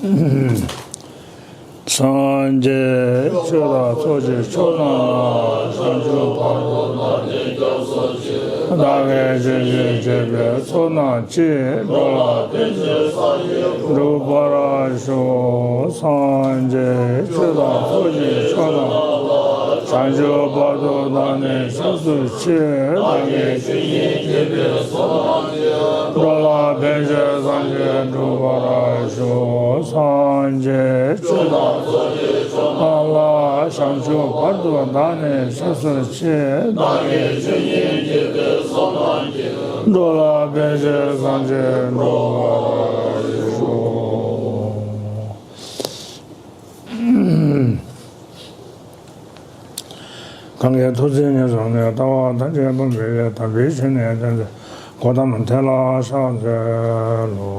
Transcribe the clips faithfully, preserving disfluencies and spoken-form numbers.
སངས་རྒྱས་ཆོས་དང་ཚོགས་ཀྱི་མཆོག་རྣམས་ལ། བྱང་ཆུབ་བར་དུ་བདག་ནི་སྐྱབས་སུ་མཆི། བདག་གིས་ཆོས་བཞིན་བྱས་པའི་ཚོགས་རྣམས་ཀྱིས། འགྲོ་ལ་ཕན་ཕྱིར་སངས་རྒྱས་འགྲུབ་པར་ཤོག་སངས་རྒྱས་ཆོས་དང་ཚོགས་ཀྱི་མཆོག་རྣམས་ལ། བྱང་ཆུབ་བར་དུ་བདག་ནི་སྐྱབས་སུ་མཆི། བདག་གིས་ཆོས་བཞིན་བྱས་པའི་ཚོགས་རྣམས་ཀྱིས། འགྲོ་ལ་ཕན་ཕྱིར་སངས་རྒྱས་འགྲུབ་པར་ཤོག་སངས་རྒྱས་ཆོས་དང་ཚོགས་ཀྱི་མཆོག་རྣམས་ལ། བྱང་ཆུབ་བར་དུ་བདག་ནི་སྐྱབས་སུ་མཆི། བདག་གིས་ཆོས་བཞིན་བྱས་པའི་ཚོགས་རྣམས་ཀྱིས། འགྲོ་ལ་ཕན་ཕྱིར་སངས་རྒྱས་འགྲུབ་པར་ཤོག་གང་གིས་ཐུགས་བརྩེ་ཉེར་བཟུང་ནས། ལྟ་བ་ཐམས་ཅད་སྤང་བའི་ཕྱིར། དམ་པའི་ཆོས་ནི་སྟོན་ཏོ། གོའུ་ཏམ་དེ་ལ་ཕྱག་འཚལ་ལོ།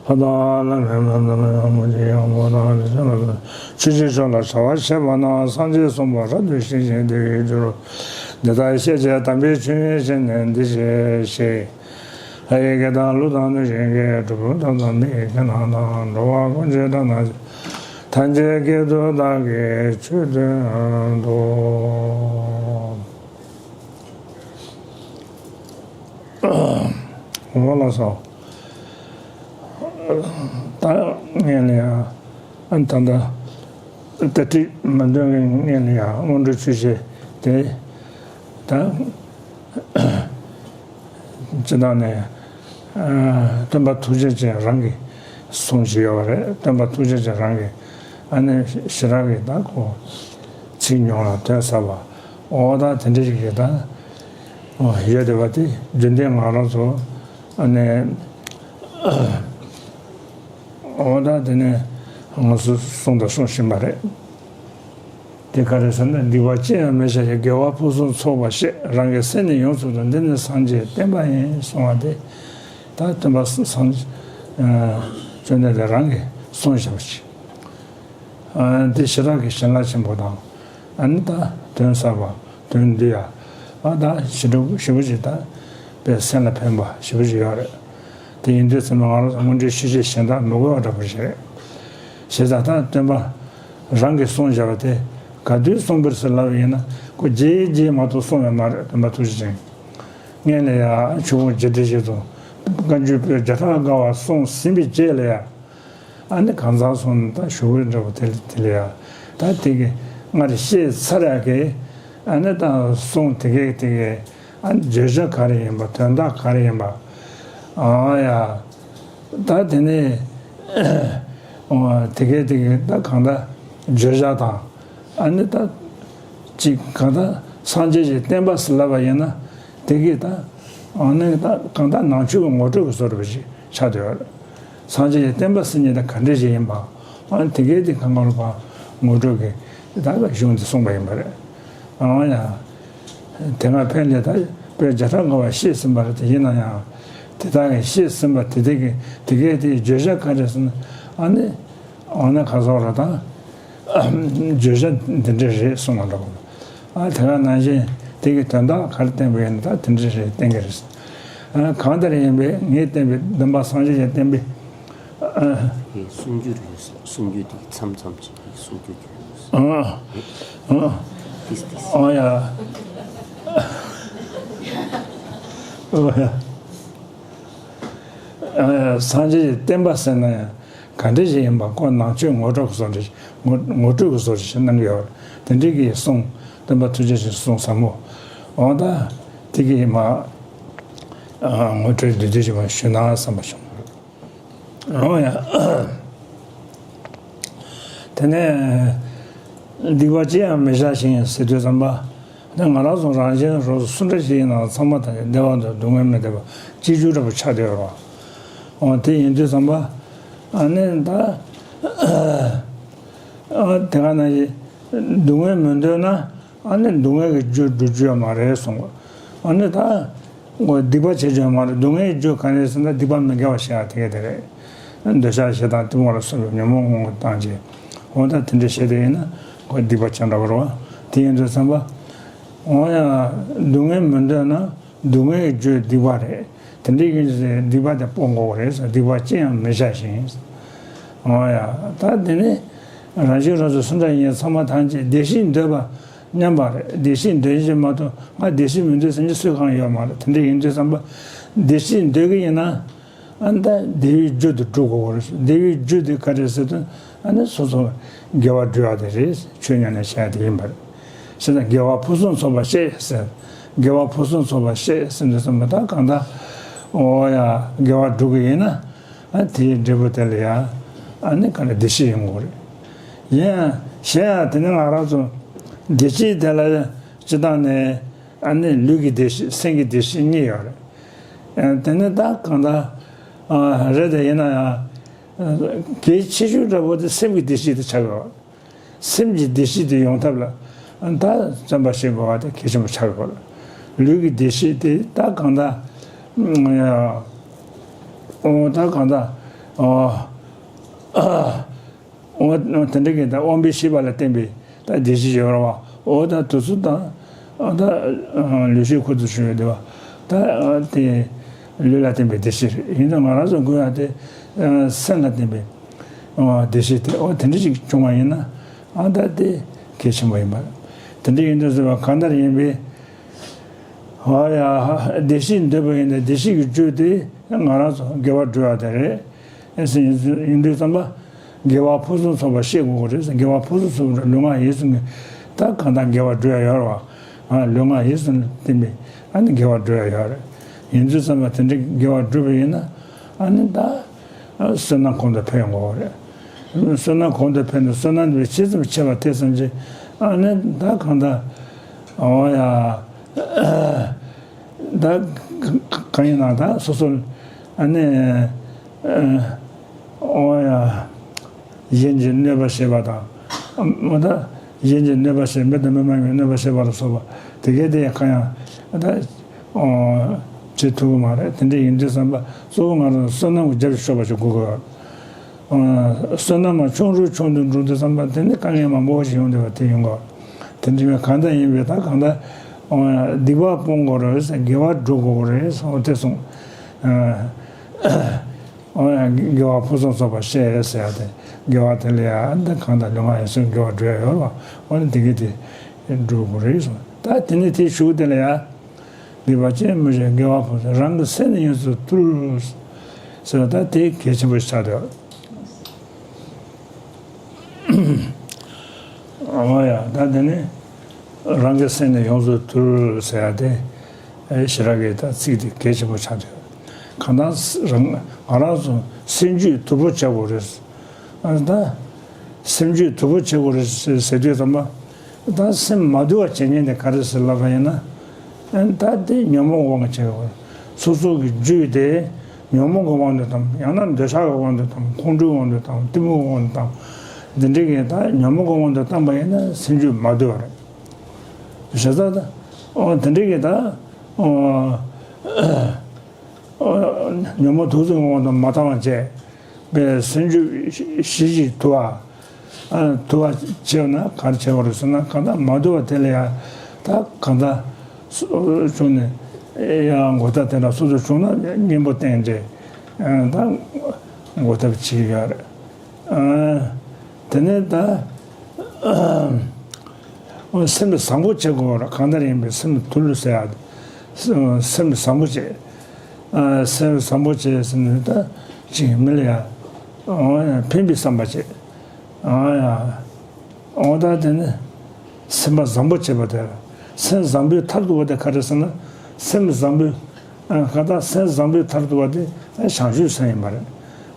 ལྷ་དང་ལྷ་མིན་ལྷ་དང་ལྷ་མོ་ཡི་དབང་པོ་དང་། ཆོས་ཀྱི་ཕྱོགས་ལ་བྱ་བ་བྱེད་པ་རྣམས། སངས་རྒྱས་གསུངས་པ་རབ་ཏུ་ཤེས་ཤིང་དེ་ཡི་རྒྱུར། འདི་ལྟར་ཤེས་བྱས་དམ་པའི་ཆོས་ཉན་བྱས་ནས། འདི་སྐད་ཅེས་བཤད། ལྷ་ཡི་སྐད་དང་ཀླུ་དང་གནོད་སྦྱིན་སྐད། གྲུལ་བུམ་དག་དང་མི་ཡི་སྐད་རྣམས་དང་། འགྲོ་བ་ཀུན་གྱི་སྒྲ་རྣམས་ཀྱིས། ཐམས་ཅད་སྐད་དུ་བདག་གིས་ཆོས་བསྟན་ཏོ། འོ་ལགས་སོ། ད་ངས་ལ་ཡང་ཨ་ད་ལྟ་ད་ཁྲིད་མ་འདོན་གྱི་ངས་ལ་ཡང་སྔོན་འགྲོའི་ཆོས་བཤད་དེ་ད་སྤྱི་བཏང་ནས་ཨ་སྟོན་པ་ཐུགས་རྗེ་ཅན་རང་གི་གསུང་ཞིག་ཡོད་པ་རེད། སྟོན་པ་ཐུགས་རྗེ་ཅན་རང་གི་ཨ་ནི་ཞེ་དྲག་གི་ད་ཁོ་ཚིག་ཉུང་ལ་དོན་ཟབ་པ། འོ་ད་དེ་འདྲ་ཞིག་གི་ད་ཡོད་བསྡད་པ་དེ་རྒྱུན་ལྡན་ང་རང་ཚོ་ཨ་ནི་འོ་ད་དེ་ནས་ང་ཚོ་གསུང་དང་གསུང་བཞིན་པ་རེད། དེ་ག་རེ་ཟེར་ན། སྡིག་པ་ཅི་ཡང་མི་བྱ་ཞིང་། དགེ་བ་ཕུན་སུམ་ཚོགས་པར་བཤད། རང་གི་སེམས་ནི་ཡོངས་སུ་འདུལ། འདི་ནི་སངས་རྒྱས་བསྟན་པ་ཡིན། གསུངས་པ་དེ་ད་སྟོན་པ་སངས་སངས་བཅོམ་ལྡན་འདས་རང་གིས་གསུངས་བཞག་པ་ཅིག་ཨ་འདི་ཞེ་དྲག་གི་བྱིན་རླབས་ཆེན་པོ་དང་། ཨ་ནི་ད་དོན་ཟབ་པ། དོན་འདུས་ཡ། ཨ་ད་ཞེ་དྲག་ཞེ་པོ་ཅིག་ད་དཔེ་སེམས་ལ་ཕན་པ་ཞེ་པོ་ཅིག་ཡོད་རེད། དེ་ཡིན་དུས་ཙམ་པ་ང་རང་ཚོ་སྔོན་འགྲོའི་ཆོས་བཤད་གཞན་དག་མི་དགོས་པ་འདྲ་པོ་ཞིག་རེད། བྱས་ཙང་ད་སྟོན་པ་རང་གིས་གསུངས་བཞག་པ་དེ་ག་དུས་གསུངས་པ་རེད་ཟེར་ལབ་པ་ཡིན་ན། ཁོ་རྗེས་རྗེས་མ་གཏོགས་གསུངས་ཡོད་མ་རེད། སྟོན་པ་ཐུགས་རྗེ་ཅན། སྔོན་ལ་ཡ་ཆོས་ཕུང་བརྒྱད་ཁྲི་བཞི་སྟོང་། བཀའ་འགྱུར་པོད་བརྒྱ་ཕྲག་བརྒལ་བ་གསུངས་ཟིན་པའི་རྗེས་ལ་ཡ། ཨ་ནི་གང་ཟག་གསུམ་ད་ཞུ་གི་འདྲ་པོ་དེ་དེ་ལ་ཡ། ད་དེ་གི་སྔར་བཤད་ཚར་ཡ་གི། ཨ་ནི་ད་གསུང་དེ་གའི་དེ་གའི་ཨ་ནི་བརྗོད་བྱ་ག་རེ་ཡིན་པ། དོན་དག་ག་རེ་ཡིན་པ། ཨ་ཡ། ད་དེ་ནས་དེ་གའི་དེ་གའི་ད་གང་ལྟར་བརྗོད་བྱ་དང་། ཨ་ནི་ད་ཅིག་གང་ལྟར་སངས་རྒྱས་ཀྱི་བསྟན་པ་ཟེར་ལབ་པ་ཡིན་ན། དེ་གི་ད་ཨ་ནི་ད་གང་ལྟར་ནང་ཆོས་ཀྱི་ངོ་སྤྲོད་ཀྱི་བཟོ་འདྲ་པོ་ཞིག་ཆགས་བསྡད་ཡོད་རེད། སངས་རྒྱས་ཀྱི་བསྟན་པ་ཟེར་མཁན་དེ་ག་འདྲ་ཞིག་ཡིན་པ། ཨ་ནི་དེ་གའི་དེ་གང་ག་ལ་ཕར་ངོ་སྤྲོད་ཀྱི་ད་གཞུང་དེ་གསུངས་པ་ཡིན་པ་རེད། ཨང་ཡ། དེ་སྔ་ཕན་ལས་ད་པོད་བརྒྱ་ཕྲག་བརྒལ་བ་བཤད་ཟིན་པ་རེད། དེ་ཡིན་ན་ཡང་དེ་དག་གི་བཤད་ཟིན་པ་དེ་དེ་གི་དེ་གའི་དེ་བརྗོད་བྱ་ག་རེ་ཟེར་ན། ཨ་ནི་འོ་ན་ག་ཟེར་ར་ད། བརྗོད་བྱ་འདི་འདྲ་རེད་གསུངས་པ་འདྲ་པོ། ཨ་དེ་ག་ནང་བཞིན་དེ་གི་དོན་དག་ག་རེ་བསྟན་པ་ཡིན་ན་ད་དེ་འདྲ་རེད་བསྟན་གི་རེད། ཨ་གང་ལྟར་ཡིན་པའི་ངས་བསྟན་པའི་སྟོན་པ་སངས་རྒྱས་ཀྱིས་བསྟན་པའི། ཨ་དེ་གསུང་རྒྱུན་རེད། གསུང་རྒྱུན་དེ་གི་མཚམས་མཚམས་ཅིག་གི་གསུང་རྒྱུན་རེད། ཨ་ཨ་ཏིས་ཏིས། ཨ་ཡ། ཨ་ཡ། ཨ་ཡ། སངས་རྒྱས་ཀྱི་བསྟན་པ་ཟེར་ན་ཡང་ག་འདྲ་ཞིག་ཡིན་པ་ཁོ་ནང་ཆོས་ངོ་སྤྲོད་ཀྱི་བཟོ་འདྲ་ཞིག་ངོ་ངོ་སྤྲོད་ཀྱི་བཟོ་འདྲ་ཞིག་གནང་གི་ཡོད་རེད། དེ་འདྲའི་གི་གསུང་སྟོན་པ་ཐུགས་རྗེ་ཅན་གསུང་ཟབ་མོ། འོ་ད་དེ་གི་མ་ཨ་ངོ་སྤྲོད་བསྡུས་བསྡུས་ཞིག་མ་ཞུས་ན་བསམ་པ་བྱུང་། འོ་ཡ། དེ་ནས་སྡིག་པ་ཅི་ཡང་མི་བྱ་ཞིང་ཟེར་དུས་ཙམ་པ། དེ་ང་རང་ཚོ་རང་གཞན་སོ་སོ་སུ་འདྲ་ཞིག་ཡིན་ནའང་ཚང་མ་དང་བདེ་བ་དང་སྡུག་བསྔལ་མི་བདེ་བ་གཅིག་གྱུར་འདྲ་པོ་ཆགས་བསྡད་ཡོད་རེད་པ། འོ་དེ་ཡིན་དུས་ཙམ་པ། ཨ་ནི་ད་ཨ་དེ་ག་ནང་བཞིན་སྡུག་བསྔལ་མི་འདོད་ན། ཨ་ནི་སྡུག་བསྔལ་གྱི་རྒྱུ་སྒྲུབ་རྒྱུ་ཡོད་མ་རེད་གསུངས། ཨ་ནི་ད་སྡིག་པ་བྱེད་རྒྱུ་ཡོད་མ་རེད། སྡུག་བསྔལ་གྱི་རྒྱུ་ག་རེ་ཟེར་ན་སྡིག་པ་མི་དགེ་བ་བྱེད་ཡ་དེ་ག་དེ་རེད། འདོད་ཆགས་ཞེ་སྡང་གཏི་མུག་ལ་སོགས་པའི་ཉོན་མོངས་སྔོན་དུ་བཏང་བྱས། འོ་ད་དེ་འདྲ་བྱས་དེ་ཡིན་ན་ཁོ་སྡིག་པ་ཅན་འདྲ་བོ་རེད་བ། དེ་ཡིན་དུས་ཙམ་པ། འོ་ཡ། སྡུག་བསྔལ་མི་འདོད་ན་སྡུག་བསྔལ་གྱི་རྒྱུ་སྡིག་པ་རེད། དེ་འདྲ་ཡིན་ཚེ་སྡིག་པ་དེ་སྤོང་དགོས་རེད་ཟེར། སྡིག་པ་ཅི་ཡང་མི་བྱ་ཞིང་། འོ་ཡ། ད་དེ་ནི་རང་བཞིན་རང་སོ་སུ་འདྲ་ཡིན་ཚང་མ་ཐམས་ཅད་བདེ་སྐྱིད་འདོད་པ་མཉམ་པ་རེད། བདེ་སྐྱིད་འདོད་བཞིན་མ་གཏོགས་ང་བདེ་སྐྱིད་མི་འདོད་ཟེར་མཁན་སུ་གང་ཡོད་མ་རེད། དེ་འདྲ་ཡིན་དུས་ཙམ་པ་བདེ་སྐྱིད་འདོད་ཀྱི་ཡིན་ན། ཨ་ནི་ད་བདེ་བའི་རྒྱུ་དེ་སྒྲུབ་དགོས་རེད། བདེ་བའི་རྒྱུ་དེ་ག་རེ་ཟེར་དུས། ཨ་ནི་སོ་སོ་དགེ་བ་སྒྲུབ་ཡ་དེ་རེད། ཆོས་ཉམས་ལེན་བྱ་ཡ་དེ་ཡིན་པ་རེད། བྱས་ཙང་དགེ་བ་ཕུན་སུམ་ཚོགས་པ་བཤད་ཟེར། དགེ་བ་ཕུན་སུམ་ཚོགས་པ་བཤད་ཟེར་འདི་ཙམ་པ་ད་གང་ལྟར། འོ་ཡ། དགེ་བ་སྒྲུབ་ཀྱི་ཡིན་ན། ཨ་དེའི་འབྲས་བུ་དེ་ལ་ཡ། ཨ་ནི་ག་ལ་བདེ་སྐྱིད་ཡོང་གི་རེད། ཡིན་ཡང་གཞན་ཡང་དེ་ནི་ང་རང་ཚོ་བདེ་སྐྱིད་དེ་ལ་སྤྱི་བཏང་ནས། ཨ་ནི་ལུས་ཀྱི་བདེ་སྐྱིད་སེམས་ཀྱི་བདེ་སྐྱིད་གཉིས་ཡོད་རེད། དེ་ནི་ད་གང་ལྟར་རེད། དེ་ཡིན་ན་ཡང་གལ་ཆེ་ཤོས་འདྲ་པོ་དེ་སེམས་ཀྱི་བདེ་སྐྱིད་དེ་ཆགས་ཡོད། སེམས་ཀྱི་བདེ་སྐྱིད་དེ་ཡོང་ཐབས་ལ་ད་བརྩོན་པ་བྱེད་དགོས་པ་དེ་གལ་ཆེན་པོ་ཆགས་ཡོད། ལུས་ཀྱི་བདེ་སྐྱིད་དེ་ད་གང་ལྟར། ཨོ་ད་གང་ལྟར། ཨོ། འོ་དེ་འདྲ་གི་ད་དབང་པོའི་ཤེས་པ་ལ་བརྟེན་པའི་ད་བདེ་སྐྱིད་ཡོད་རེད་བ། འོ་ད་དུས་ཚོད་དང་། ཨ་ད་ལུས་ཤེས་ཁོ་ཚོ་ཞུ་ཡོད་དེ་བ། ད་དེ་ལུས་ལ་བརྟེན་པའི་བདེ་སྐྱིད་རེད། ཡིན་ཙང་ང་རང་ཚོ་དགོས་ཡ་དེ་སེམས་ལ་བརྟེན་པའི་བདེ་སྐྱིད་དེ། འོ་དེ་འདྲ་ཞིག་བྱུང་བ་ཡིན་ན། ཨ་ད་དེ་གལ་ཆེན་པོ་ཡིན་པ། དེ་འདྲ་ཡིན་དུས་ཟེར་བ་གང་ལྟར་ཡིན་པའི། ཨ་ཡ། བདེ་སྐྱིད་འདོད་པ་ཡིན་ན་བདེ་སྐྱིད་ཀྱི་རྒྱུ་དེ་ང་རང་ཚོ་དགེ་བ་སྒྲུབ་ཡ་དེ་རེད། ཨེ་ཟེར་ཡིན་དུས་ཙམ་པ། དགེ་བ་ཕུན་སུམ་ཚོགས་པ་བཤད་དགོས་ཀྱི་རེད་ཟེར། དགེ་བ་ཕུན་སུམ་ཚོགས་པ་ལུས་ངག་ཡིད་གསུམ་གྱི་ད་གང་ལྟར་དགེ་བ་སྒྲུབ་ཡ་ཡོད་རེད་བ། ཨ་ལུས་ངག་ཡིད་གསུམ་ལ་བརྟེན་པའི་ཨ་ནི་དགེ་བ་སྒྲུབ་ཡ་ཡོད་རེད། ཡིན་དུས་ཙམ་པ་དེ་འདྲའི་དགེ་བ་སྒྲུབ་པ་ཡིན་ན། ཨ་ནི་ད་བསོད་ནམས་གོང་དུ་འཕེལ་ཡོང་གི་རེད། བསོད་ནམས་གོང་དུ་འཕེལ་ནས་བསོད་ནམས་དེ་ཇི་ཙམ་ཆེ་བ་དེ་ཙམ་གྱིས། ཨ་ནི་ད་གང་ལྟར། འོ་ཡ། ད་གང་ཡིན་ན་ད་སོ་སོ། ཨ་ནི། འོ་ཡ། གཞན་གྱིས་གནོད་པ་བྱེད་པ་དང་། འོ་ད་གཞན་གྱིས་གནོད་པ་བྱེད། མི་དང་མི་མ་ཡིན་པའི་གནོད་པ་བྱེད་པ་ལ་སོགས་པ་དེ་གས་དེ་གང་ཡང་ད་བྱེད་ཐུབ་ཀྱི་མ་རེད། དེ་འདྲ་ཡིན་དུས་ཙམ་པ་གཙོ་བོ་ང་རང་བསོད་ནམས་ཀྱི་རྒྱབ་ལ་ཕྱོགས་པ་ཞིག་དགོས་ཀྱི་ཡོད། བསོད་ནམས་ཆུང་རུ་ཆུང་དུ་འགྲོ་དུས་ཙམ་པ་དེ་ནི་དཀའ་ངལ་མང་པོ་ཞིག་ཡོང་བསྡད་པ་དེ་ཡིན་དགོས། དེ་འདྲ་བའི་གང་ལྟར་ཡིན་པའི་ད་གང་ལྟར། སྡིག་པ་སྤོང་དགོས་རེད་ཟེར། དགེ་བ་སྒྲུབ་དགོས་རེད་ཟེར། འོ་དེ་གསུངས། འོ་ཡང་དགེ་བ་ཕུན་སུམ་ཚོགས་པ་བཤད་ཟེར་ཡ་དེ། དགེ་བ་དེ་ལ་ཡང་འདི་གང་དང་ལུས་ངག་ཡིད་གསུམ་དགེ་བ་སྒྲུབ་ཡ་ཡོད་རེད་བ། འོ་ན་དེ་གི་དེ་སྒྲུབ་དགོས་རེད་གསུངས། ད་དེ་ནས་དེའི་གཞུག་དེ་ལ་ཡང་། སྡིག་པ་ཅན་མི་བྱེད་དགེ་བ་ཕུན་སུམ། རང་གི་སེམས་ནི་ཡོངས་སུ་ཐུལ། ཟེར་བ་ད་དེ་གལ་ཆེན་པོ་ཆགས་འདུག། འོ་ཡ། ད་དེ་ནི་རང་གི་སེམས་ནི་ཡོངས་སུ་ཐུལ་ཟེར་ཡ་དེ། ཨེ་ཞེ་དྲག་གི་ད་ཚིག་དེ་གལ་ཆེན་པོ་ཆགས་འདུག། གང་ལྟར་རང་ང་རང་ཚོ་སེམས་རྒྱུད་དུལ་པོ་བྱེད་དགོས་རེད། ཨ་ད་སེམས་རྒྱུད་དུལ་པོ་བྱེད་དགོས་རེད་ཟེར་དུས་ཙམ་པ། ད་སེམས་མ་དུལ་བ་བྱེད་མཁན་དེ་ག་རེ་ཟེར་ལབ་པ་ཡིན་ན། ཨ་ད་དེ་ཉོན་མོངས་དབང་གིས་བྱེད་དགོས། སོ་སོ་གི་རྒྱུད་དེ་ཉོན་མོངས་ཀྱི་དབང་དུ་བཏང་། ཡང་ན་འདོད་ཆགས་ཀྱི་དབང་དུ་བཏང་། ཁོང་ཁྲོའི་དབང་དུ་བཏང་། གཏི་མུག་གི་དབང་དུ་བཏང་། འདི་འདྲའི་གི་ད་ཉོན་མོངས་ཀྱི་དབང་དུ་བཏང་པ་ཡིན་ན་སེམས་རྒྱུད་མ་དུལ་བ་རེད། བྱས་ཙང་ད་འོ་དེ་འདྲའི་གི་ད་འོ། ཉོན་མོངས་དུག་གསུམ་གྱི་དབང་དུ་མ་བཏང་བ་བྱས་པའི་སེམས་རྒྱུད་ཞི་ཞིང་དུལ་བ། ཨ་དུལ་བ་བྱས་ན་ག་རེ་བྱེད་དགོས་རེད་ཟེར་ན། གང་ལྟར་མ་དུལ་བ་དེ་ལ་ཡང་ད་གང་ལྟར་བྱུང་ནས་ཡང་འགོག་ཐབས་དེ་འདྲ་སོ་སོ་བྱུང་ན་གཉེན་པོ་བསྟེན་ཏེ་ད་འགོག་ཐབས་བྱེད་ཀྱི་ཡོད་རེད། དེ་ནས་ད། སེམས་བཟང་པོ་བྱེད་དགོས་རེད། གང་ལྟར་ཡིན་པའི་སེམས་དུལ་ཟེར་ཡ། སེམས་བཟང་པོ་བྱེད། ཨ་སེམས་བཟང་པོ་བྱེད་ཟེར་ནས་ད་ཅིག་མི་ལ་ཡ། འོ་ཡ་ཕན་པའི་བསམ་པ་བྱེད། འོ་ཡ། འོ་ད་དེ་ནི་སེམས་པ་བཟང་པོ་བྱེད་པ་དེ་ལ་སེམས་བཟང་པོའི་མཐར་ཐུག་པ་དེ་ག་རེ་ཟེར་ན། སེམས་བཟང་པོའི། ཨ་གང་ལྟར་སེམས་བཟང་པོའི་མཐར་ཐུག་པ་དེ་བྱང་ཆུབ་སེམས་ཡིན་པ་རེད།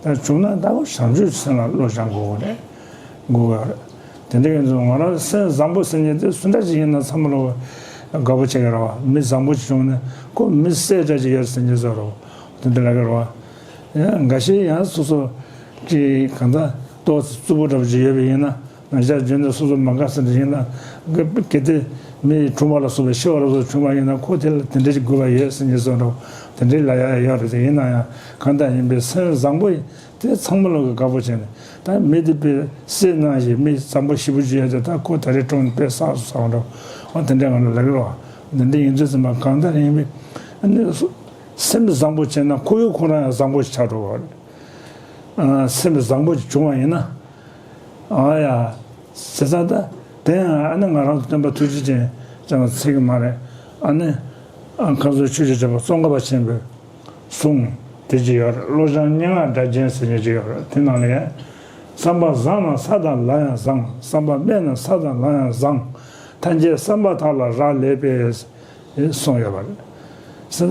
ད་བྱུང་ན་ད་བྱང་ཆུབ་སེམས་ལ་བློ་སྦྱང་དགོས་རེད། དགོས་པ་རེད། དེ་འདྲ་ཡིན་ཙང་ང་རང་སེམས་བཟང་པོ་ཟེར་མཁན་དེ་སུ་འདྲ་ཞིག་ཡིན་ན་ཚང་མ་ལ་དགའ་པོ་བྱེད་ཀྱི་རེད་བ། མི་བཟང་པོ་ཞིག་བྱུང་ན་ཁོ་མི་སེར་འདྲ་ཞིག་ཡོད་ཟེར་མཁན་ཚོ་རེད་བ། དེ་འདྲ་ལབ་ཀྱི་རེད་བ། ཡང་འགའ་ཤས་ཡང་སོ་སོ་གི་གང་ལྟར་ཏོག་ཙམ་རྩུབ་པོ་འདྲ་པོ་ཞིག་ཡོད་པ་ཡིན་ན། ང་ཅག་རྒྱུན་དུ་སོ་སོ་མ་དགའ་ཟེར་འདྲ་ཡིན་ན། གལ་ཏེ་མི་འཁྲུག་པ་ལ་སོགས་པའི་ཤི་བ་ལ་སོགས་བྱུང་བ་ཡིན་ན། ཁོ་དེ་ལ་དེ་འདྲ་ཞིག་དགོས་པ་ཡོད་ཟེར་མཁན་ཚོ་འདྲ་བ་དེ་འདྲའི་ལབ་ཡ་ཡོད་རེད། དེ་ཡིན་ན་ཡང་གང་ལྟར་ཡིན་པའི་སེམས་བཟང་པོ་ཡིན། དེ་ཚང་མ་ལོག་གི་དགའ་པོ་བྱས་ནས། ད་མི་དེ་དཔེ་སེར་སྣ་ཞིག་མི་བཟང་པོ་ཞེ་པོ་ཅིག་ཡོད་ཚེ། ད་ཁོ་ད་རེས་གྲོངས་ནས་དཔེ་བསགས་སུ་བསགས་འགྲོ། འོ་དེ་འདྲ་ང་ལ་ལབ་ཀྱི་རེད་བ། འདི་འདྲ་ཡིན་དུས་ཙམ་པ་གང་ལྟར་ཡིན་པའི། ཨ་ནི་སེམས་བཟང་པོ་བྱས་ན་ཁོ་ཡང་ཁོ་རང་ཡང་བཟང་པོ་ཞིག་ཆགས་འགྲོ་བ་རེད། ཨ། སེམས་བཟང་པོ་ཞིག་བྱུང་བ་ཡིན་ན། ཨ་ཡ། བྱས་ཙང་ད་དེ་ཡང་ཨ་ནི་ང་རང་ཚོ་སྟོན་པ་ཐུགས་རྗེ་ཅན་ཅང་ཚིག་གི་མ་རེད། ཨ་ནི། ཨ། ཁ་སང་ཆོས་རྗེ་བྱེད་པ་ཙོང་ཁ་པ་ཆེན་པོས་གསུངས། དེ་ཅི་ཡོད་རེད། བློ་སྦྱང་སྙན་ངག་སྒྲ་གཅན་ཟེར་མཁན་ཅིག་ཡོད་རེད། དེ་ནང་ལ་ཡང་། བསམ་པ་བཟང་ན་ས་དང་ལམ་ཡང་བཟང་། བསམ་པ་དམན་ན་ས་དང་ལམ་ཡང་བཟང་། ཐམས་ཅད་བསམ་པ་དག་ལ་རག་ལས་པས། གསུངས་ཡོད་པ་རེད། སོ་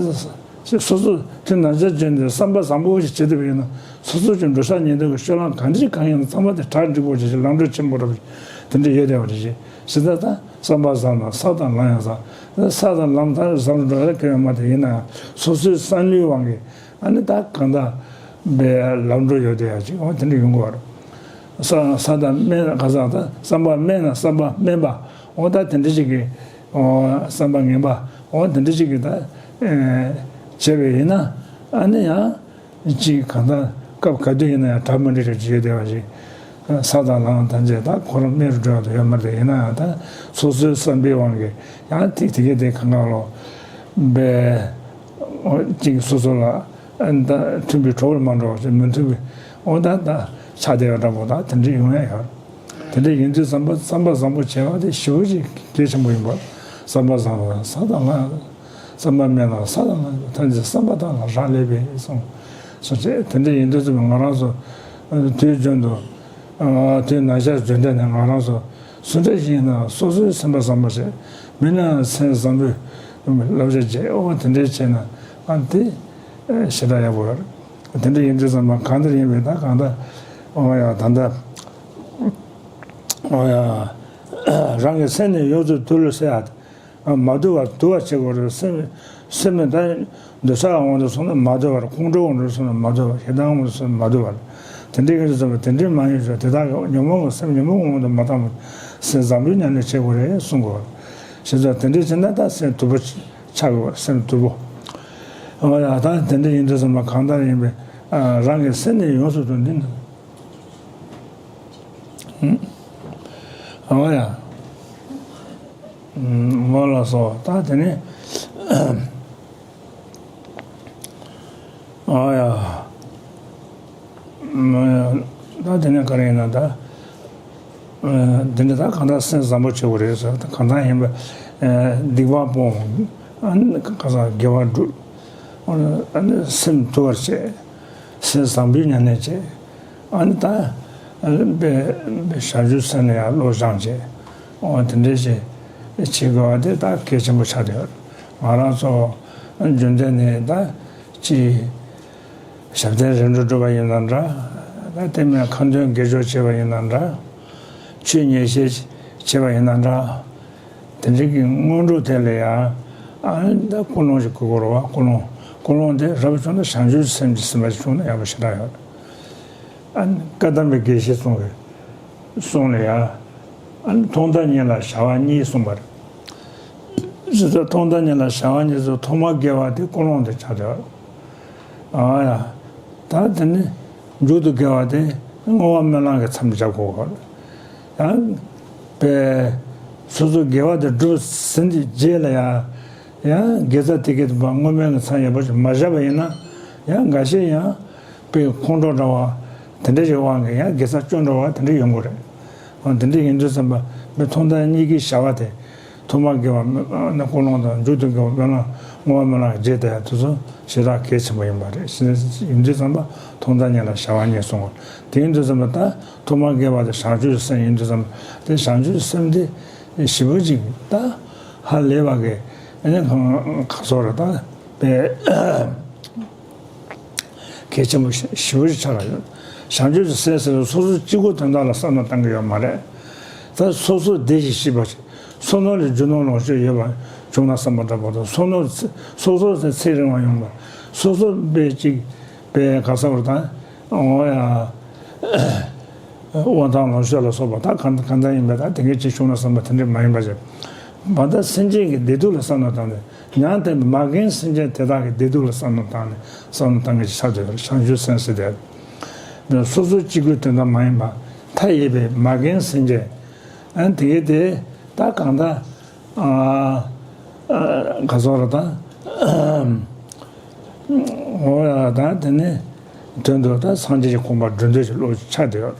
སོ་སོ་སོ་དེ་ནང་ཆ་བྱས་ནས་བསམ་པ་བཟང་པོ་ཞིག་བྱེད་ཐུབ་པ་ཡིན་ན། སོ་སོ་ཀྱི་འགྲོ་ས་ཉེ་འདབས་ཀྱི་སྤྱོད་ལམ་གང་འདྲ་གང་ཡིན་ན་ཚང་མ་དེ་གྲ་འགྲིག་པོ་བྱེད་ཅིག་ལམ་འགྲོ་ཆེན་པོ་རབ་དེ་འདྲ་ཡོད་བསྡད་པ་རེད། ཞེས་ད་ལྟ་བསམ་པ་བཟང་ན་ས་དང་ལམ་ཡང་བཟང་། ས་དང་ལམ་ད་བཟང་འགྲོ་ཡ་གང་ཡང་མ་དེ་ཡིན་ན་ཡང་སོ་སོའི་བསམ་བློའི་དབང་གིས། ཨ་ནི་ད་གང་ལྟར་བའི་ལམ་འགྲོ་ཡོད་དེ་ཡ་ཅིག་འོ་དེ་འདྲ་ཡོང་གི་རེད། ས་ས་དང་དམན་ག་ས་ད་བསམ་པ་དམན་ན་བསམ་པ་དམན་པ། འོ་ད་དེ་འདྲ་ཅིག་གི། འོ་བསམ་པ་ངན་པ། འོ་དེ་འདྲ་ཅིག་གི་ད་བྱས་པ་ཡིན་ན། ཨ་ནི་ཡང་ཅིག་གང་ལྟར་སྐབས་ག་དུས་ཡིན་ན་ཡང་གྲ་མི་འགྲིག་རེ་ཅིག་ཡོད་དེ་བ་ཞིག་ས་དང་ལམ་ཐམས་ཅད་ད་ཁོ་རང་དམན་རུ་འགྲོ་ཡ་དེ་ཡོད་མ་རེད། ཡིན་ན་ཡང་ད་སོ་སོའི་བསམ་པའི་དབང་གིས་ཡང་དེ་དེ་གས་དེ་གང་ག་ལོ་བའི། འོ་གཅིག་སོ་སོ་ལ་ཨ་ནི་ད་མཐུན་པའི་གྲོགས་ལ་མ་འགྲོ་བ་ཞིག་མི་མཐུན་པའི། འོ་ད་ད་ཆ་དེ་བ་འདྲ་པོ་ད་དེ་འདྲ་ཡོང་ཡ་ཡོད། དེ་འདྲ་ཡིན་དུས་བསམ་པ་བསམ་པ་བཟང་པོ་བྱས་པ་དེ་ཞེ་པོ་ཅིག་གལ་ཆེན་པོ་ཡིན་པ། བསམ་པ་བཟང་ན་ས་དང་ལམ། བསམ་པ་དམན་ན་ས་དང་ལམ། ཐམས་ཅད་བསམ་པ་དག་ལ་རག་ལས་པས་གསུངས། སོ་བྱས་དེ་འདྲ་ཡིན་དུས་ཙམ་ང་རང་ཚོ་དུས་རྒྱུན་དུ། དུས་ནམ་ཞག་རྒྱུན་ལྡན་ནས་ང་རང་ཚོ་སུ་འདྲ་ཞིག་ཡིན་ན་སོ་སོའི་སེམས་པ་བཟང་པོ་བྱས། མི་ནི་སེམས་བཟང་པོའི་བསླབ་བྱ་བྱས། འོ་དེ་འདྲ་བྱས་ན་ཨ་དེ་ཞེ་དྲག་ཡག་པོ་རེད། དེ་འདྲ་ཡིན་དུས་ཙམ་པ་གང་ལྟར་ཡིན་པའི་ད་གང་ལྟར། འོ་ཡ་ད་ལྟ། འོ་ཡ། རང་གི་སེམས་ནི་ཡོངས་སུ་དུལ་ཟེར་ཡ། མ་དུལ་བར་དུལ་བར་བྱེད་དགོས་རེད། སེམས་སེམས་ནི་ད་འདོད་ཆགས་དབང་དུ་སོང་ན་མ་དུལ་བར། ཁོང་ཁྲོ་དབང་དུ་སོང་ན་མ་དུལ་བར། ཞེ་སྡང་དབང་དུ་སོང་ན་མ་དུལ་བར། དེ་འདྲའི་གི་ཙམ་པ་དེ་འདྲའི་མ་ཡིན་ཞོ། དེ་དག་གི་ཉོན་མོངས་ཀྱི་སེམས་ཉོན་མོངས་དབང་དུ་མ་བཏང་བར། སེམས་བཟང་པོའི་ཉམས་ལེན་བྱེད་དགོས་རེད་གསུང་དགོས། ཞེས་སོགས་དེ་འདྲའི་བྱས་ན་ད་སེམས་དུལ་པོ་ཆགས་དགོས། སེམས་དུལ་པོ། འོ་ཡ་ད་དེ་འདྲ་ཡིན་དུས་ཙམ་པ་གང་ལྟར་ཡིན་པའི་རང་གི་སེམས་ནི་ཡོངས་སུ་དུལ། འདི་ནི། འོ་ཡ། འོ་ལགས་སོ། ད་དེ་ནི། འོ་ཡ། ད་དེ་ནི་ག་རེ་ཡིན་ན་ད། འདི་འདྲ་ད་གང་ལྟར་སེམས་བཟང་པོ་བྱེད་དགོས་རེད་ཟེར། ད་གང་ལྟར་ཡིན་པ། སྡིག་པ་སྤོང་། ཨ་ནི་ག་ས་དགེ་བ་སྒྲུབ། ཨ་ནི་སེམས་དུལ་བར་བྱེད། སེམས་བཟང་པོའི་ཉམས་ལེན་བྱེད། ཨ་ནི་ད་དཔེ་དཔེ་བྱང་ཆུབ་སེམས་ལ་ཡང་བློ་སྦྱང་བྱེད། འོ་དེ་འདྲ་ཞིག་བྱེད་དགོས་པ་དེ་ད་གལ་ཆེན་པོ་ཆགས་བསྡད་ཡོད། ང་རང་ཚོ་རྒྱུན་ལྡན་ནས་ད་ཅི་ཞབས་བརྟན་རིམ་གྲོ་སྒྲུབ་པ་ཡིན་ན་འདྲ། ད་དེ་མིན་ཁ་འདོན་དགེ་སྦྱོར་བྱེད་པ་ཡིན་ན་འདྲ། ཆོས་ཉན་བཤད་བྱེད་པ་ཡིན་ན་འདྲ། དེ་འདྲའི་གི་སྔོན་འགྲོ་དེ་ལ་ཡང་ཨ་ནི་ད་ཀུན་སློང་ཞིག་དགོས་ཀྱི་རེད་བ། ཀུན་སློང་ཀུན་སློང་དེ་རབ་བྱུང་ན་བྱང་ཆུབ་སེམས་ཀྱི་སེམས་པ་ཞིག་བྱུང་ན་ཡག་པོ་ཞེ་དྲག་ཡོད། ཨ་ནི་བཀའ་གདམས་པའི་དགེ་བཤེས་གསུང་གི་གསུང་ལ་ཡང་ཨ་ནི་ཐོག་མཐའ་གཉིས་ལ་བྱ་བ་གཉིས་གསུངས་པ་རེད། ཞེས་སོགས་ཐོག་མཐའ་གཉིས་ལ་བྱ་བ་གཉིས་སུ་ཐོག་མ་དགེ་བ་དེ་ཀུན་སློང་དེ་ཆགས་བསྡད་པ་རེད། ཨ་ཡ། ད་དེ་ནི་མཇུག་ཏུ་དགེ་བ་དེ་བསྔོ་བ་སྨོན་ལམ་གྱི་མཚམས་སྦྱར་དགོས་པ་རེད། ཡང་པས་སོ་སོ་དགེ་བ་དེ་སྒྲུབ་ཟིན་གྱི་རྗེས་ལ་ཡང་ཡང་དགེ་རྩ་དེ་གའི་དུ་བ་བསྔོ་སྨོན་གྱི་མཚམས་ཡག་པོ་ཞིག་མ་བཞག་པ་ཡིན་ན། ཡང་འགའ་ཤས་ཡང་པས་ཁོང་ཁྲོ་འདྲ་བ་དེ་འདྲ་ཞིག་དབང་གིས་ཡང་དགེ་རྩ་སྐྱོན་འགྲོ་བ་དེ་འདྲ་ཡོང་གི་རེད། འོ་དེ་འདྲ་ཡིན་དུས་ཙམ་པ་མི་ཐོག་མཐའ་གཉིས་ཀྱི་བྱ་བ་དེ་ཐོག་མ་དགེ་བ་ན་ཀུན་སློང་དང་མཇུག་ཏུ་དགེ་བ་སྨོན་ལམ་བསྔོ་བ་སྨོན་ལམ་རྗེས་དེ་ཡང་དེ་ཚོ་ཞེ་དྲག་གལ་ཆེན་པོ་ཡིན་པ་རེད། ཡིན་དུས་ཙམ་པ་ཐོག་མཐའ་གཉིས་ལ་བྱ་བ་གཉིས་གསུངས་པ་དེ་ཡིན་དུས་ཙམ་པ་ད་ཐོག་མ་དགེ་བ་དེ་བྱང་ཆུབ་སེམས་ཡིན་དུས་ཙམ་པ་དེ་བྱང་ཆུབ་སེམས་དེ་ཞེ་པོ་ཅིག་ད་ཧ་ལས་པ་གི་ཨ་ནི་གང་ག་སོགས་རེད། ད་པས། གལ་ཆེན་པོ་ཞེ་པོ་ཞིག་ཆགས་ལ་ཡོད། བྱང་ཆུབ་ཀྱི་སེམས་ཟེར་བ་སོ་སོ་གཅིག་པོ་དོན་དག་ལ་བསམ་བློ་གཏང་གི་ཡོད་མ་རེད། ད་སོ་སོ་བདེ་ཞིང་སྐྱིད་པ་ཞིག་བསོད་ནམས་ལས་རྒྱུ་ནོར་ལོངས་སྤྱོད་ཡོད་པ་བྱུང་ན་བསམ་པ་འདྲ་པོ་དང་བསོད་ནམས་སོ་སོ་ཚེ་ཚེ་རིང་བ་ཡོང་བ་སོ་སོ་བས་གཅིག་བས་ག་ས་བར་དང་འོ་ཡ། དབང་ཐང་ལོངས་སྤྱོད་ལ་སོགས་པ་ད་གང་གང་འདྲ་ཡིན་པ་ད་དེ་འགའི་ཅིག་བྱུང་ན་བསམ་པ་དེ་འདྲ་མ་ཡིན་པ་ཞིག་མ་ད་སེམས་ཅན་གྱི་བདེ་སྡུག་ལ་བསམ་བློ་བཏང་ནས། ཡང་དེ་མ་རྒན་སེམས་ཅན་དེ་དག་གི་བདེ་སྡུག་ལ་བསམ་བློ་བཏང་ནས་བསམ་བློ་བཏང་མཁན་ཞིག་ཆགས་བསྡད་པ་རེད། བྱང་ཆུབ་སེམས་ཟེར་དེ། སོ་སོ་གཅིག་པུའི་དོན་དག་མ་ཡིན་པ། མཐའ་ཡས་པའི་མ་རྒན་སེམས་ཅན། ཨ་དེ་གའི་དེ་ད་གང་ལྟར་ཨ་ཨ་ག་ཚོད་རེད་ད། འོ་ཡ་ད་དེ་ནི་དོན་དུ་ད་སངས་རྒྱས་ཀྱི་གོ་འཕང་སྒྲུབ་འདོད་ཀྱི་བློ་ཆགས་བསྡད་ཡོད།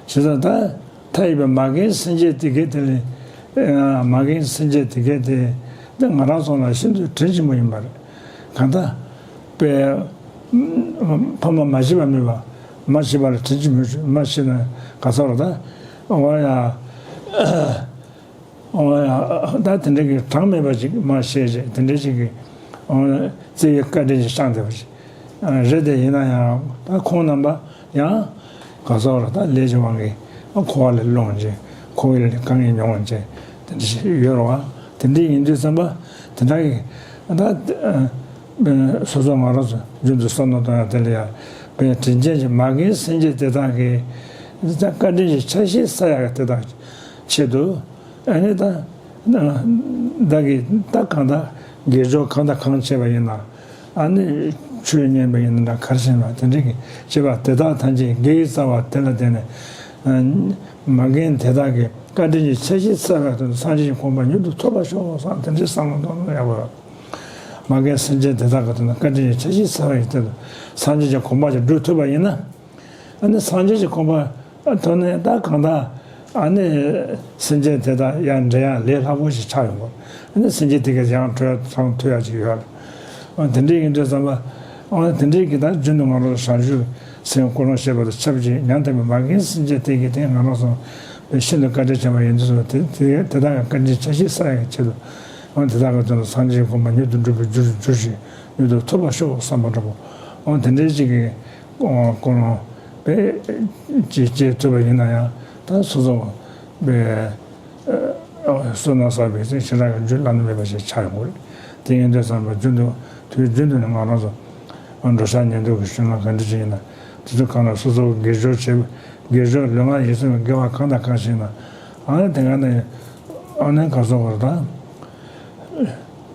བྱས་ཙང་ད་མཐའ་ཡས་པའི་མ་རྒན་སེམས་ཅན་དེ་གའི་དེ་ལས་མ་རྒན་སེམས་ཅན་དེ་གའི་དེ་ད་ང་རང་ཚོ་ལ་ཤིན་ཏུ་དྲིན་ཆེན་པོ་ཡིན་པ་རེད། གང་ལྟར་པའི་ཕ་མ་མ་བྱས་པ་མེད་པ། མ་བྱས་པ་ལ་དྲིན་ཆེན་པོ་ཞུ། མ་བྱས་ན་ག་ཚོད་རེད་ད། འོ་ཡ། འོ་ཡ། ད་དེ་འདྲ་གི་གྲངས་མེད་པ་ཅིག་མ་བཤད་ཅེས་དེ་འདྲ་ཅིག་གི་འོ་བརྩེ་བའི་བཀའ་དྲིན་ཅིག་བསྐྱངས་བསྡད་པ་ཅིག་རེད། དེ་ཡིན་ན་ཡང་ད་ཁོང་རྣམ་པ་ཡང་ག་ཚོད་རེད་ད། ལས་ཀྱི་དབང་གིས་འཁོར་བ་ལས་ལོངས་ཅིག་འཁོར་བའི་དཀའ་ངལ་མྱོང་ཅིག་དེ་འདྲ་ཞིག་ཡོད་རེད་བ། དེ་འདྲ་ཡིན་དུས་ཙམ་པ་དེ་འདྲ་གི་ད། སོ་སོ་ང་རང་ཚོ་རྒྱུན་དུ་བསམ་བློ་གཏོང་ཡག་དེ་ལ་ཡང་དཔེ་དྲིན་ཅན་གྱི་མ་རྒན་སེམས་ཅན་དེ་དག་གི་བཀའ་དྲིན་གྱི་ཆ་ཤས་བསགས་ཡག་དེ་དག་ཆེད་དུ། ཨ་ནི་ད་བདག་གིས་ད་གང་ལྟར་དགེ་སྦྱོར་གང་དང་གང་བྱས་པ་ཡིན་ན། ཨ་ནི་ཆོས་ཉན་པ་ཡིན་ན་འདྲ། གར་ཕྱིན་པ་དེ་འདྲ་གི་བྱས་པ་དེ་དག་ཐམས་ཅད་དགེ་བའི་རྩ་བ་དེ་ལ་བརྟེན་ནས། མ་རྒན་དེ་དག་གི་བཀའ་དྲིན་གྱི་ཆ་ཤས་བསགས་པའི་དོན་དུ་སངས་རྒྱས་ཀྱི་གོ་འཕང་མྱུར་དུ་ཐོབ་པར་ཤོག་བསམ། དེ་འདྲའི་བསམ་བློ་གཏོང་ན་ཡག་པོ་ཡོད། མ་རྒན་སེམས་ཅན་དེ་དག་གི་དོན་དུ་བཀའ་དྲིན་གྱི་ཆ་ཤས་བསགས་པའི་དོན་དུ་སངས་རྒྱས་ཀྱི་གོ་འཕང་ཞིག་སྒྲུབ་ཐུབ་པ་ཡིན་ན། ཨ་ནི་སངས་རྒྱས་ཀྱི་གོ་འཕང་ཐོབ་ནས་ད་གང་ལྟར་ཨ་ནི་སེམས་ཅན་དེ་དག་ཡང་འདྲེན་ཡག་ལས་སླ་པོ་ཞིག་ཆགས་ཡོང་གི། ཨ་ནི་སེམས་ཅན་དེ་གས་ཡང་གྲོལ་ཐང་ཐུབ་ཡག་ཅིག་ཡོད་རེད། ཨ་དེ་འདྲ་ཡིན་དུས་ཙམ་པ། ཨ་དེ་འདྲའི་གི་ད་རྒྱུན་དུ་ང་རང་ཚོ་བྱང་ཆུབ་སེམས་ཀུན་སློང་བཤད་པ་དང་ཆབས་ཅིག་ཉམས་ཐག་པའི་མ་རྒན་སེམས་ཅན་དེ་གི་དེ་ང་རང་ཚོ་ཤིན་ཏུ་བཀའ་དྲིན་ཆེན་པོ་ཡིན་དུས་ཙམ་པ། དེ་དེ་དེ་དག་གི་བཀའ་དྲིན་ཆ་ཤས་བསགས་ཡག་གི་ཆེད་དུ། ཨ་དེ་དག་གི་དོན་དུ་སངས་རྒྱས་ཀྱི་གོ་འཕང་མྱུར་དུ་འགྲུབ་པའི་རྒྱུར་གྱུར་ཅིག་མྱུར་དུ་ཐོབ་པར་ཤོག་བསམ་པ་འདྲ་པོ། ཨ་དེ་འདྲའི་ཅིག་གི་ཀུན་སློང་དཔེ་ཅིག་སྐྱེ་ཐུབ་པ་ཡིན་ན་ཡང་ད་སོ་སོ་དཔེ་བསོད་ནམས་བསགས་པའི་ཚེ་ཞེ་དྲག་གི་རྒྱུ་བླ་ན་མེད་པ་ཞིག་ཆགས་ཡོང་གི་རེད། དེ་ཡིན་དུས་ཙམ་པ་རྒྱུན་དུ་དུས་རྒྱུན་དུ་ནས་ང་རང་ཚོ་འགྲོ་འཆག་ཉལ་འདུག་གི་བྱུང་ན་ག་འདྲ་ཅིག་ཡིན་ན། དུས་ཚོད་གང་ལ་སོ་སོ་དགེ་སྦྱོར་བྱེད། དགེ་སྦྱོར་ལུས་ངག་ཡིད་གསུམ་གྱི་དགེ་བ་གང་དང་གང་བྱས་ན། ཨ་ནི་དེ་ག་ནས་ཨ་ནི་ག་སོགས་པར་དང་།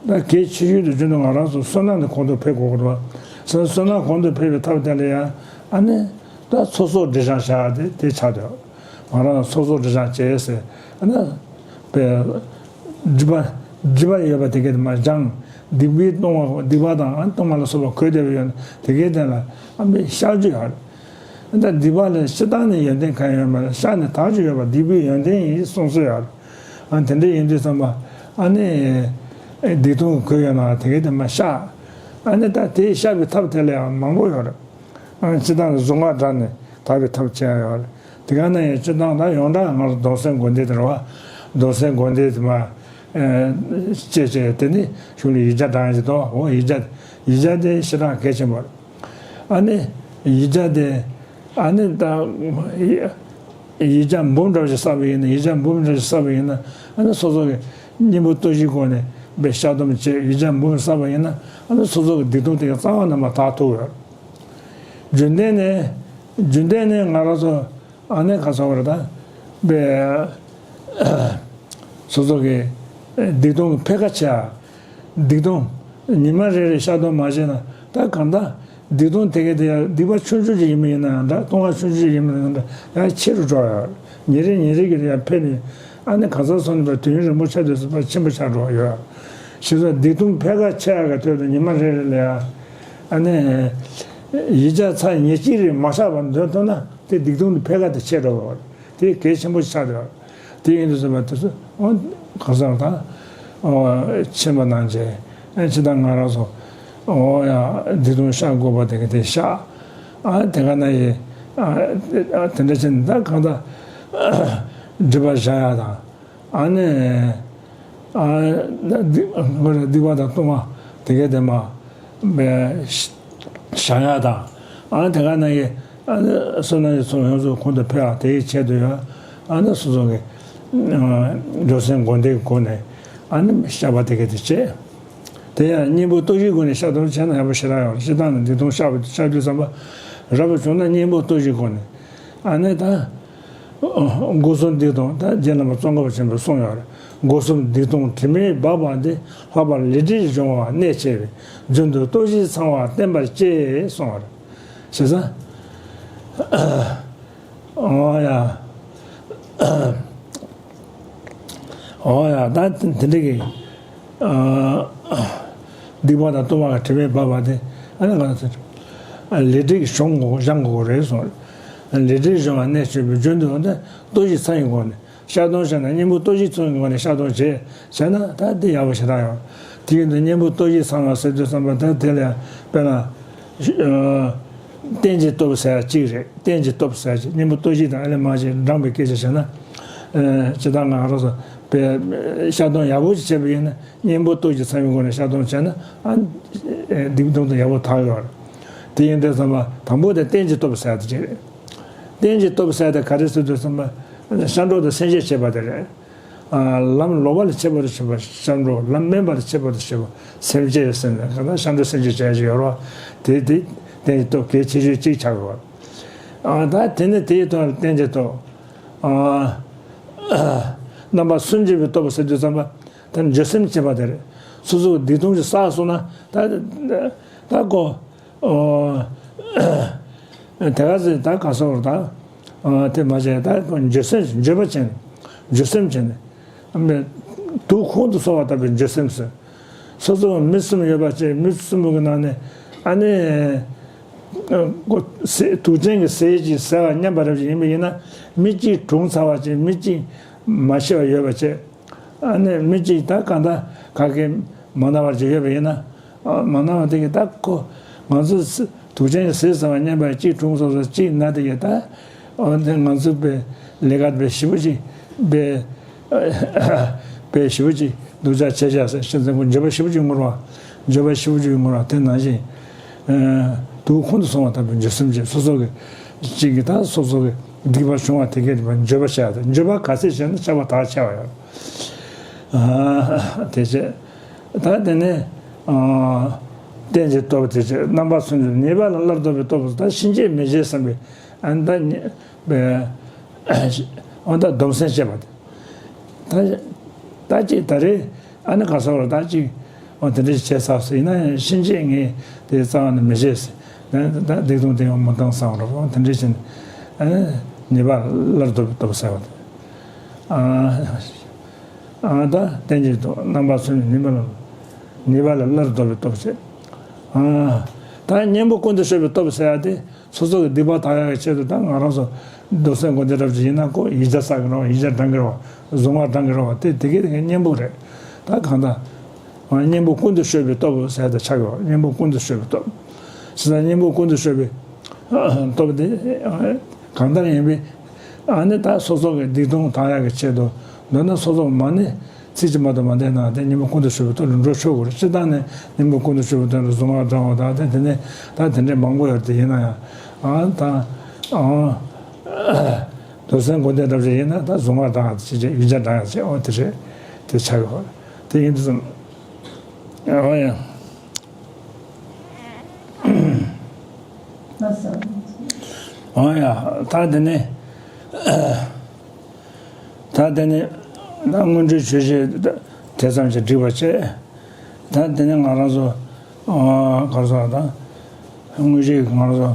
ད་གལ་ཆེ་ཤོས་དེ་རྒྱུན་དུ་ང་རང་ཚོ་བསོད་ནམས་དེ་གོང་དུ་འཕེལ་དགོས་ཀྱི་འདུག་བ། བསོད་ནམས་གོང་དུ་འཕེལ་བའི་ཐབས་དེ་ལ་ཡང་ཨ་ནི་ད་ཚོགས་གསོག་སྒྲིབ་སྦྱང་བྱ་ཡག་དེ་དེ་ཆགས་འདུག་ང་རང་ཚོགས་གསོག་སྒྲིབ་སྦྱང་བྱས་ཟེར་ཨ་ནི་དཔེ་སྒྲིབ་པ་སྒྲིབ་པ་ཡོད་པ་དེ་གས་དེ་མར་སྦྱང་། སྡིག་པའི་ལྟུང་བ་སྡིག་པ་དང་ཨ་ནི་ལྟུང་བ་ལ་སོགས་པ་གོས་བསྡད་པ་ཡོད་ན་དེ་གས་དེ་ལ་ཨ་ནི་བཤགས་རྒྱུ་ཡོད་རེད། ད་སྡིག་པ་ལ་སྤྱིར་བཏང་ནས་ཡོན་ཏན་གང་ཡང་ཡོད་མ་རེད། བཤགས་ནས་དག་རྒྱུ་ཡོད་པ་སྡིག་པའི་ཡོན་ཏན་ཡིན་གསུངས་སྲོལ་ཡོད་རེད། ཨ་དེ་འདྲ་ཡིན་དུས་ཙམ་པ་ཨ་ནི་སྡིག་ལྟུང་གི་གོས་ཡོད་ན་དེ་གས་དེ་མར་བཤགས། ཨ་ནི་ད་དེ་བཤགས་པའི་ཐབས་དེ་ལ་ཡང་མང་པོ་ཡོད་རེད། ཨ་སྤྱིར་བཏང་ནས་གཟུངས་སྔགས་བགྲངས་ནས་དག་པའི་ཐབས་བྱེད་ཡག་ཡོད་རེད། དེ་ག་ན་ཡང་སྤྱིར་བཏང་ད་ཡོངས་གྲགས་ང་ཚོ་གདུང་སེམས་སྒོམ་བཟླས་དེ་རེད་བ། གདུང་སེམས་སྒོམ་བཟླས་དེ་མར་བྱས་བྱས་དེ་ནི་གཞུག་ལ་ཡིག་བརྒྱ་བགྲང་ཡག་ཅིག་འདུག་འོ་ཡིག་བརྒྱ་ཡིག་བརྒྱ་དེ་ཞེ་དྲག་གལ་ཆེན་པོ་རེད། ཨ་ནི་ཡིག་བརྒྱ་དེ་ཨ་ནི་ད་ཡིག་བརྒྱ་འབུམ་འདྲ་བ་ཞིག་བསགས་པ་ཡིན་ན། ཡིག་བརྒྱ་འབུམ་འདྲ་ཞིག་བསགས་པ་ཡིན་ན། ཨ་ནི་སོ་སོ་གི་སྙིང་པོ་སྟོབས་བཞིའི་སྒོ་ནས་དཔེ་བཤགས་སྡོམ་བྱས་ཡིག་བརྒྱ་འབུམ་བསགས་པ་ཡིན་ན། ཨ་ནི་སོ་སོ་གི་སྡིག་ལྟུང་དེ་ག་རྩ་བ་ནས་མར་དག་ཐུབ་ཡོད། རྒྱུན་གཏན་ནས་རྒྱུན་གཏན་ནས་ང་རང་ཚོ་ཨ་ནི་ག་ཚོད་རེད་ད། དཔེ་སོ་སོ་གི་སྡིག་ལྟུང་གི་འཕེལ་ཁ་ཆེ་ཡག་སྡིག་ལྟུང་ཉི་མ་རེ་རེ་བཤགས་སྡོམ་མ་བྱས་ན་ད་གང་ལྟར་སྡིག་ལྟུང་དེ་གས་དེ་ཡང་སྡིག་པ་ཆུང་ཆུང་ཅིག་ཡིན་པ་ཡིན་ན་ཡང་འདྲ། ལྟུང་བ་ཆུང་ཆུང་ཅིག་ཡིན་པ་ཡིན་ན་འདྲ། ཡང་ཆེ་རུ་འགྲོ་ཡག་རེད། ཉིན་རེ་ཉིན་རེ་གི་ཡང་འཕེལ་ནས་ཨ་ནི་ག་ས་སོང་ནས་པ་དུས་ཡུན་རིང་པོ་ཆགས་དུས་སུ་པ་ཆེན་པོ་ཆགས་འགྲོ་ཡག་ཡོད། ཞེས་སོགས་སྡིག་ལྟུང་འཕེལ་ཁ་ཆེ་ཡག་གི་དོན་དུ་ཉི་མ་རེ་རེ་ལ་ཡང་ཨ་ནི་ཡིག་བརྒྱ་ཚར་ཉེར་གཅིག་རེ་མ་བཤགས་པར་འདོན་ཐུབ་ན་དེ་སྡིག་ལྟུང་དེ་འཕེལ་ཁ་དེ་ཆེ་འགྲོ་གི་རེད། དེ་གལ་ཆེན་པོ་ཆགས་འདུག་དེ་ཡིན་དུས་ཙམ་པ་དེ་ཚོ་ཨོ་ག་ས་དང་ཨོ་ཕྱིན་པ་གནང་བྱས། ཨེ་ཅི་ད་ང་རང་ཚོ་ཨོ་ཡ་སྡིག་ལྟུང་བཤགས་དགོས་པ་དེ་ག་དེ་བཤགས། ཨ་དེ་ག་ན་ཡི་ཨ་དེ་འདྲ་བྱས་ནས་ད་གང་ལྟར་སྒྲིབ་པ་བཤགས་ཡག་དང་། ཨ་ནི་ཨ་སྡིག་སྡིག་པ་དང་ལྟུང་བ་དེ་ག་དེ་མར་བཤགས་ཡག་དང་། ཨ་དེ་ག་ན་ཡི་ཨ་ནི་བསོད་ནམས་ཀྱི་ཚོགས་ཡོངས་སུ་གོང་དུ་འཕེལ་བ་དེའི་ཆེད་དུ་ཡང་ཨ་ནི་སོ་སོ་གི་ཨ་འགྲོ་སེམས་སྒོམ་བཟླས་ཀྱི་སྒོ་ནས་ཨ་ནི་བཤགས་པ་དེ་ག་དེ་བྱས། དེ་ཡང་གཉེན་པོ་སྟོབས་བཞིའི་སྒོ་ནས་བཤགས་སྡོམ་བྱས་ན་ཡག་པོ་ཞེ་དྲག་ཡོད་རེད། སྤྱིར་བཏང་ནས་སྡིག་ལྟུང་བཤགས་པ་བཤགས་རྒྱུ་བསམ་པ་རག་པ་བྱུང་ན་གཉེན་པོ་སྟོབས་བཞིའི་སྒོ་ནས་ཨ་ནི་ད་སྒོ་གསུམ་སྡིག་ལྟུང་ད་རྗེ་བླ་མ་ཙོང་ཁ་པ་ཆེན་པོས་གསུངས་ཡོད་རེད། སྒོ་གསུམ་སྡིག་ལྟུང་དྲི་མས་སྦགས་པ་འདི། ལྷག་པར་ལས་འབྲས་སྦྱོང་བ་གནད་ཆེ་བས། རྒྱུན་དུ་སྟོབས་བཞི་ཚང་བ་བསྟེན་པར་བྱེད་གསུངས་པ་རེད། བྱས་ཙང་ ཨོ་ཡ། ཨོ་ཡ། ད་དེ་འདྲ་གི། ཨ། སྡིག་པ་དང་ལྟུང་བ་གི་དྲི་མས་སྦགས་པ་དེ། ཨ་ནི་གང་ཟེར། ལས་འབྲས་ཀྱི་གཞུང་གོ་སྦྱང་དགོས་རེད་གསུངས། ལས་འབྲས་གཞུང་ལ་གནས་ཆོད་པའི་རྒྱུན་དུ་འདི་ལྟོ་བཞི་ཚང་བའི་སྒོ་ནས། བཤགས་སྡོམ་བྱས་ན་གཉེན་པོ་ལྟོ་བཞི་ཚང་བའི་སྒོ་ནས་བཤགས་སྡོམ་བྱས་བྱས་ན་ད་འདི་ཡག་པོ་ཞེ་དྲག་ཡོད། དེ་ཡིན་དུས་གཉེན་པོ་ལྟོ་བཞི་ཚང་བ་ཟེར་དུས་ཙམ་པ་ད་དེ་ལ་དཔེར་ན། ཨ། རྟེན་གྱི་སྟོབས་ཟེར་ཡ་གཅིག་རེད། རྟེན་གྱི་སྟོབས་ཟེར་ཡ་གཅིག་གཉེན་པོ་ལྟོ་བཞི་དང་ཨ་ལས་མ་བྱས་འབྲངས་པའི་སྐད་ཆ་བྱས་ན། ཨ། ཇི་ལྟར་ང་རང་ཚོ་པའི་བཤགས་སྡོམ་ཡག་པོ་ཞིག་བྱས་པ་ཡིན་ན། གཉེན་པོ་ལྟོ་བཞི་ཚང་བའི་སྒོ་ནས་བཤགས་སྡོམ་བྱས་ན། ཨ། སྡིག་སྡོམ་དང་ཡག་པོ་དག་ཡོད་རེད། དེ་ཡིན་དུས་ཙམ་པ་དང་པོ་དེ་རྟེན་གྱི་སྟོབས་ཟེར་ཡ་དེ་གཅིག་རེད། རྟེན་གྱི་སྟོབས་ཟེར་ཡ་དེ་ག་རེ་ཟེར་དུས་ཙམ་པ། ཤ་འགྲོ་དང་སེམས་བསྐྱེད་བྱེད་པ་དེ་རེད། ཨ། ལམ་ལོག་པ་ལ་ཆས་པ་དང་བྱེད་པ་ཤ་འགྲོ། ལམ་དམན་པ་ལ་ཆས་པ་དང་བྱེད་པ་སེམས་བསྐྱེད་ཟེར་ནས་གང་ལྟར་ཤ་འགྲོ་སེམས་བསྐྱེད་བྱ་ཡ་ཅིག་ཡོད་རེད་བ། དེ་དེ་རྟེན་གྱི་སྟོབས་གལ་ཆེ་ཤོས་གཅིག་ཆགས་ཡོད་རེད། ཨ། ད་དེ་ནས་དེའི་ཐོག་ལ་རྟེན་གྱི་སྟོབས། ཨ། རྣམ་པ་སུན་འབྱིན་པའི་སྟོབས་ཟེར་དུས་ཙམ་པ། ད་འགྱོད་སེམས་བྱེད་པ་དེ་རེད། སོ་སོ་གི་སྡིག་ལྟུང་ཅིག་བསགས་སོང་ན་ད་ད་ཀོ། ཨོ། དེ་ག་ཚོད་ད་ག་སོགས་ད། ཨ། དེ་མ་བྱས་ད་འགྱོད་སེམས་འགྱོད་པ་བྱས་ནས། འགྱོད་སེམས་བྱས་ནས། ཨ་མ། དུག་ཁུང་དུ་སོང་བ་ལྟ་བུའི་འགྱོད་སེམས་སུ། སོ་སོ་མི་གསུམ་ཡོད་པ་བྱས། མི་གསུམ་པོ་གི་ནང་ནས་ཨ་ནི། ཨ། ཀོ་ཟས་དུག་ཅན་གྱི་ཟས་ཅིག་ཟ་བ་སྙམ་པ་རབ་ཅིག་ཡིན་པ་ཡིན་ན། མི་གཅིག་གྲོངས་ཚར་བ་བྱས། མི་གཅིག་མ་ཤི་བ་ཡོད་པ་བྱས། ཨ་ནི་མི་གཅིག་ད་གང་ལྟར་ག་གེ་མ་ན་བ་ཅིག་ཡོད་པ་ཡིན་ན། ཨ། མ་ན་བ་དེ་གིས་ད་ཁོ་ང་ཚོ་དུག་ཅན་གྱི་ཟས་ཟ་བ་སྙམ་པ་གཅིག་གྲོངས་སོང་ཟེར། གཅིག་ན་དེ་གིས་ད། ཨ། དེ་ང་ཚོ་པའི་ལས་ཀ་དཔེ་ཞེ་པོ་ཅིག་དཔེ་དཔེ་ཞེ་པོ་ཅིག་སྡུག་ཅག་བྱས་བཞག་ཟེར། ཤེས་ཚད་ཁོ་འགྱོད་པ་ཞེ་པོ་ཅིག་ངུར་བ། འགྱོད་པ་ཞེ་པོ་ཅིག་ངུར་བ་དེ་ནང་བཞིན། ཨ། དུག་ཁུང་དུ་སོང་བ་ལྟ་བུའི་འགྱོད་སེམས་བྱས། སོ་སོ་གི་གཅིག་གིས་ད་སོ་སོ་གི་སྡིག་པ་བྱུང་བ་དེ་གས་འགྱོད་པ་བྱས་ཏེ། འགྱོད་པ་ག་ཚད་བྱས་ན་ཆགས་པ་དག་ཆེ་བ་ཡོད། ཨ། དེ་བྱས། ད་དེ་ནས། ཨ། རྟེན་གྱི་སྟོབས་དེ་བྱས། རྣམ་པ་སུན་འབྱིན། ཉེས་པ་ལ་སླར་ལྡོག་པའི་སྟོབས་སུ། ད་ཕྱིན་ཆད་མི་བྱེད་བསམ་པའི། ཨ། ད་ཉེས་པའི། ཨ། ད་སྡོམ་སེམས་བྱེད་པ་དེ། ད་ད་ཅིག་ད་རེས་ཨ་ནི་ག་ས་བར་ད་ཅིག་འོ་དེ་འདྲ་བྱས་ཚར་སོང་། ཡིན་ན་ཡང་ཕྱིན་ཆད་ངས་དེ་རྩ་བ་ནས་མི་བྱེད་ཟེར། ད་ད་སྡིག་ལྟུང་དེ་ཡང་མི་བཏང་བསམ་རོགས། འོ་དེ་འདྲ་བྱས་ནས། ཨ། ཉེས་པ་སླར་ལྡོག་པའི་སྟོབས་ཟེར་བ་དེ། ཨ། ཨ། ད་རྟེན་གྱི་སྟོབས། རྣམ་པ་སུན་འབྱིན། ཉེས་པ་ལ། ཉེས་པ་ལ་སླར་ལྡོག་པའི་སྟོབས་ཟེར། ཨ། ད་གཉེན་པོ་ཀུན་ཏུ་སྤྱོད་པའི་སྟོབས་ཟེར་ཡ་དེ། སོ་སོ་གི་སྡིག་པ་དག་ཡག་གི་ཆེད་དུ་ད་ང་རང་ཚོ་རྡོར་སེམས་སྒོམ་བཟླས་རབ་ཅིག་ཡིན་ན་ཁོ་ཡིག་བརྒྱ་བསགས་ཀྱི་རེད་བ། ཡིག་བརྒྱ་བགྲང་གི་རེད་བ། གཟུངས་སྔགས་བགྲང་གི་རེད་བ། དེ་དེ་གའི་དེ་གའི་གཉེན་པོ་རེད། ད་གང་ལྟར་གཉེན་པོ་ཀུན་ཏུ་སྤྱོད་པའི་སྟོབས་ཟེར་ད་ཆགས་ཡོད། གཉེན་པོ་ཀུན་ཏུ་སྤྱོད་པའི་སྟོབས་ཟེར་ན། གཉེན་པོ་ཀུན་ཏུ་སྤྱོད་པའི་སྟོབས་དེ་གང་ལྟར་ཡིན་པས། ཨ་ནི་ད་སོ་སོ་གི་སྡིག་ལྟུང་དག་ཡག་གི་ཆེད་དུ། མདོར་ན་སོ་སོ་མ་ཎི་ཚིག་གཅིག་མ་གཏོགས་མ་བཟླས་ན་དེ་གཉེན་པོ་ཀུན་ཏུ་སྤྱོད་པའི་སྟོབས་ལ་འགྲོ་ཆོག་གི་རེད། སྤྱིར་བཏང་ནས་གཉེན་པོ་ཀུན་ཏུ་སྤྱོད་པའི་སྟོབས་ལ་གཟུངས་སྔགས་བགྲང་བ་དང་དེ་དེ་ནས་ད་དེ་འདྲའི་མང་པོ་ཡོད་དེ། ཡིན་ན་ཡང་། ཨ། ད། ཨ། རྡོར་སེམས་སྒོམ་བཟླས་རབ་ཅིག་ཡིན་ན་ད་གཟུངས་སྔགས་བགྲང་ཡག་ཅིག་བྱས། ཡིག་བརྒྱ་བགྲང་ཡག་ཅིག་འོ་དེ་རེད། དེ་ཆགས་ཡོད་རེད། དེ་ཡིན་དུས་ཙམ། འོ་ཡ། འོ་ཡ། ད་དེ་ནས། ད་དེ་ནས་ད་དངོས་གྲུབ་ཆོས་ཅན་དེ་ཙམ་གྱིས་འགྲིག་པ་བྱས། ད་དེ་ནས་ང་རང་ཚོ། ཨ། ག་རེ་ཟེར་ད། དངོས་གཞི་ང་རང་ཚོ་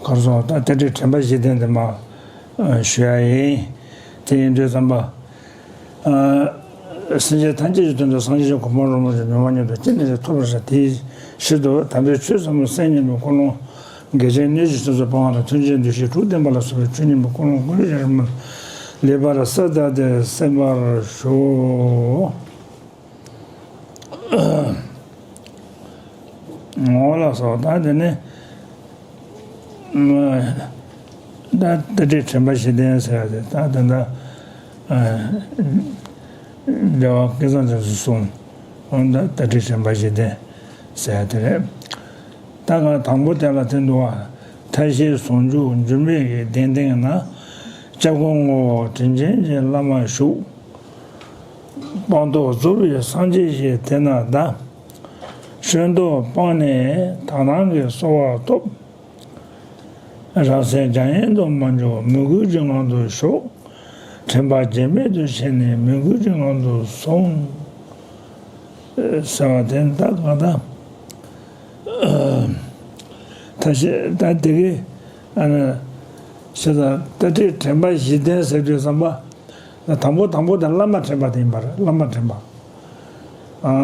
ག་རེ་ཟེར་ད། དེ་འདྲའི་དྲན་པ་བཞི་ལྡན་དེ་མར་ཞུ་ཡ་ཡིན། དེ་ཡིན་དུས་ཙམ་པ། ཨ། སེམས་ཅན་ཐམས་ཅད་ཀྱི་དོན་དུ་སངས་རྒྱས་ཀྱི་གོ་འཕང་རོལ་མོ་ཆེན་མྱུར་བ་མྱུར་དུ་ཅི་ནས་ཀྱང་ཐོབ་པར་བྱ། དེའི་ཕྱིར་དུ་དམ་པའི་ཆོས་ཟབ་མོ་གསན་སྙིང་པོའི་ཀུན་སློང་། དགེ་ཆེ་གནོད་བྱེད་སེམས་ཙམ་སྤང་བ་དང་། མཐུན་རྐྱེན་འདུ་ཤེས་དྲུག་ལྡན་པ་ལ་སོགས་པའི་ཆོས་སྙིང་པོའི་ཀུན་སློང་ཀུན་ལེགས་ཤོམ་ལེགས་པར་གསལ་བཏབ་སྟེ་གསན་པར་ཞུ། འོ་ལགས་སོ། ད་དེ་ནས། ད་ལྟ་དྲན་པ་བཞི་ལྡན་ཟེར་ཡ་དེ། ད་དེ་འདྲ། ཨ། རྒྱལ་བ་སྐལ་བཟང་རྒྱ་མཚོས་གསུངས། འོ་ད་ལྟ་དྲན་པ་བཞི་ལྡན་ཟེར་ཡ་དེ་རེད། ད་ག་དང་པོ་དེ་ལ་དེ་འདུག་བ། མཐའ་བཞིའི་ཟུང་འཇུག་འགྱུར་མེད་ཀྱི་གདན་སྟེང་ན། སྐྱབས་མགོན་ངོ་བོ་དྲིན་ཅན་གྱི་བླ་མ་བཞུགས། སྤངས་རྟོགས་རྫོགས་པའི་སངས་རྒྱས་ཞེས་དེ་ན་གདའ། ཤོད་དོ་སྤངས་ནས་དག་སྣང་གིས་གསོལ་བ་ཐོབ། རང་སེམས་རྒྱ་ཡན་དུ་མ་འཇུག་མོས་གུས་ཀྱི་ངང་དུ་ཞོག། དྲན་པ་བརྗེད་མེད་དུ་བྱས་ནས་མོས་གུས་ཀྱི་ངང་དུ་སོང་། ཟེར་བ་དེ་ད་གང་ལྟར། ད་ཤེས་ད་དེ་གའི། ཨ་ནི། བྱས་ཙང་ད་ལྟའི་དྲན་པ་བཞི་ལྡན་ཟེར་དུས་ཙམ་པ། དང་པོ་དང་པོ་དེ་བླ་མ་དྲན་པ་དེ་ཡིན་པ་རེད། བླ་མ་དྲན་པ། ཨ།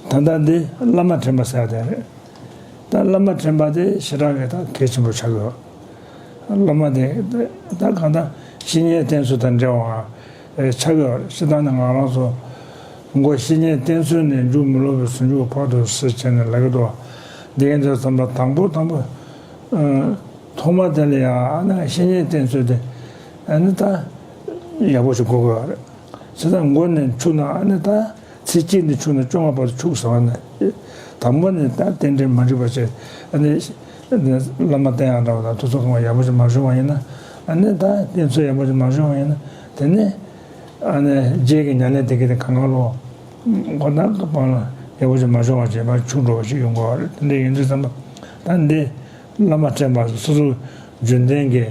ད་ལྟ་འདི་བླ་མ་དྲན་པ་ཟེར་ཡ་དེ་རེད། ད་བླ་མ་དྲན་པ་དེ་ཞེ་དྲག་གི་ད་གལ་ཆེན་པོ་ཆགས་ཡོད། བླ་མ་དེ་ད་གང་ལྟར་བཤེས་གཉེན་བསྟེན་ཚུལ་དང་འབྲེལ་བ་ཆགས་ཡོད་རེད། སྤྱིར་བཏང་ནས་ང་རང་ཚོ་མགོ་བཤེས་གཉེན་བསྟེན་ཚུལ་ནས་མཇུག་མི་སློབ་པའི་ཟུང་འཇུག་བར་དུ་ཟེར་བྱས་ནས་ལབ་ཀྱི་འདུག་འདི་ཡིན་དུས་ཙམ་པ་དང་པོ་དང་པོ། ཨ། ཐོག་མ་དེ་ལ་ཡང་ཨ་ནི་བཤེས་གཉེན་བསྟེན་ཚུལ་དེ་ཨ་ནི་ད་ཡག་པོ་ཞིག་གོ་དགོས་པ་རེད། བྱས་ཙང་མགོ་ནས་འཁྱུག་ན་ཨ་ནི་ད་ཚིགས་གཅིག་ནས་འཁྱུག་ན་བཅོ་ལྔ་བར་དུ་འཁྱུག་ཟེར་བ་ནི། དང་པོ་ནས་ད་རྟེན་འབྲེལ་མ་འགྲིག་པ་བྱས། ཨ་ནི་བླ་མ་བསྟེན་ཡག་འདྲ་བ་དང་དུས་ཚོད་གང་བ་ཡག་པོ་ཞིག་མ་བྱུང་བ་ཡིན་ན། ཨ་ནི་ད་བསྟེན་ཚུལ་ཡག་པོ་ཞིག་མ་བྱུང་བ་ཡིན་ན། དེ་ནས་ཨ་ནི་རྗེས་ཀྱི་ཉམས་ལེན་དེ་གའི་དེ་གང་ག་ལོ། མགོ་ནག་གི་བར་ལ་ཡག་པོ་ཞིག་མ་བྱུང་བ་བྱས་པ་འཁྱུག་འགྲོ་བ་ཞིག་ཡོང་གི་ཡོད་རེད། དེ་འདྲ་ཡིན་དུས་ཙམ་པ་ད་འདི་བླ་མ་དྲན་པ་སོ་སོ་རྒྱུན་ལྡན་གྱི་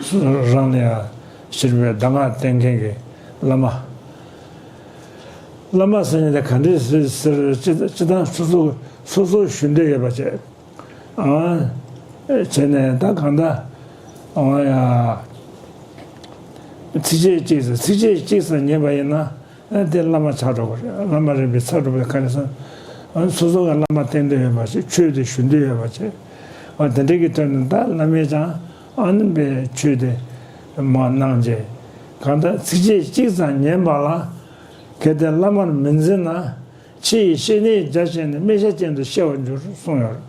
སོ་སོ་རང་ལ་ཡང་ཞེས་པའི་གདམས་ངག་བསྟན་མཁན་གྱི་བླ་མ། བླ་མ་ཟེར་མཁན་དེ་ག་འདྲས་ཟེར་ཟེར། སྤྱི་སྤྱི་བཏང་སོ་སོ་སོ་སོ་ཞུ་འདོད་ཡོད་པ་བྱས། ཨ། བྱས་ནས་ད་གང་ལྟར། ཨ་ཡ། ཚིགས་བཅད་གཅིག་ཙམ་ཚིགས་བཅད་གཅིག་ཙམ་ཉན་པ་ཡིན་ན། ཨ། དེ་བླ་མ་ཆགས་འགྲོ་གི་རེད། བླ་མ་རིག་པའི་ཚད་འགྲོ་བའི་ཁ་ནས་སོང་། ཨ། སོ་སོ་ག་བླ་མ་བསྟེན་འདོད་ཡོད་པ་བྱས། ཆོས་དེ་ཞུ་འདོད་ཡོད་པ་བྱས། ཨ། དེ་འདྲ་གི་དོན་ནི་ད་བླ་མས་ཀྱང་ཨ་ནི་པའི་ཆོས་དེ་མ་གནང་བྱས། གང་ལྟར་ཚིགས་བཅད་གཅིག་ཙམ་ཉན་པ་ལ། གལ་ཏེ་བླ་མར་མི་འཛིན་ན། ཕྱི་ཡི་བཤེས་གཉེན་རྒྱ་ཆེ་ནས་སྨེ་ཤ་ཅན་དུ་སྐྱེ་བར་འགྱུར་གསུངས་ཡོད།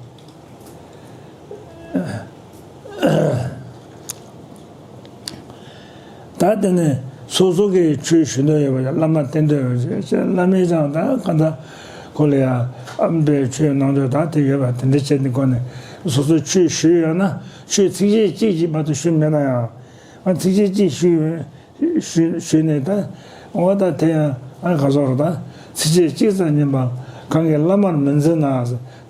ད་དེ་ནས་སོ་སོ་གིས་ཆོས་ཞུ་འདོད་ཡོད་པ་ཡང་བླ་མ་བསྟེན་འདོད་ཡོད་པ་བྱས། བླ་མས་ཀྱང་ད་ག་ད་ཁོ་ལ་ཡང་ཨ་མ་པའི་ཆོས་གནང་འདོད་ད་དེ་ཡོད་པ་དེ་འདྲ་བྱས་ནས་ཁོ་ནས་སོ་སོ་ཆོས་ཞུས་ཡོད་ན་ཆོས་ཚིགས་བཅད་གཅིག་ཅིག་མ་གཏོགས་ཞུས་མེད་ན་ཡང་། ཨ། ཚིགས་བཅད་གཅིག་ཞུས་ཡོད། ཞུས་ཞུས་ནས་ད། འོ་ད་དེ་ཡང་ཨ་ག་ཟེར་རོ། ད་ཚིགས་བཅད་གཅིག་ཙམ་ཉན་པ་གང་གིས་བླ་མར་མི་འཛིན་ན།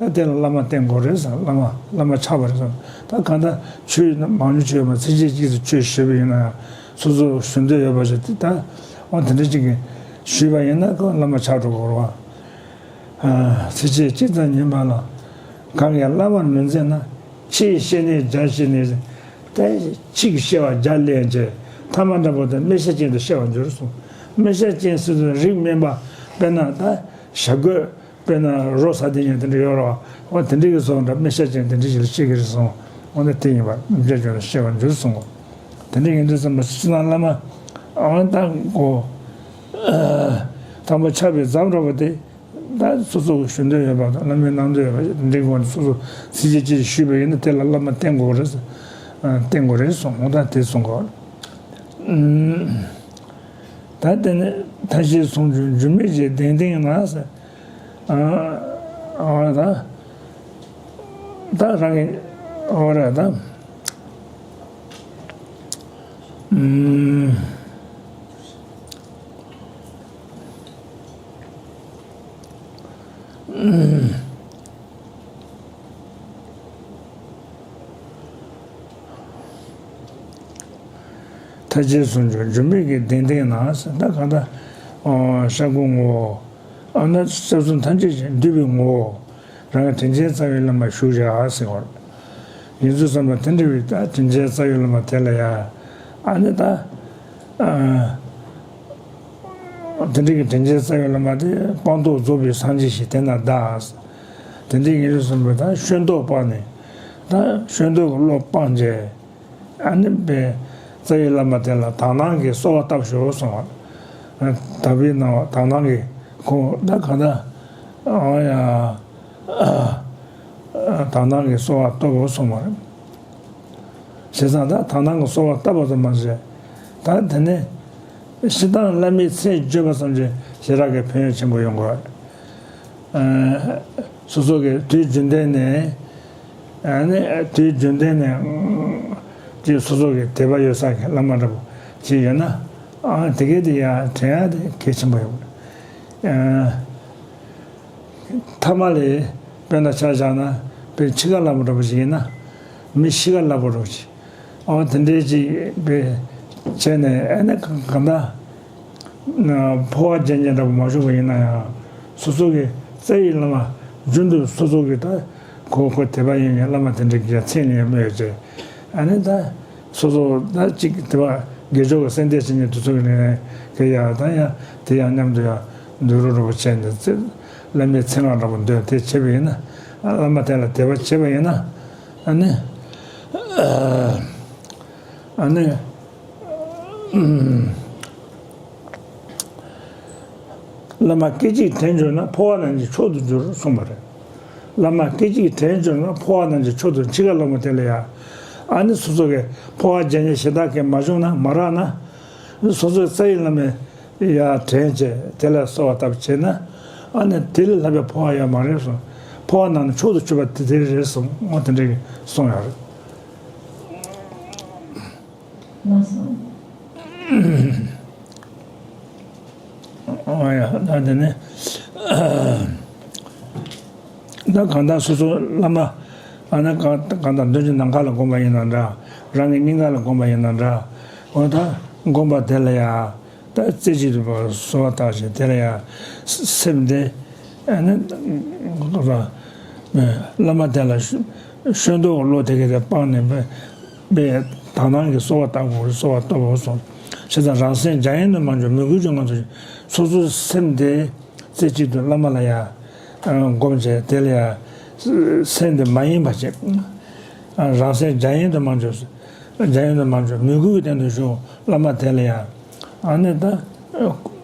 ཨ། དེ་ལ་བླ་མ་བསྟེན་དགོས་རེད་ཟེར། བླ་མ་བླ་མ་ཆགས་པ་རེད་ཟེར། ད་གང་ལྟར་ཆོས་མང་ཉུང་ཆོས་མ་ཚིགས་བཅད་གཅིག་ཙམ་ཆོས་ཞུས་པ་ཡིན་ན་ཡང་སོ་སོ་ཞུ་འདོད་ཡོད་པ་ཞིག་དེ་ད། འོ་དེ་འདྲ་ཅིག་གིས་ཞུས་པ་ཡིན་ན་ཁོ་བླ་མ་ཆགས་འགྲོ་དགོས་རེད་བ། ཨ། ཚིགས་བཅད་གཅིག་ཙམ་ཉན་པ་ལ་གང་གིས་བླ་མར་མི་འཛིན་ན། ཕྱི་ཡི་བཤེས་གཉེན་རྒྱ་ཆེ་ནས། ད་ཕྱི་གི་བཤེས་པ་རྒྱ་ལས་བྱས་ཐ་མ་འདྲ་པོ་དེ་སྨེ་ཤ་ཅན་དུ་སྐྱེ་བར་འགྱུར་གསུངས། སྨེ་ཤ་ཅན་ཟེར་དུས་རིགས་དམན་པ། དཔེར་ན་ད་བྱ་རྒོད། དཔེར་ན་རོ་ཟ་དེ་ཉིད་དེ་འདྲ་ཡོད་རེད་བ། འོ་དེ་འདྲ་གི་ཚོ་འདྲ་སྨེ་ཤ་ཅན་དེ་འདྲ་ཞིག་ལ་སྐྱེ་གི་རེད་གསུངས། འོ་ན་དེ་ཡིན་པ་རྒྱ་ཆེ་ནས་སྐྱེ་བར་འགྱུར་གསུངས། དེ་འདྲ་ཡིན་དུས་ཙམ་པ་སྤྱིར་བཏང་བླ་མ། འོ་ད་གོ། དང་པོ་ཆགས་པའི་ཙམ་འདྲ་པོ་དེ། ད་སོ་སོ་གི་ཞུ་འདོད་ཡོད་པ་དང་བླ་མའི་གནང་འདོད་ཡོད་པ་འདི་སྒོ་ནས་སོ་སོ་ཚིགས་བཅད་གཅིག་ཞུས་པ་ཡིན་ན་དེ་ལ་བླ་མ་བསྟེན་དགོས་རེད། ཨ། བསྟེན་དགོས་རེད་གསུངས། འོ་ད་དེ་གསུང་གོ། ཨུམ། ད་དེ་ནས་མཐའ་བཞིའི་ཟུང་འཇུག་འགྱུར་མེད་ཀྱི་གདེང་སྟེང་ན་ཟེར། ཨ། ཨ། ད་ད་རང་གི་འོ་ར་ད། ཨུམ། མཐའ་བཞིའི་ཟུང་འཇུག་འགྱུར་མེད་ཀྱི་གདེང་སྟེང་ན་ཟེར། ད་གང་ལྟར། ཨོ། ཤར་སྒོ་ངོ་བོ། ཨ་ནི་སྐྱབས་གསུམ་ཐམས་ཅད་ཀྱི་འདུས་པའི་ངོ་བོ། རང་གི་དྲིན་ཅན་རྩ་བའི་བླ་མར་བཞུགས་བྱ་ཟེར་བ། ཡིན་ཙང་བསམ་པ་དེ་འདྲ་བའི་ད་དྲིན་ཅན་རྩ་བའི་བླ་མ་དེ་ལ་ཡ། ཨ་ནི་ད། ཨ། དེ་འདྲ་གི་དྲིན་ཅན་རྩ་བའི་བླ་མ་དེ་སྤངས་རྟོགས་རྫོགས་པའི་སངས་རྒྱས་ཤིག་དེ་ན་གདའ། དེ་འདྲ་ཡིན་ཙང་བསམ་པ་ད་ཤོད་མདོག་སྤངས་ནས། ད་ཤོད་མདོག་གི་བློ་སྤངས་བྱས། ཨ་ནི་པའི་རྩ་བའི་བླ་མ་དེ་ལ་དག་སྣང་གི་གསོལ་བ་བཏབ་ཤོག་གསུངས་པ། དག་པའི་སྣང་བ་དག་སྣང་གི་ཁོང་ད་ག་ད། ཨ་ཡ། དག་སྣང་གི་གསོལ་བ་བཏབ་གསུངས་པ་རེད། བྱས་ཙང་ད་དག་སྣང་གི་གསོལ་བ་བཏབ་པ་ཙམ་མ་ཟད། ད་དེ་ནས་སྤྱིར་བཏང་བླ་མའི་མཚན་བརྗོད་པ་ཙམ་གྱིས་ཞེ་དྲག་གི་ཕན་ཡོན་ཆེན་པོ་ཡོང་གི་རེད། ཨ། སོ་སོ་གི་དུས་རྒྱུན་ལྡན་ནས། ཨ་ནི་དུས་རྒྱུན་ལྡན་ནས་ཀྱི་སོ་སོ་གི་དད་པ་ཡོད་ས་གི་བླ་མ་འདྲ་པོ་ཅིག་ཡོད་ན། ཨ། དེ་གས་དེ་ཡང་དྲན་ཡ་དེ་གལ་ཆེན་པོ་ཡོད། ཨ། ཐ་མ་ལས་དཔེར་ན་ཆ་བཞག་ན་དཔེ་འཆི་ཁ་སླ་པོ་འདྲ་པོ་ཞིག་ཡིན་ན། མི་ཤི་ཁ་སླ་པོ་འདྲ་པོ་ཞིག་ཨོ་དེ་འདྲའི་ཅིག་དཔེ་བྱས་ནས། ཨ་ནི་གང་ལྟར་འཕོ་བ་རྒྱས་རྒྱས་འདྲ་པོ་མ་བྱུང་བ་ཡིན་ན་ཡང་། སོ་སོ་གི་རྩ་བའི་བླ་མ་རྒྱུན་དུ་སོ་སོ་གི་ད་ ཁོ་ཁོ་དད་པ་ཡིན་ཡང་བླ་མ་དེ་འདྲ་གི་ཡང་མཚན་ནས་ཡང་སྨོས་བྱས། ཨ་ནི་ད་སོ་སོ་ད་ཅིག་དད་པ་དགེ་སྦྱོར་གྱི་སེམས་གཏད་བྱེད་མཁན་དེ་ཚོ་གི་ནས་གི་ཡང་ད་ཡང་དེ་ཡང་མཉམ་དུ་ཡང་འདུག་རོགས་རོགས་བྱས་ནས་ཚེ་བླ་མའི་མཚན་སྔགས་འདྲ་པོ་འདོན་དེ་བྱས་པ་ཡིན་ན། ཨ་བླ་མ་དེ་ལ་དད་པ་བྱས་པ་ཡིན་ན། ཨ་ནི་ཨ་ནི། བླ་མ་སྐད་ཅིག་དྲན་གྱུར་ན་འཕོ་བ་རྣམས་ཀྱི་མཆོག་ཏུ་འགྱུར་གསུངས་པ་རེད། བླ་མ་སྐད་ཅིག་དྲན་གྱུར་ན་འཕོ་བ་རྣམས་ཀྱི་མཆོག་ཏུ་འཆི་ཁ་ལ་མོ་དེ་ལ་ཡ། ཨ་ནི་སོ་སོ་གི་འཕོ་བ་རྒྱག་མཁན་གཞན་དག་གིས་མ་བྱུང་ན་མ་རག་ན། སོ་སོའི་རྩ་བའི་བླ་མས་ཡ་དྲན་བྱས་དེ་ལ་གསོལ་བ་བཏབ་བྱས་ན། ཨ་ནི་དེ་ལས་ལྷག་པའི་འཕོ་བ་ཡོད་མ་རེད་གསུངས། འཕོ་བ་རྣམས་ནི་མཆོག་ཏུ་གྱུར་པ་དེ་དེ་རེད་གསུངས། འོ་དེ་འདྲ་གི་གསུངས་ཡོད་རེད། ལགས་སོ། ཨ་ཡ་ད་དེ་ནི་ད་གང་ལྟར་སོ་སོ་བླ་མ་ཨ་ནི་གང་གང་ལྟར་མདུན་གྱི་ནམ་མཁའ་ལ་བསྒོམ་པ་ཡིན་ན་འདྲ། རང་གི་སྙིང་ག་ལ་བསྒོམ་པ་ཡིན་ན་འདྲ། འོ་ད་བསྒོམ་པ་དེ་ལ་ཡ་ད་རྩེ་གཅིག་ཏུ་གསོལ་བ་བཏབ་བྱས་དེ་ལ་ཡ་སེམས་དེ་ཨ་ནི་བླ་མ་དེ་ལ་ཤོ་ཤོད་མདོག་བློ་དེ་ག་དེ་སྤངས་ནས་པས་དག་སྣང་གི་གསོལ་བ་བཏབ་དགོས། གསོལ་བ་བཏབ་དགོས་སོ། བྱས་ཙང་རང་སེམས་རྒྱ་ཡན་དུ་མ་འཇོག་མོས་གུས་ཀྱི་ངང་དུ། སོ་སོའི་སེམས་དེ་རྩེ་གཅིག་ཏུ་བླ་མ་ལ་ཡ་བསྒོམ་བྱས་དེ་ལ་ཡ་སེམས་དེ་མ་ཡེངས་པ་བྱས། རང་སེམས་རྒྱ་ཡན་དུ་མ་འཇོག་རྒྱ་ཡན་དུ་མ་འཇོག་མོས་གུས་ཀྱི་སྟེང་དུ་བཞུགས། བླ་མ་དེ་ལ་ཡ་ཨ་ནི་ད་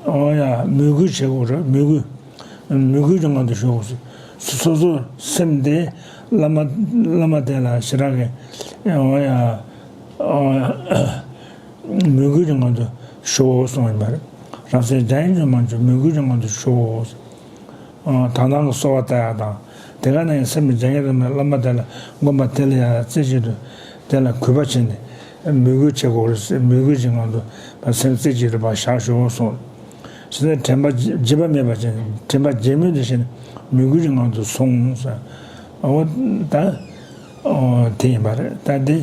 འོ་ཡ་མོས་གུས་བྱེད་དགོས་རེད། མོས་གུས། མོས་གུས་ཀྱི་ངང་དུ་བཞུགས། སོ་སོ་སེམས་དེ་བླ་མ་བླ་མ་དེ་ལ་ཞེ་དྲག་གི་འོ་ཡ་མོས་གུས་ཀྱི་ངང་དུ་བཞུགས་གསུངས་ཡིན་པ་རེད། རང་སེམས་རྒྱ་ཡན་དུ་མ་འཇོག་མོས་གུས་ཀྱི་ངང་དུ་བཞུགས། དག་སྣང་གི་གསོལ་བ་བཏབ་ཡ་དང་། དེ་ག་ནས་སེམས་རྒྱ་ཡན་དུ་མ་བླ་མ་དེ་ལ་བསྒོམ་པ་དེ་ལ་ཡ་རྩེ་གཅིག་ཏུ་དེ་ལ་གུས་པ་བྱས་ནས་མོས་གུས་བྱེད་དགོས་རེད། མོས་གུས་ཀྱི་ངང་དུ་སེམས་རྩེ་གཅིག་ཏུ་ཕར་བཞག་ཞོག་གསུངས། བྱས་ཙང་དྲན་པ་བརྗེད་པ་མེད་པ་བྱས་ནས་དྲན་པ་བརྗེད་མེད་དུ་བྱས་ནས་མོས་གུས་ཀྱི་ངང་དུ་སོང་ཟེར། འོ་ད་འོ་དེ་ཡིན་པ་རེད། ད་འདི་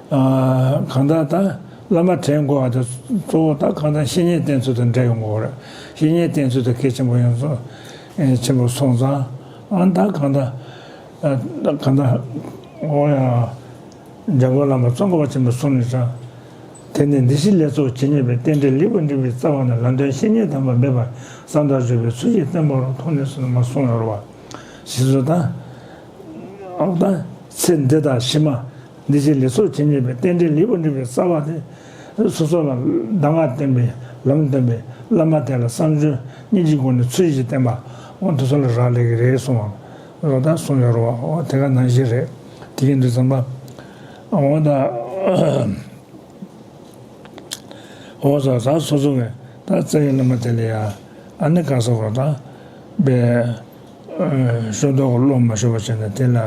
གང་ལྟར་ད་བླ་མ་དྲན་དགོས་པ་དེ་གཙོ་བོ་ད་གང་ལྟར་བཤེས་གཉེན་བསྟེན་ཚུལ་དང་འབྲེལ་ཡོང་དགོས་རེད། བཤེས་གཉེན་བསྟེན་ཚུལ་དེ་གལ་ཆེན་པོ་ཡོང་ཚུལ་ཆེན་པོ་སོང་ཙང་། ཨ་ད་གང་ལྟར་གང་ལྟར་འོ་ཡ། འཇམ་མགོན་བླ་མ་ཙོང་ཁ་པ་ཆེན་པོས་གསུངས་ནས་ཀྱང་། དེ་ནས་འདི་ཕྱི་ལས་ཚོགས་ཇི་སྙེད་པའི། རྟེན་འབྲེལ་ལེགས་པར་འགྲིག་པའི་རྩ་བ་ནས། ལམ་སྟོན་བཤེས་གཉེན་དམ་པ་མེད་པར། བསམ་དང་སྤྱོད་པའི་ཚུལ་གྱིས་བསྟེན་པ་རུ། མཐོང་ནས་སུ་ནི་མ་གསུངས་ཡོད་རེད་བ། ཞེས་སོ། ད་ཨོ་ད་ཚེ་འདི་དང་ཕྱི་མ་འདི་ཕྱི་ལས་ཚོགས་ཇི་སྙེད་པའི། རྟེན་འབྲེལ་ལེགས་པར་འགྲིག་པའི་རྩ་བ་དེ། སོ་སོ་ལ་གདམས་ངག་བསྟན་པའི་ལམ་སྟོན་པའི་བླ་མ་དེ་ལ་བསམ་སྦྱོར་སྙིང་རྗེའི་སྒོ་ནས་ཚུལ་བཞིན་བསྟེན་པ། འོ་དེ་ཚོ་ལ་རག་ལས་ཀྱི་རེད་གསུངས་པ། རོ་ད་གསུངས་ཡོད་རེད་བ། འོ་དེ་ག་ནང་བཞིན་རེད། དེ་ཡིན་དུས་ཙམ་པ། འོ་ད། འོ་ཟ་ཟ་སོ་སོ་གི་ད་རྩ་བའི་བླ་མ་དེ་ལ་ཡ་ཨ་ནི་ག་ཟེར་དགོས་རེད། ད་པའི་ཤོ་མདོག་གི་བློ་མ་ཤོར་བ་བྱས་ནས་དེ་ལ་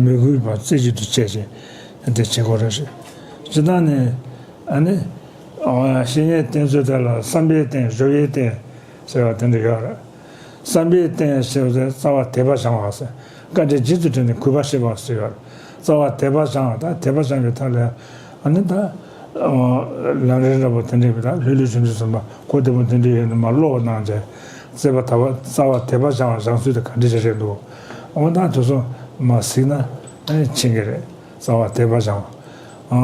མོས་གུས་པ་རྩེ་གཅིག་ཏུ་བྱས་བྱས་དེ་བྱེད་དགོས་རེད། སྤྱིར་བཏང་ནས་ཨ་ནི་བཤེས་གཉེན་བསྟེན་ཚུལ་དེ་ལ་བསམ་པས་བསྟེན། སྦྱོར་བས་བསྟེན་ཟེར་བ་དེ་འདྲ་ཡོད་རེད། བསམ་པས་བསྟེན་ཞེས་པ་དེ་རྩ་བ་དད་པ་སྦྱང་བ་ཟེར། བཀའ་དྲིན་རྗེས་སུ་དྲན་ནས་གུས་པ་བསྐྱེད་པ་ཟེར་ཡོད་རེད། རྩ་བ་དད་པ་སྦྱང་བ་དང་དད་པ་སྦྱང་བའི་ཐད་ལ་ཨ་ནི་ད་ལམ་རིམ་འདྲ་པོ་དེ་འདྲ་གི་ད་ལྷོད་ལྷོད་བྱུང་དུས་ཙམ་པ་གོ་བདེ་པོ་དེ་འདྲ་ཡོད་ནི་མ་ཀློག་གནང་བྱས་རྩ་བ་དད་པ་རྩ་བ་དད་པ་སྦྱང་བ་སྦྱང་ཚུལ་དེ་ག་འདྲ་ཞིག་རེད་འདུག་འོ་ད་དེ་ཚོ་མ་གཟིགས་ན་ཨ་ནི་ཕྱིན་གི་རེད། རྩ་བ་དད་པ་སྦྱང་བ།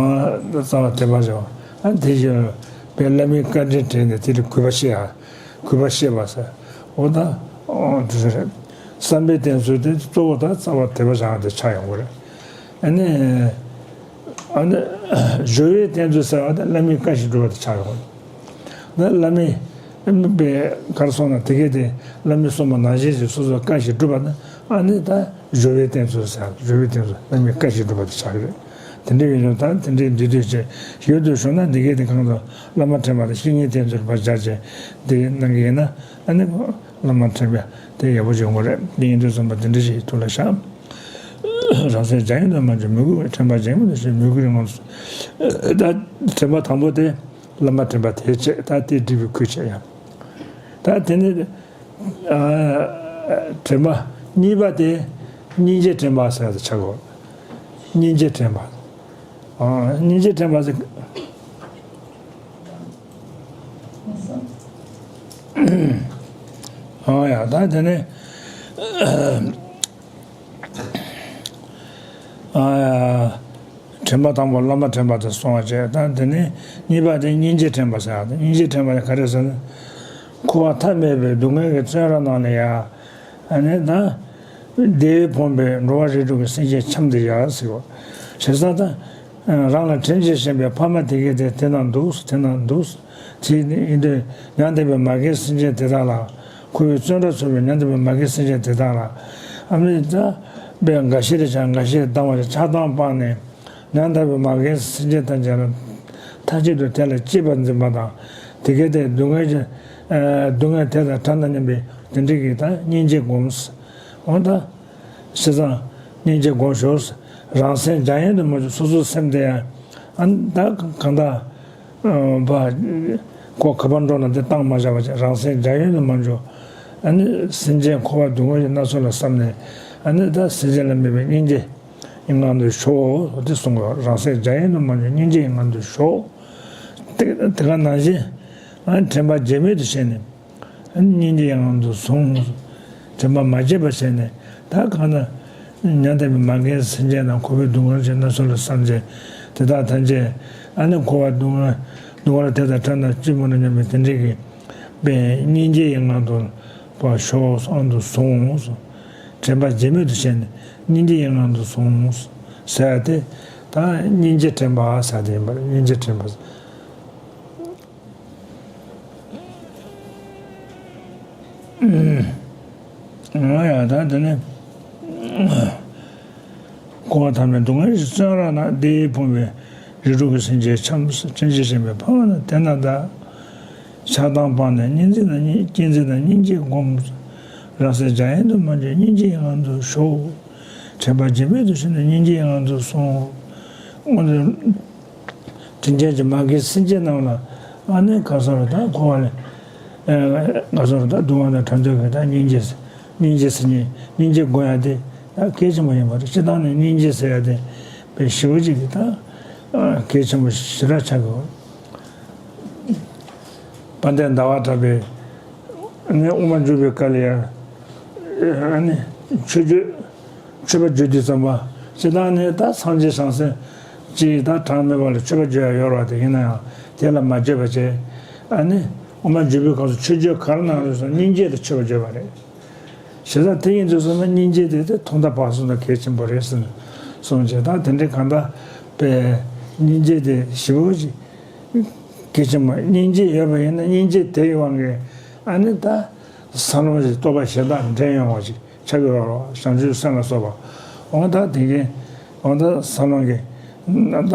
རྩ་བ་དད་པ་སྦྱང་བ། ཨ་དེ་བཞིན་པའི་བླ་མའི་བཀའ་དྲིན་དྲན་ནས་དེ་ལ་གུས་པ་བཤད་ཡ། གུས་པ་བཤད་པ་ཟེར། འོ་ད་འོ་དེ་ཚོ་རེད། བསམ་པའི་བསྟེན་ཚུལ་དེ་གཙོ་བོ་ད་རྩ་བ་དད་པ་སྦྱང་བ་དེ་ཆགས་ཡོང་གི་རེད། ཨ་ནི་ཨ་ནི་སྦྱོར་བའི་བསྟེན་ཚུལ་ཟེར་བ་དེ་བླ་མའི་བཀའ་བཞིན་སྒྲུབ་པ་དེ་ཆགས་ཡོང་གི་རེད། ད་བླ་མའི་པའི་གར་སོང་ན་དེ་གས་དེ་བླ་མའི་གསུངས་པ་ནང་བཞིན་ཞིག་སོ་སོའི་བཀའ་བཞིན་སྒྲུབ་པ་ན་ཨ་ནི་ད་སྦྱོར་བའི་བསྟེན་ཚུལ་ཟེར། སྦྱོར་བའི་བསྟེན་ཚུལ་བླ་མའི་བཀའ་བཞིན་སྒྲུབ་པ་དེ་ཆགས་ཀྱི་རེད། དེ་འདྲ་ཡིན་ན་ད་དེ་འདྲའི་འདི་དུས་ཆེ་ཡོད་དུ་བྱུང་ན་འདི་གས་དེ་གང་དུ་བླ་མ་དྲན་པ་དང་བཤེས་གཉེན་བསྟེན་ཚུལ་བར་སྦྱར་བྱས་དེ་གནང་གི་ཡིན་ན་ཨ་ནི་བླ་མ་དྲན་པ་དེ་ཡག་པོ་བྱུང་གི་རེད། དེ་ཡིན་དུས་ཙམ་པ་དེ་འདྲ་ཞིག་ཐུགས་ལ་བཞག་རང་སེམས་རྒྱ་ཡན་དུ་མ་འཇོག་མོས་གུས་དྲན་པ་རྒྱ་ཡན་དུ་བྱེད་མོས་གུས་རིང་ངང་དུ། ད་དྲན་པ་དང་པོ་དེ་བླ་མ་དྲན་པ་དེ་བྱས། ད་དེ་སྒྲིབ་པའི་ཁུལ་བྱས་ཡང་། ད་དེ་ནི་དྲན་པ་གཉིས་པ་དེ་སྙིང་རྗེ་དྲན་པ་ཟེར་ཡ་དེ་ཆགས་དགོས། སྙིང་རྗེ་དྲན་པ། སྙིང་རྗེ་དྲན་པ་ཟེར། ཨ་ཡ་ད་དེ་ནི། དྲན་པ་དང་པོ་བླ་མ་དྲན་པ་དེ་སོང་བ་བྱས། ད་དེ་ནས་གཉིས་པ་དེ་སྙིང་རྗེ་དྲན་པ་ཟེར་ཡ་དེ། སྙིང་རྗེ་དྲན་པ་དེ་ག་རེ་ཟེར་ན། འཁོར་བ་མཐའ་མེད་པའི་སྡུག་བསྔལ་གྱི་བཙོན་ར་ནང་ལ་ཡ། ཨ་ནི་ད་བདེ་བས་ཕོངས་པའི་འགྲོ་བ་རིགས་དྲུག་གི་སེམས་ཅན་འཁྱམས་ཏེ་ཡ་ཟེར་བ། བྱས་ཙང་ད་རང་ལ་དྲིན་ཆེན་བཞིན་པའི་ཕ་མ་དེ་གས་དེ་དེ་ན་འདུག་དེ་ན་འདུག་དེ་ཡིན་དུས་མྱང་འདས་པའི་མ་རྒན་སེམས་ཅན་དེ་དག་ལ། འཁོར་བའི་བཙོན་རར་ཚུད་པའི་མྱང་འདས་པའི་མ་རྒན་སེམས་ཅན་དེ་དག་ལ། ཨ་ནི་ད་དཔེ་འགའ་ཤས་རེ་ཆ་འགའ་ཤས་སྡང་བ་ཆགས་སྡང་སྤངས་ནས། མྱང་འདས་པའི་མ་རྒན་སེམས་ཅན་ཐམས་ཅད་ལ་མཐའ་གཅིག་ཏུ་དེ་ལ་གཅེས་པར་འཛིན་པ་དང་། དེ་གས་དེ་སྡུག་བསྔལ་གྱི་སྡུག་བསྔལ་དེ་དང་བྲལ་ན་སྙམ་པའི་དེ་འདྲའི་གི་ད་སྙིང་རྗེ་སྒོམས། འོ་ད། བྱས་ཙང་སྙིང་རྗེ་སྒོམ་ཤོག་རང་སེམས་རྒྱ་ཡན་དུ་མ་འཇུག་སོ་སོའི་སེམས་དེ་ཡང་ཨ་ནི་ད་གང་ལྟར། ཨ་བ། ཁོ་ག་པར་འགྲོ་ན་དེ་བཏང་མ་བཞག་པ་བྱས། རང་སེམས་རྒྱ་ཡན་དུ་མ་འཇུག་ཨ་ནི་སེམས་ཅན་འཁོར་བ་སྡུག་བསྔལ་གྱི་སྣ་ཚོགས་ལ་བསམ་ནས། ཨ་ནི་ད་སེམས་ཅན་ལ་དམིགས་པའི་སྙིང་རྗེ་ཡི་ངང་དུ་ཞོག་དེ་གསུང་གི། རང་སེམས་རྒྱ་ཡན་དུ་མ་འཇུག་སྙིང་རྗེ་ཡི་ངང་དུ་ཞོག་དེ་དེ་ག་ནང་བཞིན་ཨ་ནི་དྲན་པ་བརྗེད་མེད་དུ་བྱས་ནས། སྙིང་རྗེ་ཡི་ངང་དུ་བཟུང་། དྲན་པ་མ་བརྗེད་པར་བྱས་ནས། ད་གང་ལྟར་མྱང་འདས་པའི་མ་རྒན་སེམས་ཅན་དང་། འཁོར་བའི་སྡུག་བསྔལ་གྱི་སྣ་ཚོགས་ལ་བསམ་བྱས། དེ་དག་ཐམས་ཅད་ཨ་ནི་འཁོར་བ་སྡུག་བསྔལ་སྡུག་བསྔལ་དེ་དང་བྲལ་ན་ཅི་སྨོ་ན་སྙམ་པའི་དེ་འདྲའི་གི་དཔེ་སྙིང་རྗེ་ཡི་ངང་དུ་བ་ཞོག་ཨང་དུ་བཟུང་། དྲན་པ་བརྗེད་མེད་དུ་བྱས་ནས་སྙིང་རྗེ་ཡི་ངང་དུ་བཟུང་ཟེར་ཏེ། ད་སྙིང་རྗེ་དྲན་པ་ཟེར་དེ་ཡིན་པ་རེད། སྙིང་རྗེ་དྲན་པ། ང་ཡང་ད་དེ་ནས་འཁོར་བ་མཐའ་མེད་སྡུག་བསྔལ་གྱི་བཙོན་ར་ན། བདེ་བས་ཕོངས་པའི་རིགས་དྲུག་གི་སེམས་ཅན་འཁྱམས། དྲིན་ཆེན་བཞིན་པའི་ཕ་མ་ན་དེ་ན་བདག་ཆགས་སྡང་སྤངས་ནས། གཉིས་འཛིན་དང་གཉིས་གཅེས་འཛིན་དང་སྙིང་རྗེ་སྒོམས། རང་སེམས་རྒྱ་ཡན་དུ་མ་འཇུག་སྙིང་རྗེ་ཡི་ངང་དུ་ཞོག་དྲན་པ་བརྗེད་མེད་དུ་བྱས་ནས་སྙིང་རྗེ་ཡི་ངང་དུ་བཟུང་། དྲིན་ཅན་གྱི་མ་རྒན་སེམས་ཅན་རྣམས་ལ་ཨ་ནི་ག་ཟེར་ད་འཁོར་བ་ལས་ག་ཟེར་ད་སྡུག་བསྔལ་དང་བྲལ་འདོད་ཀྱི་ད་སྙིང་རྗེ། སྙིང་རྗེ་ཟེར་མཁན་སྙིང་རྗེ་དགོས་ཡ་དེ་ད་གལ་ཆེན་པོ་ཡིན་པ་རེད། སྤྱིར་བཏང་ནས་སྙིང་རྗེ་ཟེར་ཡ་དེ་དཔེ་ཞེ་པོ་ཅིག་གི་ད་གལ་ཆེན་པོ་ཞེ་དྲག་ཆགས་ཀྱི་ཡོད། དཔལ་ལྡན་ཟླ་བ་གྲགས་པས་ནི་དབུ་མ་འཇུག་པའི་སྐབས་ལ་ཡང་ཨ་ནི་མཆོད་བརྗོད། མཆོད་པ་བརྗོད་དུས་ཙམ་པ། སྤྱིར་བཏང་ནི་ད་སངས་རྒྱས་བྱང་སེམས་ཀྱིས་ད་གྲངས་མེད་པ་ལ་མཆོད་པ་བརྗོད་ཡ་ཡོད་རེད་པ། དེ་ཡིན་ན་ཡང་དེ་ལ་མ་བརྗོད་པ་བྱས། ཨ་ནི་དབུ་མ་འཇུག་པའི་སྐབས་སུ་མཆོད་བརྗོད་ག་རེ་གནང་རེད་ཟེར་ན་སྙིང་རྗེ་དང་མཆོད་པ་བརྗོད་པ་རེད། བྱས་ཙང་དེ་ཡིན་དུས་ཙམ་པ་སྙིང་རྗེ་དེ་དེ་ཐོག་མཐའ་བར་གསུམ་དུ་གལ་ཆེན་པོ་རེད་ཟེར་ནས་གསུངས་བྱས། ད་དེ་འདྲའི་གང་ལྟར་པའི་སྙིང་རྗེ་དེ་ཞེ་པོ་ཅིག་གལ་ཆེན་པོ། སྙིང་རྗེ་ཡོད་པ་ཡིན་ན་སྙིང་རྗེ་དེའི་དབང་གིས་ཨ་ནི་ད་བསམ་བློ་ཞིག་རྟོག་པ་གཞན་དག་འདྲེན་ཡོང་བ་ཞིག་ཆགས་ཀྱི་ཡོད་རེད་པ། བྱང་ཆུབ་སེམས་ལ་སོགས་པ། འོ་ད་དེ་གའི་འོ་ད་བསམ་བློ་གི་ད་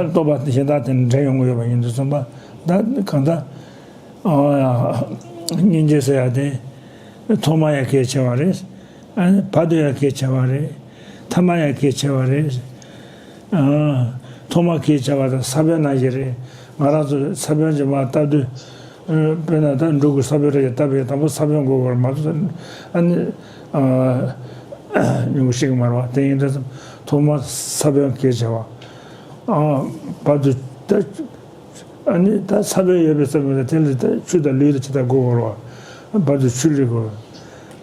རྟོག་པ་གཞན་དག་དེ་འདྲེན་ཡོང་གི་ཡོད་པ་ཡིན་དུས་ཙམ་པ། ད་གང་ལྟར་ཨ་སྙིང་རྗེ་ཟེར་ཡ་དེ་ཐོག་མ་ཡང་གལ་ཆེ་བ་རེད། ཨ་ནི་བར་དུ་ཡང་གལ་ཆེ་བ་རེད། ཐ་མ་ཡང་གལ་ཆེ་བ་རེད། ཨ། ཐོག་མ་གལ་ཆེ་བ་དང་ས་བོན་ནང་བཞིན་རེད། ང་རང་ཚོ་ས་བོན་གྱི་མར་བཏབ་དུས། ཨ། དཔེར་ན་ད་འབྲུ་གུ་ས་བོན་རེ་བཏབ་པའི་དང་པོ་ས་བོན་དགོས་པར་མ་གཏོགས། ཨ་ནི། ཨ། ཉུང་ཤེས་ཀྱི་མ་རེད་པ། དེ་ཡིན་དུས་ཐོག་མ་ས་བོན་གལ་ཆེ་བ། ཨ། བར་དུ་ད། ཨ་ནི་ད་ས་བོན་ཡོད་པའི་ས་བོན་དེ་ལ་ད་ཆུ་དང་ལུད་དང་ཇི་ལྟར་དགོས་པ་རེད་པ། བར་དུ་ཆུ་ལུད་དགོས།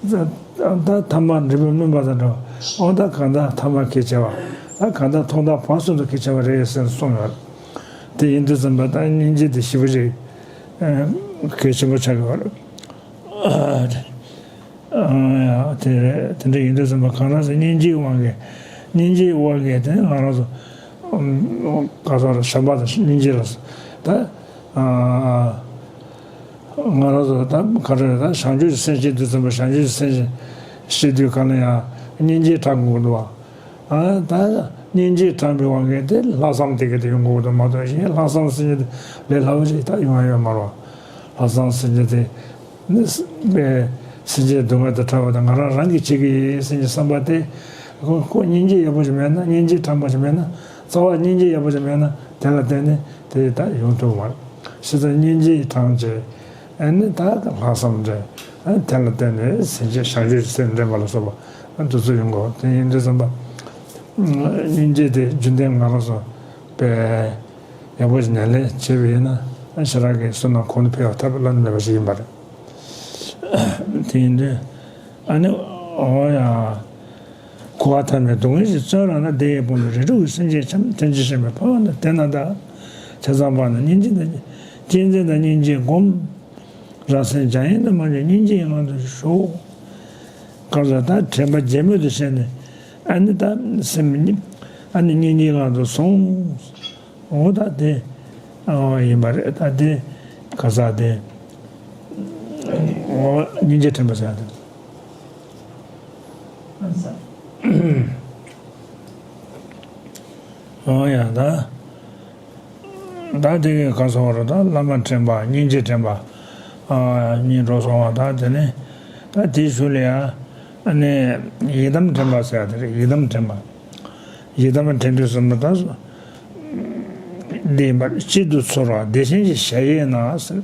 ད་ད་ཐ་མ་འབྲས་བུ་སྨིན་པ་དང་འདྲ་བ། འོ་ད་གང་ལྟར་ཐ་མ་གལ་ཆེ་བ། ད་གང་ལྟར་ཐོག་མཐའ་བར་གསུམ་དུ་གལ་ཆེ་བ་རེད་ཟེར་གསུངས་ཡོད། དེ་ཡིན་དུས་ཙམ་པ་ད་སྙིང་རྗེ་དེ་ཞེ་པོ་ཅིག་གལ་ཆེན་པོ་ཆགས་ཀྱི་ཡོད་རེད། ཨ། དེ་རེད། དེ་འདྲ་ཡིན་དུས་ཙམ་པ་གང་ལྟར་སྙིང་རྗེའི་དབང་གིས། སྙིང་རྗེའི་དབང་གིས་དེ་ང་རང་ཚོ་ག་ཚོད་བྱམས་པ་དང་སྙིང་རྗེ་ལ་ད། ང་རང་ཚོ་ད་ག་རེ་རེད། ད་བྱང་ཆུབ་ཀྱི་སེམས་བསྐྱེད་དུས་ཙམ་པ་བྱང་ཆུབ་ཀྱི་སེམས་བསྐྱེད་དུས་གང་ལ་ཡང་སྙིང་རྗེ་དྲན་དགོས་འདུག་པ། ཨ། ད་སྙིང་རྗེ་དྲན་པའི་དབང་གིས་དེ་ལྷག་བསམ་དེ་ག་དེ་ཡོང་དགོས་འདུག་མ་གཏོགས། གཞན་ལྷག་བསམ་ཟེར་མཁན་དེ་ལས་སླ་པོ་ཞིག་ད་ཡོང་ཡ་ཡོད་མ་རེད་པ། ལྷག་བསམ་ཟེར་མཁན་དེ་ནི་པའི་སེམས་ཅན་སྡུག་བསྔལ་དང་ཕྲལ་བ་དང་ང་རང་རང་གིས་བྱེད་ཀྱི་ཡིན་ཟེར་མཁན་བསམ་པ་དེ། ཁོ་ཁོ་སྙིང་རྗེ་ཡག་པོ་ཞིག་མེད་ན། སྙིང་རྗེ་དྲན་པ་ཞིག་མེད་ན། རྩ་བ་སྙིང་རྗེ་ཡག་པོ་ཞིག་མེད་ན་དེ་ལ་བརྟེན་ནས་དེ་ད་ཡོང་ཐུབ་མ་རེད། བྱས་ཙང་སྙིང་རྗེ་དྲན་བྱས། ཨ་ནི་ད་ལྷག་བསམ་འདྲ། ཨ། དེ་ལ་བརྟེན་ནས་སེམས་ཅན་བྱང་ཆུབ་ཀྱི་སེམས་འདྲེན་པ་ལ་སོགས་པ་འདི་ཚོ་ཡོང་དགོས། དེ་ཡིན་དུས་ཙམ་པ། སྙིང་རྗེ་དེ་རྒྱུན་ལྡན་ང་རང་ཚོ་དཔེ་ཡག་པོ་ཞིག་ཉམས་ལེན་བྱས་པ་ཡིན་ན། ཨ། ཞེ་དྲག་གི་བསོད་ནམས་གོང་དུ་འཕེལ་བའི་ཐབས་བླ་ན་མེད་པ་ཞིག་ཡིན་པ་རེད། དེ་ཡིན་དུས་ཨ་ནི། འོ་ཡ། འཁོར་བ་མཐའ་མེད་སྡུག་བསྔལ་གྱིས་བཙོན་ར་ན། བདེ་བའི་ཕུང་པོའི་རིགས་དྲུག་གི་སེམས་ཅན་ཐམས་ཅད་ཐོབ་པར་འགྱུར་བ་ན། དེ་ན་བདག་ཆ་ཚང་པ་ན་སྙིང་རྗེ་དང་གཅེས་འཛིན་དང་སྙིང་རྗེ་བསྒོམ། རང་སེམས་འཇམ་དབྱངས་དུ་མ་བྱོན་སྙིང་རྗེའི་ངང་དུ་ཞོག། གང་ཟག་དང་དྲན་པ་བརྗེད་མེད་དུ་བྱས་ནས། ཨ་ནི་ད་སེམས་ཉིད་ཨ་ནི་སྙིང་རྗེའི་ངང་དུ་སོང་། འོ་ད་དེ་ཨ་ཡིན་པ་རེད། ད་དེ་ག་ས་དེ་འོ་སྙིང་རྗེ་དྲན་པ་ཟེར་ཡ་དེ། འོ་ཡ་ད། ད་དེ་གའི་ག་སོང་བ་རེད། ད་བླ་མ་དྲན་པ། སྙིང་རྗེ་དྲན་པ། ཨ་གཉིས་འགྲོ་སོང་བ། ད་དེ་ནས་ད་དེའི་གཞུག་ལ་ཡ་ཨ་ནི་ཡི་དམ་དྲན་པ་ཟེར་ཡ་དེ་རེད། ཡི་དམ་དྲན་པ། ཡི་དམ་དྲན་དུས་ཙམ་པ་ད་འདི་ཡིན་པ། གཅིག་ཏུ་ཚོར་བ་བདེ་ཆེན་གྱི་གཞལ་ཡས་ན་ཟེར།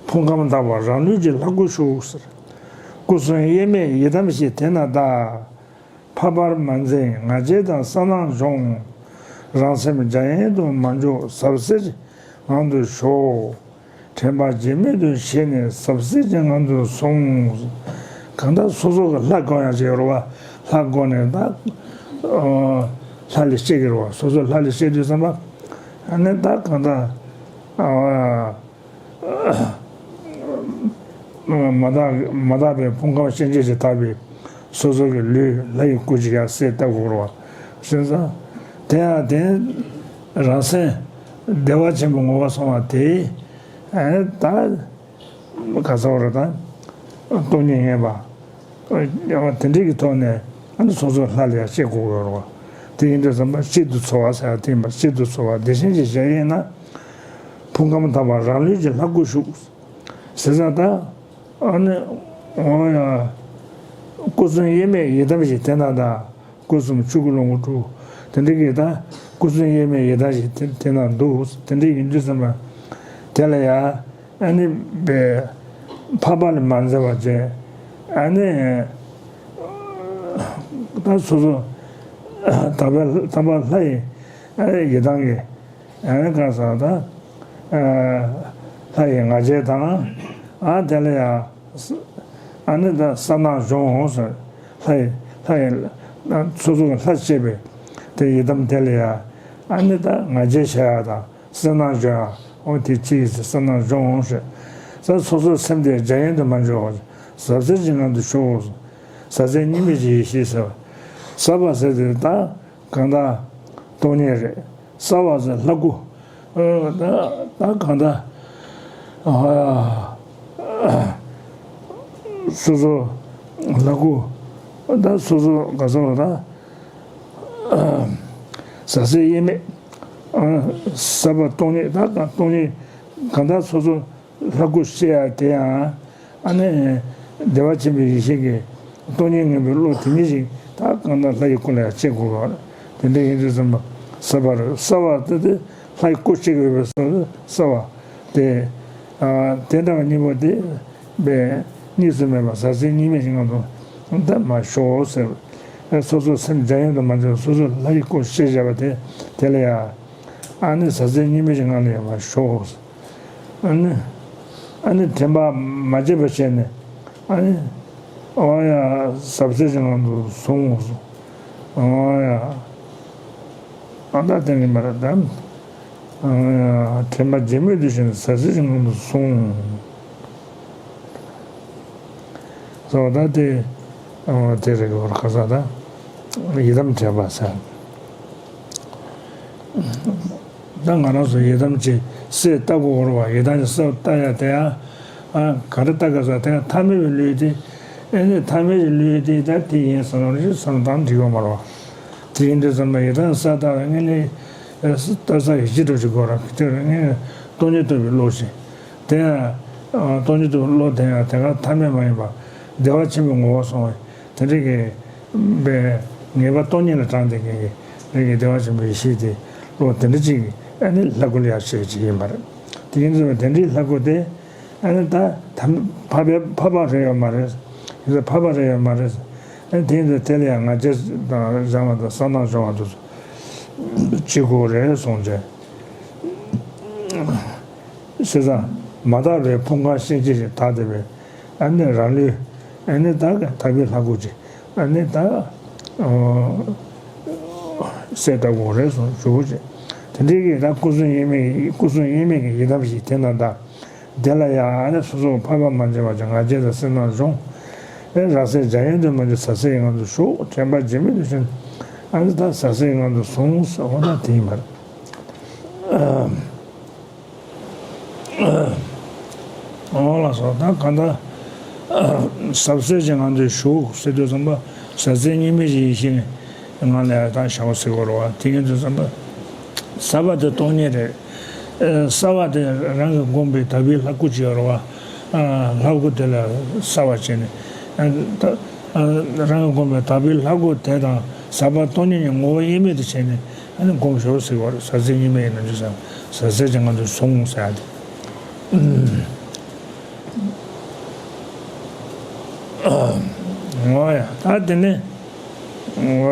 ཕུང་ཁམས་དག་པ་རང་ལུས་ཀྱི་ལྷ་སྐུ་བཞུགས་ཟེར། སྐུ་གསུམ་དབྱེར་མེད་ཡི་དམ་ཞིག་དེ་ན་གདའ། འཕགས་པར་མ་འཛིན་ང་རྒྱལ་དང་གསལ་སྣང་སྦྱོང་། རང་སེམས་འཇམ་དབྱངས་དུ་མ་འཇོག་ཟབ་གསལ་གྱི་ངང་དུ་ཞོག། དྲན་པ་བརྗེད་མེད་དུ་བྱས་ནས་ཟབ་གསལ་གྱི་ངང་དུ་སོང་། གང་ལྟར་སོ་སོ་གི་ལྷ་བསྒོམ་ཡག་ཅིག་ཡོད་རེད་བ། ལྷ་བསྒོམ་ནས་ད་ལྷ་ལ་གཤེགས་ཀྱི་རེད་བ། སོ་སོ་ལྷ་ལ་གཤེགས་དུས་ཙམ་པ་ཨ་ནི་ད་གང་ལྟར། མ་དག་མ་དག་པའི་ཕུང་ཁམས་ཤན་འབྱེད་ཀྱིས་དག་པའི་སོ་སོ་གི་ལུས་ལྷ་ཡི་སྐུ་ཅིག་ཡར་གསལ་བཏབ་དགོས་རེད་བ། བྱས་ཙང་དེ་ཡང་དེ་རང་སེམས་བདེ་བ་ཆེན་པོའི་ངོ་བོར་སོང་བ་དེ་ཨ་ད་ག་ཚོད་རེད། ད་སྟོང་ཉིད་ངེས་པ། དེ་འདྲའི་གི་ཐོག་ནས་ཨ་ནི་སོ་སོ་ལྷ་ལ་ཡང་གཤེགས་དགོས་ཀྱི་ཡོད་རེད་བ། དེ་ཡིན་དུས་ཙམ་པ་གཅིག་ཏུ་ཚོར་བ་ཟེར་ཡ་དེ་ཡིན་པ། གཅིག་ཏུ་ཚོར་བ་བདེ་ཆེན་གྱི་གཞལ་ཡས་ན། ཕུང་ཁམས་དག་པ་རང་ལུས་ཀྱི་ལྷ་སྐུ་བཞུགས། ཟེར་ཙང་ད་ཨ་ནི་འོ་ཡ། སྐུ་གསུམ་དབྱེར་མེད་ཡི་དམ་ཞིག་དེ་ན་གདའ། སྐུ་གསུམ་ཆོས་སྐུ་ལོངས་སྐུ་སྤྲུལ། དེ་འདྲའི་གི་ད་སྐུ་གསུམ་དབྱེར་མེད་ཡི་དམ་ཞིག་དེ་དེ་ན་འདུག། དེ་འདྲའི་ཡིན་དུས་ཙམ་པ་དེ་ལ་ཡ། ཨ་ནི་པའི་འཕགས་པ་ལ་མ་འཛིན་པ་བྱས། ཨ་ནི་ད་སོ་སོ་དག་པའི་དག་པ་ལྷ་ཡི་ཨ་ནི་ཡི་དམ་གྱི་ཨ་ནི་གང་ཟག་ད་ལྷ་ཡི་ང་རྒྱལ་དང་། ཨ་དེ་ལ་ཡང་ཨ་ནི་ད་གསལ་སྣང་སྦྱོང་འོང་ཟེར། ལྷ་ཡི་ལྷ་ཡི་སོ་སོ་གི་ལྷ་བྱས་པའི་དེ་ཡི་དམ་དེ་ལ་ཡང་ཨ་ནི་ད་ང་རྒྱལ་བྱ་ཡ་དང་། གསལ་སྣང་སྦྱོང་ཡང་འོ་དེ་གཅིག་ཡིན་ཟེར། གསལ་སྣང་སྦྱོང་འོང་ཞེས་ཟེར། སོ་སོའི་སེམས་དེ་འཇམ་དབྱངས་དུ་མ་འཇོག་པར་ཟབ་གསལ་གྱི་ངང་དུ་ཞོག། ཟབ་གསལ་གཉིས་མེད་ཀྱི་ཡེ་ཤེས་ཟེར་བ། ཟབ་པ་ཟེར་དེ་ད་གང་ལྟར་སྟོང་ཉིད་རེད། གསལ་བ་ཟེར་ལྷ་སྐུ། ཨ་ད་ད་གང་ལྟར་ཨ་སོ་སོ་ལྷ་སྐུ། ད་སོ་སོ་ག་ས་བ་ད་ཟབ་གསལ་དབྱེར་མེད། ཨ་ཟབ་པ་སྟོང་ཉིད། ད་གང་སྟོང་ཉིད་གང་ལྟར་སོ་སོ་ལྷ་སྐུ་བཤད་ཡ་དེ་ཡང་ཨ་ནི་བདེ་བ་ཆེན་པོའི་ཡེ་ཤེས་ཀྱི་སྟོང་ཉིད་ངེས་པའི་བློ་དེ་ཉིད་ཅིག་ད་གང་ལྟར་ལྷ་ཡི་སྐུ་ལ་ཡང་སྐྱེ་དགོས་པ་རེད། དེ་འདྲ་ཡིན་དུས་ཙམ་པ་གསལ་བ་རེད། གསལ་བ་དེ་དེ་ལྷ་ཡི་སྐུ་གཅིག་ཡོད་པའི་ས་གསལ་བ་དེ། ཨ་དེ་འདྲ་བ་གཉིས་པོ་དེ་པའི་གཉིས་སུ་མེད་པ་ཟབ་གསལ་གཉིས་མེད་ཀྱི་ངང་དུ་ད་མ་ཞོག་ཟེར་བས། སོ་སོ་སེམས་འཇམ་དབྱངས་དུ་མ་འཇོག། སོ་སོ་ལྷ་ཡི་སྐུ་ཞེས་བྱ་བ་དེ་དེ་ལ་ཡང་ཨ་ནི་ཟབ་གསལ་གཉིས་མེད་ཀྱི་ངང་ལ་ཡང་མ་ཞོག། ཨ་ནི་ཨ་ནི་དྲན་པ་མ་བརྗེད་པ་བྱས་ནས་ཨ་ནི་ཨོ་ཡ་ཟབ་གསལ་གྱི་ངང་དུ་སོང་། ཨོ་ཡ་ཨ་ད་དེ་ནི་མ་ར་དམ། དྲན་པ་བརྗེད་མེད་དུ་བྱས་ནས་ཟབ་གསལ་གྱི་ངང་དུ་སོང་། ཟེར་བ་ད་དེ་དེ་རེད་གོ། ག་ས་ད་ཡི་དམ་དྲན་པ་ཟེར། ད་ང་རང་ཚོ་ཡི་དམ་གྱི་གསལ་བཏབ་དགོས་རེད་བ། ཡི་དམ་གྱི་གསལ་བཏབ་ཡ་དེ་ཡང་ག་རེ་ལྟ་དགོས་ཟེར་དེ་ཡང་ཐ་མལ་པའི་ལུས་དེ། ཨེ་ནི་ཐ་མལ་གྱི་ལུས་དེ་ད་དེ་ཡིན་བསམ་རེ་བསམ་བཏང་འགྲིག་ཡོད་མ་རེད་བ། དེ་ཡིན་དུས་ཙམ་པ་ཡི་དམ་གསལ་བཏབ་ལ་དངོས་གནས་ལྟ་ས་ཡིད་ཆེས་འགྲོ་ཅིག་དགོས་ར། དེ་ཡང་དངོས་གནས་སྟོང་ཉིད་རྟོགས་པའི་བློ་ཞིག་དེ་ཡང་སྟོང་ཉིད་རྟོགས་པའི་བློ་དེ་ཡང་དེ་ག་ཐ་མལ་མ་ཡིན་པ་བདེ་བ་ཆེན་པོའི་ངོ་བོར་སོང་བའི་དེ་འདྲ་གི་པའི་ངེས་པ་སྟོང་ཉིད་ལ་དྲངས་ཏེ་གི་རིགས་ཀྱི་བདེ་བ་ཆེན་པོའི་ཡེ་ཤེས་དེ་བློ་དེ་འདྲ་ཅིག་ཨ་ནི་ལྷ་སྐུ་ལ་ཡང་བཤད་ཅིག་ཡིན་པ་རེད། དེ་ཡིན་ཙང་དེ་འདྲའི་ལྷ་སྐུ་དེ་ཨ་ནི་ད་ཐམ་འཕགས་པའི་འཕགས་པ་རེད་ཡོད་མ་རེད། ཡིན་ཙང་འཕགས་པ་རེད་ཡོད་མ་རེད། ཨ་ནི་དེ་ཡིན་ཙང་དེ་ལ་ཡང་ང་རྒྱལ་དང་བྱང་བ་དང་གསལ་སྣང་སྦྱོང་བ་དེ་ཚོ་བྱེད་དགོས་རེད་གསུངས་བྱས། བྱས་ཙང་མ་དག་པའི་ཕུང་ཁམས་ཤན་འབྱེད་ཀྱིས་དག་བསྡད་པའི་ཨ་ནི་རང་ལུས་ཨ་ནི་དག་དག་པའི་ལྷ་སྐུ་ཅིག་ཨ་ནི་ད་ གསལ་བཏབ་དགོས་རེད་གསུངས། ཇོ་བོ་རྗེ། དེ་འདྲའི་གི་ད་སྐུ་གསུང་དབྱེར་མེད་ཀྱི་སྐུ་གསུང་དབྱེར་མེད་ཀྱི་ཡི་དམ་ཞིག་དེ་ན་གདའ། དེ་ལ་ཡང་ཨ་ནི་སོ་སོར་འཕགས་པ་མ་བྱས་པ་ཅིག་ང་རྒྱལ་དང་སེར་སྣ་སྦྱོང་། ཨེ་རང་སེམས་འཇམ་ཡང་དུ་མ་འཇུག་ཟབ་གསལ་གྱི་ངང་དུ་ཞོག་དྲན་པ་རྗེན་མོ་དུ་ཕྱིན། ཨ་ནི་ད་ཟབ་གསལ་གྱི་ངང་དུ་སོང་ཟེར་བ་ད་དེ་ཡིན་པར། འོ་ལགས་སོ། ད་གང་ལྟར་ཟབ་གསལ་གྱི་ངང་དུ་ཞོག་ཟེར་དུས་ཙམ་པ་ཟབ་གསལ་གཉིས་མེད་ཀྱི་ཡེ་ཤེས་ངང་ལ་ད་བཞག་ཟེར་དགོས་རེད་བ། དེ་ཡིན་དུས་ཙམ་པ་གསལ་བ་དེ་སྟོང་ཉིད་རེད། གསལ་བ་དེ་རང་གིས་བསྒོམས་པའི་དག་པའི་ལྷ་སྐུ་ཅིག་ཡོད་རེད་བ། ལྷ་སྐུ་དེ་ལ་གསལ་བ་བྱས་ནས། རང་གིས་བསྒོམས་པའི་དག་པའི་ལྷ་སྐུ་དེ་དང་ཟབ་པ་སྟོང་ཉིད་ཀྱི་ངོ་བོ་དབྱེར་མེད་དུ་བྱས་ནས། ཨ་ནི་སྒོམ་ཞོར་ཟེར་བ་རེད། ཟབ་གསལ་གཉིས་མེད་ཡིན་ན་ཅི་ཟེར། ཟབ་གསལ་གྱི་ངང་དུ་སོང་ཟེར་ཡ་དེ། འོ་ཡ། ད་དེ་ནས་འོ་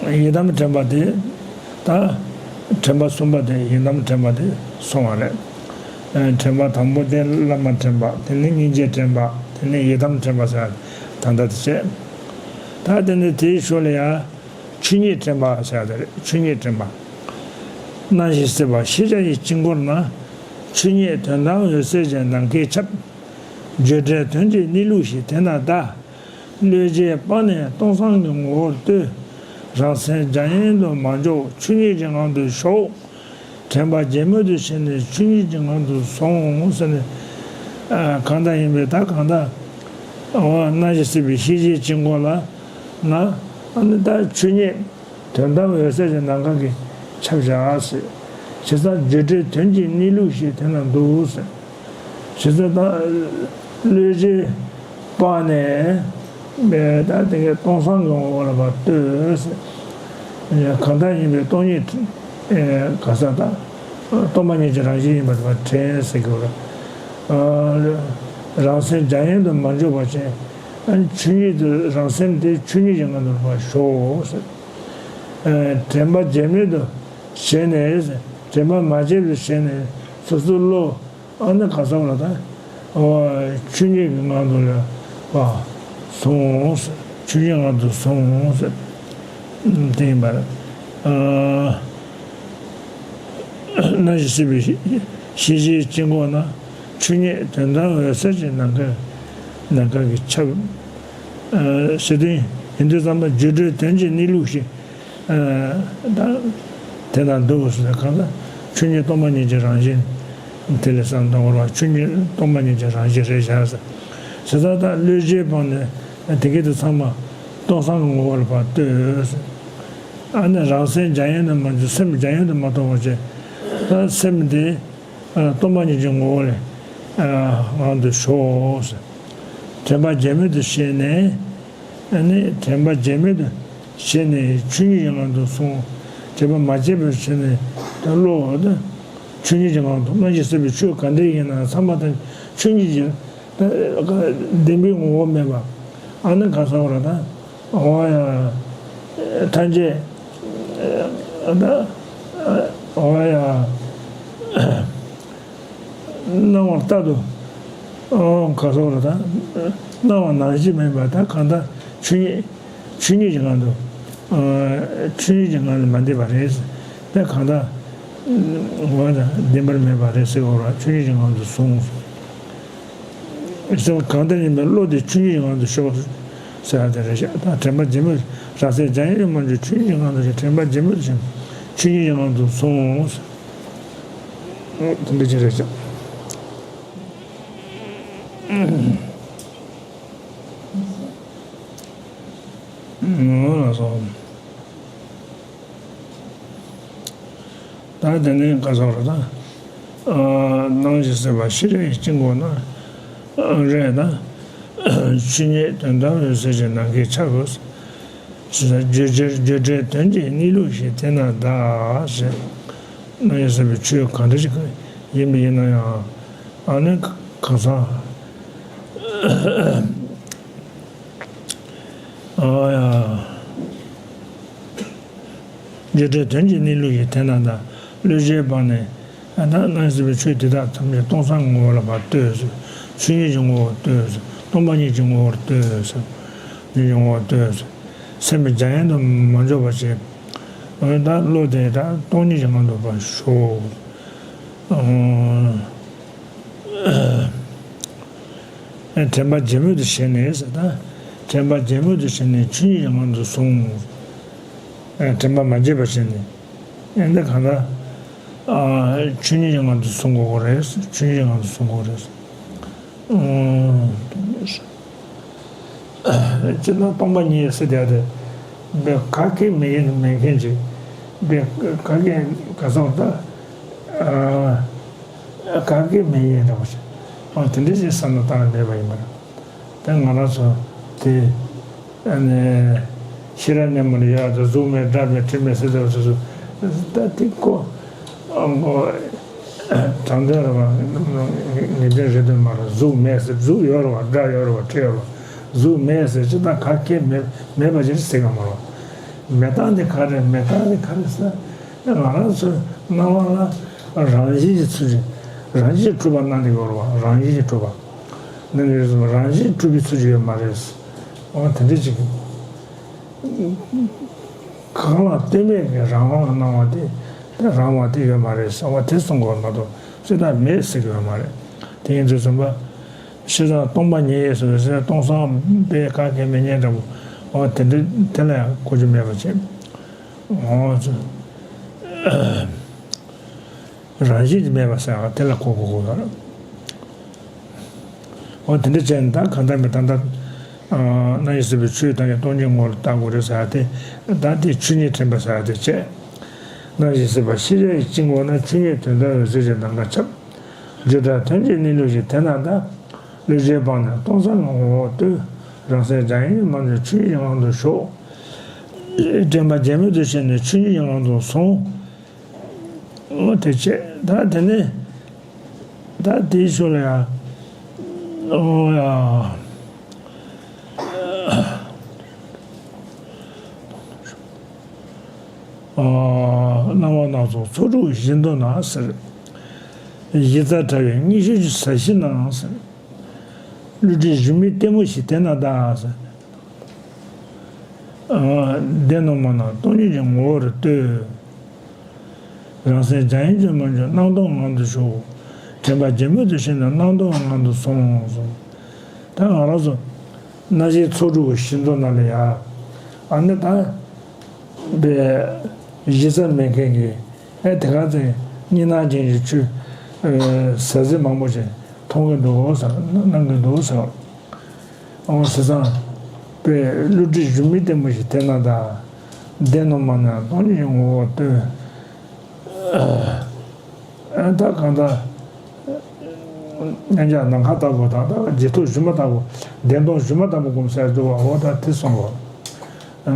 ཡ། ཡི་དམ་དྲན་པ་དེ། ད་དྲན་པ་གསུམ་པ་དེ་ཡི་དམ་དྲན་པ་དེ་སོང་བ་རེད། དྲན་པ་དང་པོ་དེ་བླ་མ་དྲན་པ། དེ་ནས་སྙིང་རྗེ་དྲན་པ། དེ་ནས་ཡི་དམ་དྲན་པ་ཟེར་ཡ་ད་ལྟ་དེ་བྱས། ད་དེ་ནས་དེའི་ཞོར་ལ་ཡ། ཆོས་ཉིད་དྲན་པ་ཟེར་ཡ་དེ་རེད། ཆོས་ཉིད་དྲན་པ། སྣང་ཞིང་སྲིད་པ་ཤེས་བྱ་ཡི་དཀྱིལ་འཁོར་ན། ཆོས་ཉིད་དོན་དམ་འོད་གསལ་གྱི་ནམ་མཁས་ཁྱབ། བརྗོད་བྲལ་དོན་གྱི་གནས་ལུགས་ཤིག་དེ་ན་གདའ། བློས་བྱས་སྤངས་ནས་སྟོང་སང་གི་ངོ་བོར་ལྟོས། རང་སེམས་འཇམ་ཡང་དུ་མ་འཇོག་ཆོས་ཉིད་ཀྱི་ངང་དུ་ཞོག་དྲན་པ་རྗེན་མོ་དུ་ཕྱིན་ནས་ཆོས་ཉིད་ཀྱི་ངང་དུ་སོང་ཟེར་ནས། གང་ལྟར་ཡིན་པས་ད་གང་ལྟར། འོ་སྣང་ཞིང་སྲིད་པའི་ཤེས་བྱའི་དཀྱིལ་འཁོར་ལ། ན། ཨ་ནི་ད་ཆོས་ཉིད་དོན་དམ་འོད་གསལ་གྱི་ནམ་མཁའ་གིས་ཁྱབ་བཞག་ཟེར། བྱས་ཙང་བརྗོད་བྲལ་དོན་གྱི་གནས་ལུགས་ཤིག་དེ་ན་འདུག་ཟེར། བྱས་ཙང་ད་བློས་བྱས་སྤངས་ནས། ད་དེ་གའི་སྟོང་སང་གི་ངོ་བོ་ལ་ཕར་ལྟོས་ཟེར། གང་ལྟར་ཡིན་པའི་སྟོང་ཉིད། ག་ས་ད། སྟོང་པ་ཉིད་ཀྱི་རང་བཞིན་ཡིན་པ་དེ་ཕར་དྲན་ཟེར་གྱི་ཡོད་རེད། རང་སེམས་འཇམ་ཡང་དུ་མ་འཇོག་པ་བྱས། ཆོས་ཉིད་དུ་རང་སེམས་དེ་ཆོས་ཉིད་ཀྱི་ངང་དུ་ཕར་ཞོག་ཟེར། དྲན་པ་རྗེན་མོ་དུ་བྱས་ནས། དྲན་པ་མ་བརྗེད་པར་བྱས་ནས་སོ་སོའི་བློ། ཨ་ནི་ག་ས་བ་ལ་ད། ཆོས་ཉིད་ཀྱི་ངང་དུ་ལ་བ། སོང་ཟེར། ཆོས་ཉིད་ངང་དུ་སོང་ཟེར། དེ་ཡིན་པར། སྣང་ཞིང་སྲིད་པའི་ཤེས་བྱའི་དཀྱིལ་འཁོར་ན། ཆོས་ཉིད་དོན་དམ་འོད་གསལ་གྱི་ནམ་མཁའ། ནམ་མཁའ་གིས་ཁྱབ། ཟེར་དུས་ཡིན་དུས་ཙམ་པ་བརྗོད་བྲལ་དོན་གྱི་གནས་ལུགས་ཤིག་ད་དེ་དང་འདུག་ཟེར། གང་ལྟར་ཆོས་ཉིད་སྟོང་པ་ཉིད་ཀྱི་རང་བཞིན། དེ་ལས་བསམ་དང་བོར་བ་ཆོས་ཉིད་སྟོང་པ་ཉིད་ཀྱི་རང་བཞིན་རེད་བཞག་ཟེར། ཟེར་ད་ལྟ་བློས་བྱས་སྤངས་ནས་དེ་སྐད་དུ་ཚང་མ་སྟོང་སང་གི་ངོ་བོ་ལ་ཕར་ལྟོས་ཟེར། ཨ་ནི་རང་སེམས་འཇམ་ཡང་དུ་མ་འཇོག་སེམས་འཇམ་ཡང་དུ་མ་གཏོང་བ་བྱས། ད་སེམས་དེ་སྟོང་པ་ཉིད་ཀྱི་ངོ་བོ་ལ་ངང་དུ་ཞོག་ཟེར། དྲན་པ་རྗེན་མོ་དུ་བྱས་ནས། ཨ་ནི་དྲན་པ་རྗེན་མོ་དུ་བྱས་ནས་ཆོས་ཉིད་ཀྱི་ངང་དུ་སོང་། དྲན་པ་མ་བརྗེད་པར་བྱས་ནས་ད་བློ་ད་ཆོས་ཉིད་ཀྱི་ངང་དུ་སྣང་ཞིང་སྲིད་པའི་ཆོས་ག་འདྲ་ཡིན་ན་ཚང་མ་ད་ཆོས་ཉིད་ཀྱི་ད་བདེན་པའི་ངོ་བོ་མེད་པ། ཨ་ནི་ག་ས་བ་ར་ད་འོ་ཡ་ཐམས་ཅད་ད་འོ་ཡ། སྣང་བ་ལྟར་དུ། ཨོ་ག་སོགས་ལ་ད། སྣང་བ་ནང་བཞིན་མིན་པ་ད་གང་ལྟར་ཆོས་ཉིད། ཆོས་ཉིད་ཀྱི་ངང་དུ། ཆོས་ཉིད་ཀྱི་ངང་ལས་མ་འདས་པ་རེད། ད་གང་ལྟར། ངོ་བོ་དང་བདེན་པར་མེད་པ་རེད་ཟེར་བ་ལ་ཆོས་ཉིད་ཀྱི་ངང་དུ་སོང་། སེམས་གང་ལྟར་ཡིན་པའི་བློ་དེ་ཆོས་ཉིད་ཀྱི་ངང་དུ་ཞོག་ཟེར་བ་དེ་རེད་ཤག་ད་དྲན་པ་རྗེན་མོ་རང་སེམས་འཇམ་ཡང་དུ་མ་འཇོག་ཆོས་ཉིད་ཀྱི་ངང་དུ་ཞོག་དྲན་པ་རྗེན་མོ་དུ་ཞིག་ཆོས་ཉིད་ཀྱི་ངང་དུ་སོང་། དེ་འདྲ་ཅིག་རེད་ཤག་ལགས་སོ། ད་དེ་ནས་ག་ཟེར་བ་ད། སྣང་ཞིང་སྲིད་པ་ཤེས་བྱའི་དཀྱིལ་འཁོར་ན། རེད་ད། ཆོས་ཉིད་དོན་དམ་འོད་གསལ་གྱི་ནམ་མཁའི་ཆ་བོ། བརྗོད་བྱར་བརྗོད་བྲལ་དོན་གྱི་གནས་ལུགས་ཤིག་དེ་ན་གདའ་ཞེས། སྣང་ཞིང་སྲིད་པའི་ཆོས་གང་འདྲ་ཞིག་ཡིན་པ་ཡིན་ན་ཡང་། ཨ་ནི་གང་ཟག་ཨ་ཡ། བརྗོད་བྲལ་དོན་གྱི་གནས་ལུགས་ཀྱི་དེ་ན་གདའ། བློས་བྱས་སྤངས་ནས་ཨ་ད་སྣང་སྲིད་པའི་ཆོས་དེ་དག་ཐམས་ཅད་སྟོང་སང་ངོ་བོ་ལ་ཕར་ལྟོས་ཟེར། ཆོས་ཉིད་ཀྱི་ངོ་བོར་ལྟོས་ཟེར། སྟོང་པ་ཉིད་ཀྱི་ངོ་བོར་ལྟོས་ཟེར། ཉིད་ཀྱི་ངོ་བོ་སྟོན། སེམས་པའི་འཇམ་དབྱངས་དུ་མ་འཇོག་པར་བྱེད། འོན་ཏང་བློ་དེ་ད་སྟོང་ཉིད་ཀྱི་ངང་དུ་བཞག། དྲན་པ་བརྗེད་མེད་དུ་བྱས་ནས་ཟེར། ད་དྲན་པ་བརྗེད་མེད་དུ་བྱས་ནས་ཆོས་ཉིད་ཀྱི་ངང་དུ་བཟུང་། དྲན་པ་མ་བརྗེད་པར་བྱས་ནས། ཨེ་འདི་གང་ལྟར་ཆོས་ཉིད་ཀྱི་ངང་དུ་བཟུང་དགོས་ཀྱི་རེད། ཆོས་ཉིད་ཀྱི་ངང་དུ་བཟུང་དགོས་རེད། སྤྱིར་ན་སྟོང་པ་ཉིད་ཟེར་དེ་དེ་དཔེ་ག་གེ་མེད་མཁན་མེད་མཁན་ཅིག་དཔེ་ག་གེ་ག་ཚོད་ད་ག་གེ་མེད་མཁན་འདྲ་པོ་ཅིག་ཨ་དེ་འདྲ་ཞིག་བསམ་བློ་བཏང་ན་མེད་པ་ཡིན་པ་རེད། དེ་ང་རང་ཚོ་དེ་ཨ་ནི་ཤེས་རབ་སྙན་མོ་ལ་ཡོད་དོ། གཟུགས་མེད་སྒྲ་མེད་དྲི་མེད་ཟེར་དེ་སོ་སོ་ད་དེ་ཀོ་ཨ་ཀོ་དྲང་དོན་རེད་བ། ངེས་དོན་རེད་དོན་མ་རེད། གཟུགས་མེད་ཟེར། གཟུགས་ཡོད་རེད་བ། སྒྲ་ཡོད་རེད་བ། དྲི་ཡོད་རེད་བ། གཟུགས་མེད་ཟེར་ཅི་ད་ག་གེ་མེད་མེད་པ་ཅིག་ཟེར་ག་མ་རེད་བ། མེད་སྟངས་དེ་ག་རེད། མེད་སྟངས་དེ་ག་རེད་ཟེར། ང་རང་ཚོའི་སྣང་བ་ལ་རང་བཞིན་གྱིས་ཚུལ་བཞིན་རང་བཞིན་གྱིས་གྲུབ་པ་སྣང་དེ་ཡོད་རེད་བ། རང་བཞིན་གྱིས་གྲུབ་པ་སྣང་གི་ཡོད་ཟེར་བ། རང་བཞིན་གྱིས་གྲུབ་པའི་ཚུལ་གྱིས་ཡོད་མ་རེད། འོ་དེ་འདྲ་ཅིག་གང་ལ་ལྟོས་མེད་ཀྱི་རང་དབང་སྣང་བ་དེ་དེ་རང་དབང་དེ་ཡོད་མ་རེད་ཟེར་བ་དེ་གསུང་དགོས་མ་གཏོགས་སུ་དག་མེད་ཟེར་གྱི་ཡོད་མ་རེད། དེ་ཡིན་དུས་ཙམ་པ། ཤེས་བྱ་སྟོང་པ་ཉིད་ཟེར་བའི་ཚེ་སྟོང་སང་པའི་ག་གེ་མེད་མཁན་འདྲ་པོ། འོ་དེ་འདྲ་དེ་ལ་ཡང་གོ་རྒྱུ་མེད་པ་བྱས། འོ་ཚོ། རང་བཞིན་གྱིས་མེད་པ་ཟེར་བ་དེ་ལ་གོ་དགོས་ཀྱི་ཡོད་རེད། འོ་དེ་འདྲ་བྱས་ནས་ད་གང་ལྟར་མི་ད་ལྟ་སྣང་ཡང་སྲིད་པའི་ཆོས་དང་ཡང་སྟོང་ཉིད་ངོ་བོར་བལྟ་དགོས་རེད་ཟེར་བ་དེ། ད་དེ་ཆོས་ཉིད་དྲན་པ་ཟེར་བ་དེ་བྱས། སྣང་ཡང་སྲིད་པ་ཤེས་བྱ་ཡི་དཀྱིལ་འཁོར་ན། ཆོས་ཉིད་དོན་དམ་འོད་གསལ་ཞེས་གདམས་ངག་ཁྱབ། བརྗོད་བྲལ་དོན་གྱི་གནས་ལུགས་ཀྱི་དེ་ན་ད། བློ་བཅས་སྤངས་ནས་སྟོང་སང་གི་ངོ་བོར་ལྟོས། རང་སེམས་འཇམ་དབྱངས་ཀྱི་མ་འཇོག་ཆོས་ཉིད་ངང་དུ་ཞོག་དྲན་པ་བརྗེད་མེད་དུ་བྱས་ནས་ཆོས་ཉིད་ངང་དུ་སོང་། འོ་དེ་བྱས་ད་དེ་ནས་ད་དེའི་ཤུལ་ལ་ཡ། འོ་ཡ། སྣང་བ་སྣ་ཚོགས་ཚོགས་དྲུག་བཞིན་དུ་ན་ཟེར། གཞི་རྩ་བྲལ་བའི་དངོས་ཤུགས་ཀྱི་ས་གཞི་ན་ཟེར། བསླུ་བྲིད་སྒྱུ་མའི་ལྟད་མོ་ཞིག་དེ་ན་གདའ་ཟེར། བདེན་ནོ་མ་ན་སྟོང་ཉིད་ཀྱི་ངོ་བོར་ལྟོས། རང་སེམས་འཇམ་དབྱངས་ཀྱི་མ་འཇོག་སྣང་སྟོང་ངང་དུ་ཞོག་དྲན་པ་བརྗེད་མེད་དུ་བྱས་ནས་སྣང་སྟོང་ངང་དུ་སོང་གསུངས། ད་ང་རང་ཚོ་སྣང་ཞེན་ཚོགས་དྲུག་གི་བཞི་མདོ་ན་ལ་ཡ། ཨ་ནི་ད་པའི་གཞི་རྩ་མེད་མཁན་གྱི་ཨེ་དེ་ག་ཚོད་གཉིས་སྣང་ཅན་གྱི་ཆོས་ཟ་ཟི་མང་པོ་ཞིག་མཐོང་གི་འདུག་ཟེར། སྣང་གི་འདུག་ཟེར། འོ་བྱས་ཙང་པའི་བསླུ་བྲིད་སྒྱུ་མའི་ལྟད་མོ་ཞིག་དེ་ན་གདའ། བདེན་ནོ་མ་ན་སྟོང་ཉིད་ཀྱི་ངོ་བོར་ལྟོས། ཨ་ད་གང་ལྟར་མཉམ་གཞག་ནམ་མཁའ་ལྟ་བུ་དང་ད་རྗེས་ཐོབ་སྒྱུ་མ་ལྟ་བུ། བདེན་སྟོང་སྒྱུ་མ་ལྟ་བུ་སྒོམ་ཟེར་འདུག་བ། འོ་ད་དེ་སོང་བ། ཨ།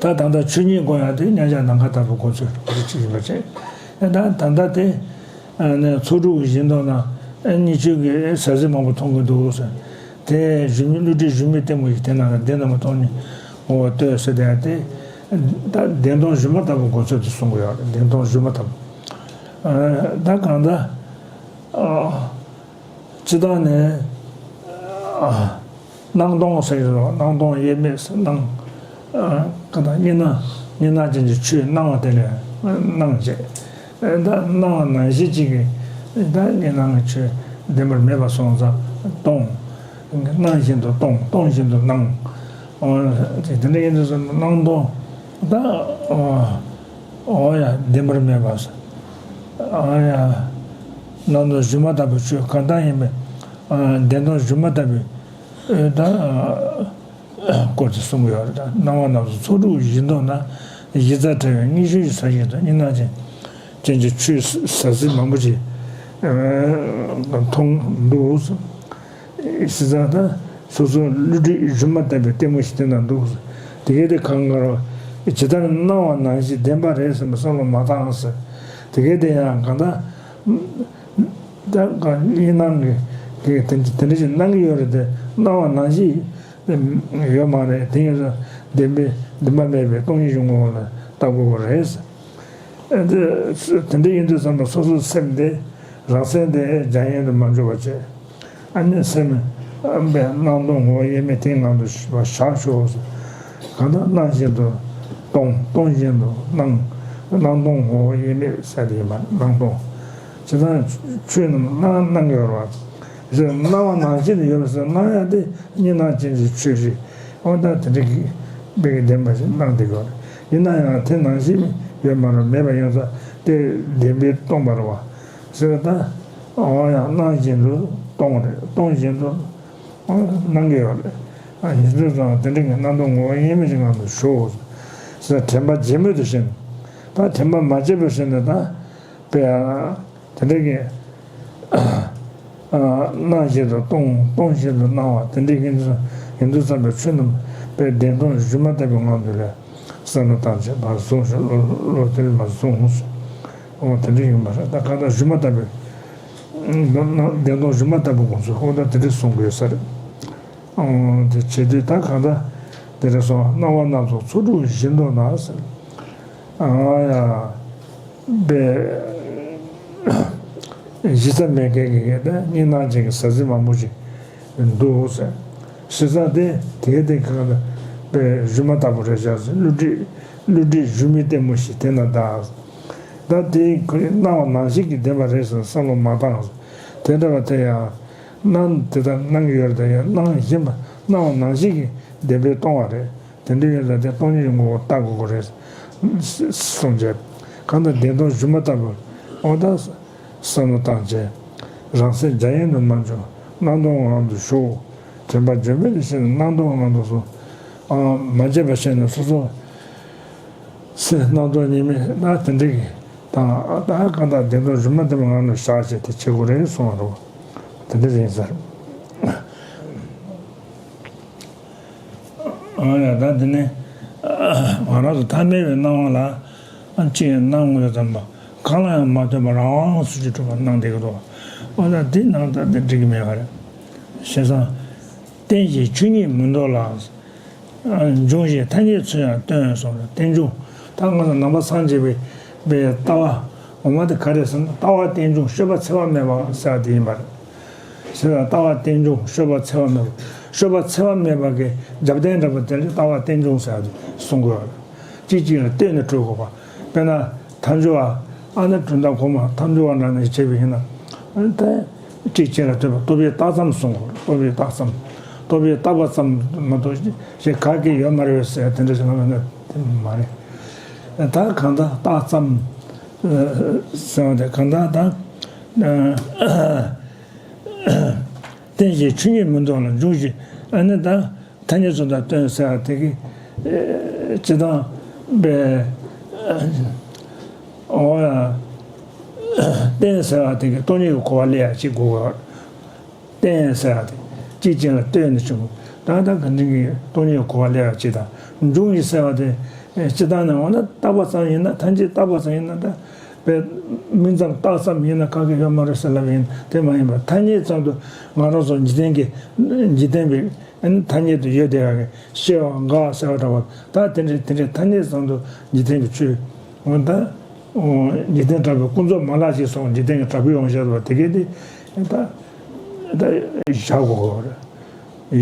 ད་ད་ལྟ་ཆོས་ཉིད་སྒོམ་ཡག་དེ་མཉམ་གཞག་ནམ་མཁའ་ལྟ་བུ་སྒོམ་ཚུལ་རེ་ཅིག་ཡིན་པ་བྱས། ད་ད་ལྟ་དེ་ཚོགས་དྲུག་གི་བཞི་མདོ་ན་གཉིས་ཆོས་ཀྱི་ཟ་ཟི་མང་པོ་མཐོང་གི་འདུག་ཟེར། དེ་སྒྱུ་མའི་བསླུ་བྲིད་སྒྱུ་མའི་ལྟད་མོ་ཞིག་དེ་ན་ལ་བདེན་ནོ་མ་སྟོང་ཉིད་ངོ་བོར་ལྟོས་ཟེར་དེ་ཡང་དེ། ད་བདེན་སྟོང་སྒྱུ་མ་ལྟ་བུ་སྒོམ་ཚུལ་དུ་གསུང་གི་ཡོད་རེད། བདེན་སྟོང་སྒྱུ་མ་ལྟ་བུ། ད་གང་ལྟར། སྤྱིར་བཏང་ནས་སྣང་སྟོང་ཟེར་གྱི་རེད། སྣང་སྟོང་དབྱེར་མེད་ཟེར། སྣང་ག་དང་གཉིས་སྣང་གཉིས་སྣང་ཅན་གྱི་ཆོས་སྣང་བ་དེ་ལས་སྣང་བྱས། ད་སྣང་བ་ནང་བཞིན་གཅིག་གིས་ད་གཉིས་སྣང་གི་ཆོས་བདེན་པར་མེད་པ་སོང་ཙང་སྟོང་། སྣང་བཞིན་དུ་སྟོང་། སྟོང་བཞིན་དུ་སྣང་། དེ་འདྲ་ཡིན་དུས་སྣང་སྟོང་ད། འོ་ཡ་བདེན་པར་མེད་པ། ཨ་ཡ། སྣང་སྟོང་སྒྱུ་མ་ལྟ་བུའི་ཆོས་གང་དག་ཡིན་པས། བདེན་སྟོང་སྒྱུ་མ་ལྟ་བུའི་ད་སྐོར་དུ་གསུང་གི་ཡོད་རེད། ད་སྣང་བ་རྣམས་སུ་ཚོགས་དྲུག་བཞི་མདོ་ན། གཞི་རྩ་བྲལ་བའི་དངོས་ཤུགས་ཀྱི་ས་གཞི་དང་གཉིས་སྣང་ཅན་ཅན་གྱི་ཆོས་ཟ་ཟི་མང་པོ་ཞིག་མཐོང་འདུག་བྱས་ཙང་ད་སོ་སོ་བསླུ་བྲིད་སྒྱུ་མ་ལྟ་བུའི་ལྟད་མོ་ཞིག་དེ་ན་འདུག་དེ་གས་དེ་གང་ག་རུ་ཇི་ལྟར་སྣང་བ་ནང་བཞིན་བདེན་པ་རེད་བསམ་པའི་བསམ་བློ་མ་བཏང་ཟེར། དེ་གས་དེ་ཡང་གང་ལྟར་ད་ག་གཉིས་སྣང་གི་གི་དེ་དེ་འདྲ་ཞིག་སྣང་གི་ཡོད་རེད་དེ། སྣང་བ་ནང་བཞིན་ཡོད་མ་རེད། དེ་ཡིན་ཙང་བདེན་པའི་བདེན་པ་མེད་པའི་སྟོང་ཉིད་ཀྱི་ངོ་བོ་ལ་བལྟ་དགོས་པ་རེད། དེ་དེ་འདྲ་ཡིན་དུས་ཙམ་པ་སོ་སོའི་སེམས་དེ་རང་སེམས་དེ་འཇམ་དབྱངས་དུ་མ་འཇོག་པ་བྱས། ཨ་ནི་སེམས་པའི་སྣང་སྟོང་ངོ་བོ་དབྱེར་མེད་དེའི་ངང་དུ་བཞག་ཤོག། གང་ལྟར་སྣང་བཞིན་དུ་སྟོང་སྟོང་བཞིན་དུ་སྣང་། སྣང་སྟོང་ངོ་བོ་དབྱེར་མེད་ཟེར་དེ་ཡིན་པ་སྣང་སྟོང་། བྱས་ཙང་ཆོས་རྣམས་སྣང་སྣང་གི་ཡོད་རེད་བ། སྣང་བ་ནང་བཞིན་དུ་ཡོད་པ་ཟེར་སྣང་ཡ་དེ་གཉིས་སྣང་ཅན་གྱི་ཆོས་རེད། འོ་ད་དེ་འདྲ་གི་དཔེ་གི་བདེན་པ་ཞིག་སྣང་བསྡད་ཀྱི་ཡོད་རེད། ཡིན་ན་ཡང་དེ་ནང་བཞིན་ཡོད་མ་རེད། མེད་པ་ཡིན་ཙང་དེ་བདེན་པས་སྟོང་པ་རེད་བ། ཟེར་ད། འོ་ཡང་སྣང་བཞིན་དུ་སྟོང་རེད། སྟོང་བཞིན་དུ་སྣང་གི་ཡོད་རེད། ཨ་ཡིན་དུས་ཙང་དེ་འདྲ་གི་སྣང་སྟོང་ངོ་བོ་དབྱེར་མེད་ཀྱི་ངང་དུ་ཞོག་ཟེར། དྲན་པ་བརྗེད་མེད་དུ་བྱས་ནས། ད་དྲན་པ་མ་བརྗེད་པར་བྱས་ནས་ད། དཔེ་ཡང་དེ་འདྲ་གི་སྣང་བཞིན་དུ་སྟོང་སྟོང་བཞིན་དུ་སྣང་བ་དེ་འདྲ་ཡིན་དུས་ཡིན་དུས་ཙམ་པའི་ཆོས་རྣམས་དཔེ་བདེན་སྟོང་སྒྱུ་མ་ལྟ་བུའི་ངང་དུ་ལས། བསམ་བློ་བཏང་བྱས་མར་བཟུང་ཞིང་བློ་བློ་དེར་མར་བཟུང་། འོ་དེ་འདྲ་ཡིན་པ་རེད། ད་གང་ལྟར་སྒྱུ་མ་ལྟ་བུའི། བདེན་སྟོང་སྒྱུ་མ་ལྟ་བུ་ཁོང་ཚོས་འོ་ད་དེ་འདྲ་གསུང་དགོས་ས་རེད། འོ་དེ་བྱེད་དུས་ད་གང་ལྟར་དེ་འདྲ་སོང་སྣང་བ་སྣ་ཚོགས་ཚོགས་དྲུག་བཞིན་དུ་ན་ཟེར། ཨ་ཡ། པའི་གཞི་རྩ་མེད་མཁན་གྱི་ད་གཉིས་སྣང་ཅན་གྱི་ཟ་ཟི་མང་པོ་ཞིག་འདུག་ཟེར། གཞི་རྩ་དེ་དེ་དེ་གང་ལ་པའི་སྒྱུ་མ་ལྟ་བུ་རེད་བཞག་ཟེར། བསླུ་བྲིད་བསླུ་བྲིད་སྒྱུ་མའི་ལྟད་མོ་ཞིག་དེ་ན་གདའ། ད་དེ་ཁོ་རེ་སྣང་བ་ནང་བཞིན་གྱི་བདེན་པ་རེད་ཟེར་བསམ་བློ་མ་བཏང་། དེ་འདྲ་བ་དེ་ཡང་སྣང་དེ་ལྟར་སྣང་གི་ཡོད་རེད། ད་ཡང་སྣང་བཞིན་པ་སྣང་བ་ནང་བཞིན་གྱི་བདེན་པས་སྟོང་བ་རེད། དེ་འདྲ་ཡིན་ཙང་དེ་སྟོང་ཉིད་ཀྱི་ངོ་བོ་བལྟ་དགོས་ཀྱི་རེད་གསུངས་རྗེས། གང་ལྟར་བདེན་སྟོང་སྒྱུ་མ་ལྟ་བུར་འོ་ད་བསམ་བློ་བཏང་བྱས། རང་སེམས་རྒྱ་ཡན་དུ་མ་འཇོག་སྣང་སྟོང་ངང་དུ་ཞོག་དྲན་པ་བརྗོད་མེད་དུ་བྱས་ནས་སྣང་སྟོང་ངང་དུ་སོང་། ཨང་མ་བརྗེད་པ་བྱས་ནས་སོ་སོ་སེམས་སྣང་སྟོང་ཉིད་མེད་ད་དེ་འདྲ་གི་དང་ད་གང་ལྟར་བདེན་སྟོང་སྒྱུ་མ་ལྟ་བུའི་ངང་དུ་བཞག་བྱས་དེ་བྱེད་དགོས་རེད་གསུངས་པ་རེད། དེ་འདྲ་ཡིན་ས་རེད། ཨ་ཡ་ད་དེ་ནས་ང་རང་ཚོ་ཐ་མལ་བའི་སྣང་བ་ལ་ཨ་ཅི་ཡང་སྣང་ངོ་ཙམ་པ་གང་ལ་ཡང་མ་ལྟོས་པར་རང་དབང་སུ་ཅི་གྲུབ་པ་སྣང་བསྡད་ཀྱི་འདུག་འོ་ད་འདི་སྣང་ད་འདི་འགྲིག་གི་མེད་ག་རེད། བྱས་ཙང་། རྟེན་གཞི་ཆོས་ཉིད་མི་འདོར་ལ། འབྱུང་བཞིའི་ཐ་སྙད་ཚུལ་ཡང་སྟོན་གསུངས་ལ་རྟེན་འབྱུང་། ད་ང་ཚོ་ནང་པ་སངས་རྒྱས་པའི་པའི་ལྟ་བ་ངོ་མ་དེ་ག་རེ་ཟེར་ན་ལྟ་བ་རྟེན་འབྱུང་སྤྱོད་པ་འཚེ་བ་མེད་པ་ཟེར་བ་དེ་ཡིན་པ་རེད། ཟེར་ལ་ལྟ་བ་རྟེན་འབྱུང་སྤྱོད་པ་འཚེ་བ་མེད་པ། སྤྱོད་པ་འཚེ་བ་མེད་པ་གི་རྒྱབ་རྟེན་འདྲ་པོ་དེ་ལ་ལྟ་བ་རྟེན་འབྱུང་ཟེར་བ་དེ་གསུང་དགོས་པ་རེད། གཅིག་གཅིག་ལ་ལྟོས་ནས་གྲུབ་དགོས་པ། དཔེར་ན་མཐའ་འཇུག་པ་ཨ་ནི་གྲུབ་མཐའ་གོང་མ་མཐའ་འཇུག་པ་འདྲ་ནས་བྱས་པ་ཡིན་ན་ཨ་ནི་ད་གཅིག་གཅིག་ལ་ལྟོས་པ་རྟོག་པས་བཏགས་ཙམ་གསུང་དགོས། རྟོག་པས་བཏགས་ཙམ། རྟོག་པས་བཏགས་པ་ཙམ་མ་གཏོགས་གཞན་ག་གེ་ཡོད་མ་རེད་ཟེར་དེ་འདྲ་ཞིག་ལབ་ན་དེ་མ་རེད། ད་གང་ལྟར་བཏགས་ཙམ་ཟེར་བ་དེ་གང་ལྟར་ད། རྟེན་གཞི་ཆོས་ཉིད་མི་འདོར་ལ་འབྱུང་བཞི་ཨ་ནི་ད་ཐ་སྙད་ཚུལ་དང་སྟོན་ཟེར་བ་དེ་གི་སྤྱི་དང་པའི་འོ་ཡ་རྟེན་ཟེར་བ་དེ་གི་སྟོང་ཉིད་ཀྱི་གོ་བ་ལེན་ཡ་གཅིག་དགོས་པ། རྟེན་ཟེར་བ་དེ་གཅིག་ཅན་ལ་ལྟོས་ནས་བྱུང་། ད་ལྟ་ག་འདྲ་གི་སྟོང་ཉིད་ཀྱི་གོ་བ་ལེན་ཡ་གཅིག་དང་འབྱུང་བཞི་ཟེར་བ་དེ་སྤྱི་དང་ནི་འོ་ན་བཏགས་པ་ཙམ་ཡིན་ན་ཐ་སྙད་བཏགས་པ་ཙམ་ཡིན་ན་ད། པའི་མིང་ཙམ་བཏགས་ཙམ་ཡིན་ན་ག་གེ་ཡོད་མ་རེད་ཟེར་ལབ་ཡིན་དེ་མ་ཡིན་པར་ཐ་སྙད་ཙམ་དུ་ང་རང་ཚོ་འཇིག་རྟེན་གྱི་འཇིག་རྟེན་པའི་ཐ་སྙད་དུ་ཡོད་དེ་ཡ་གི་སྐྱེ་བ་འགག་ཟེར་བ་འདྲ་བ་ད་དེ་འདྲའི་དེ་འདྲའི་ཐ་སྙད་ཙམ་དུ་འཇིག་རྟེན་གྱི་ཆོས་འོ་ད་འཇིག་རྟེན་དྲག་པོའི་ཀུན་རྫོབ་མ་ལགས་ཞེས་སོགས་འཇིག་རྟེན་གྱི་དྲག་པོའི་དབང་ཤེས་པ་དེ་གས་དེ་ད་ད་བཞག་དགོས་རེད།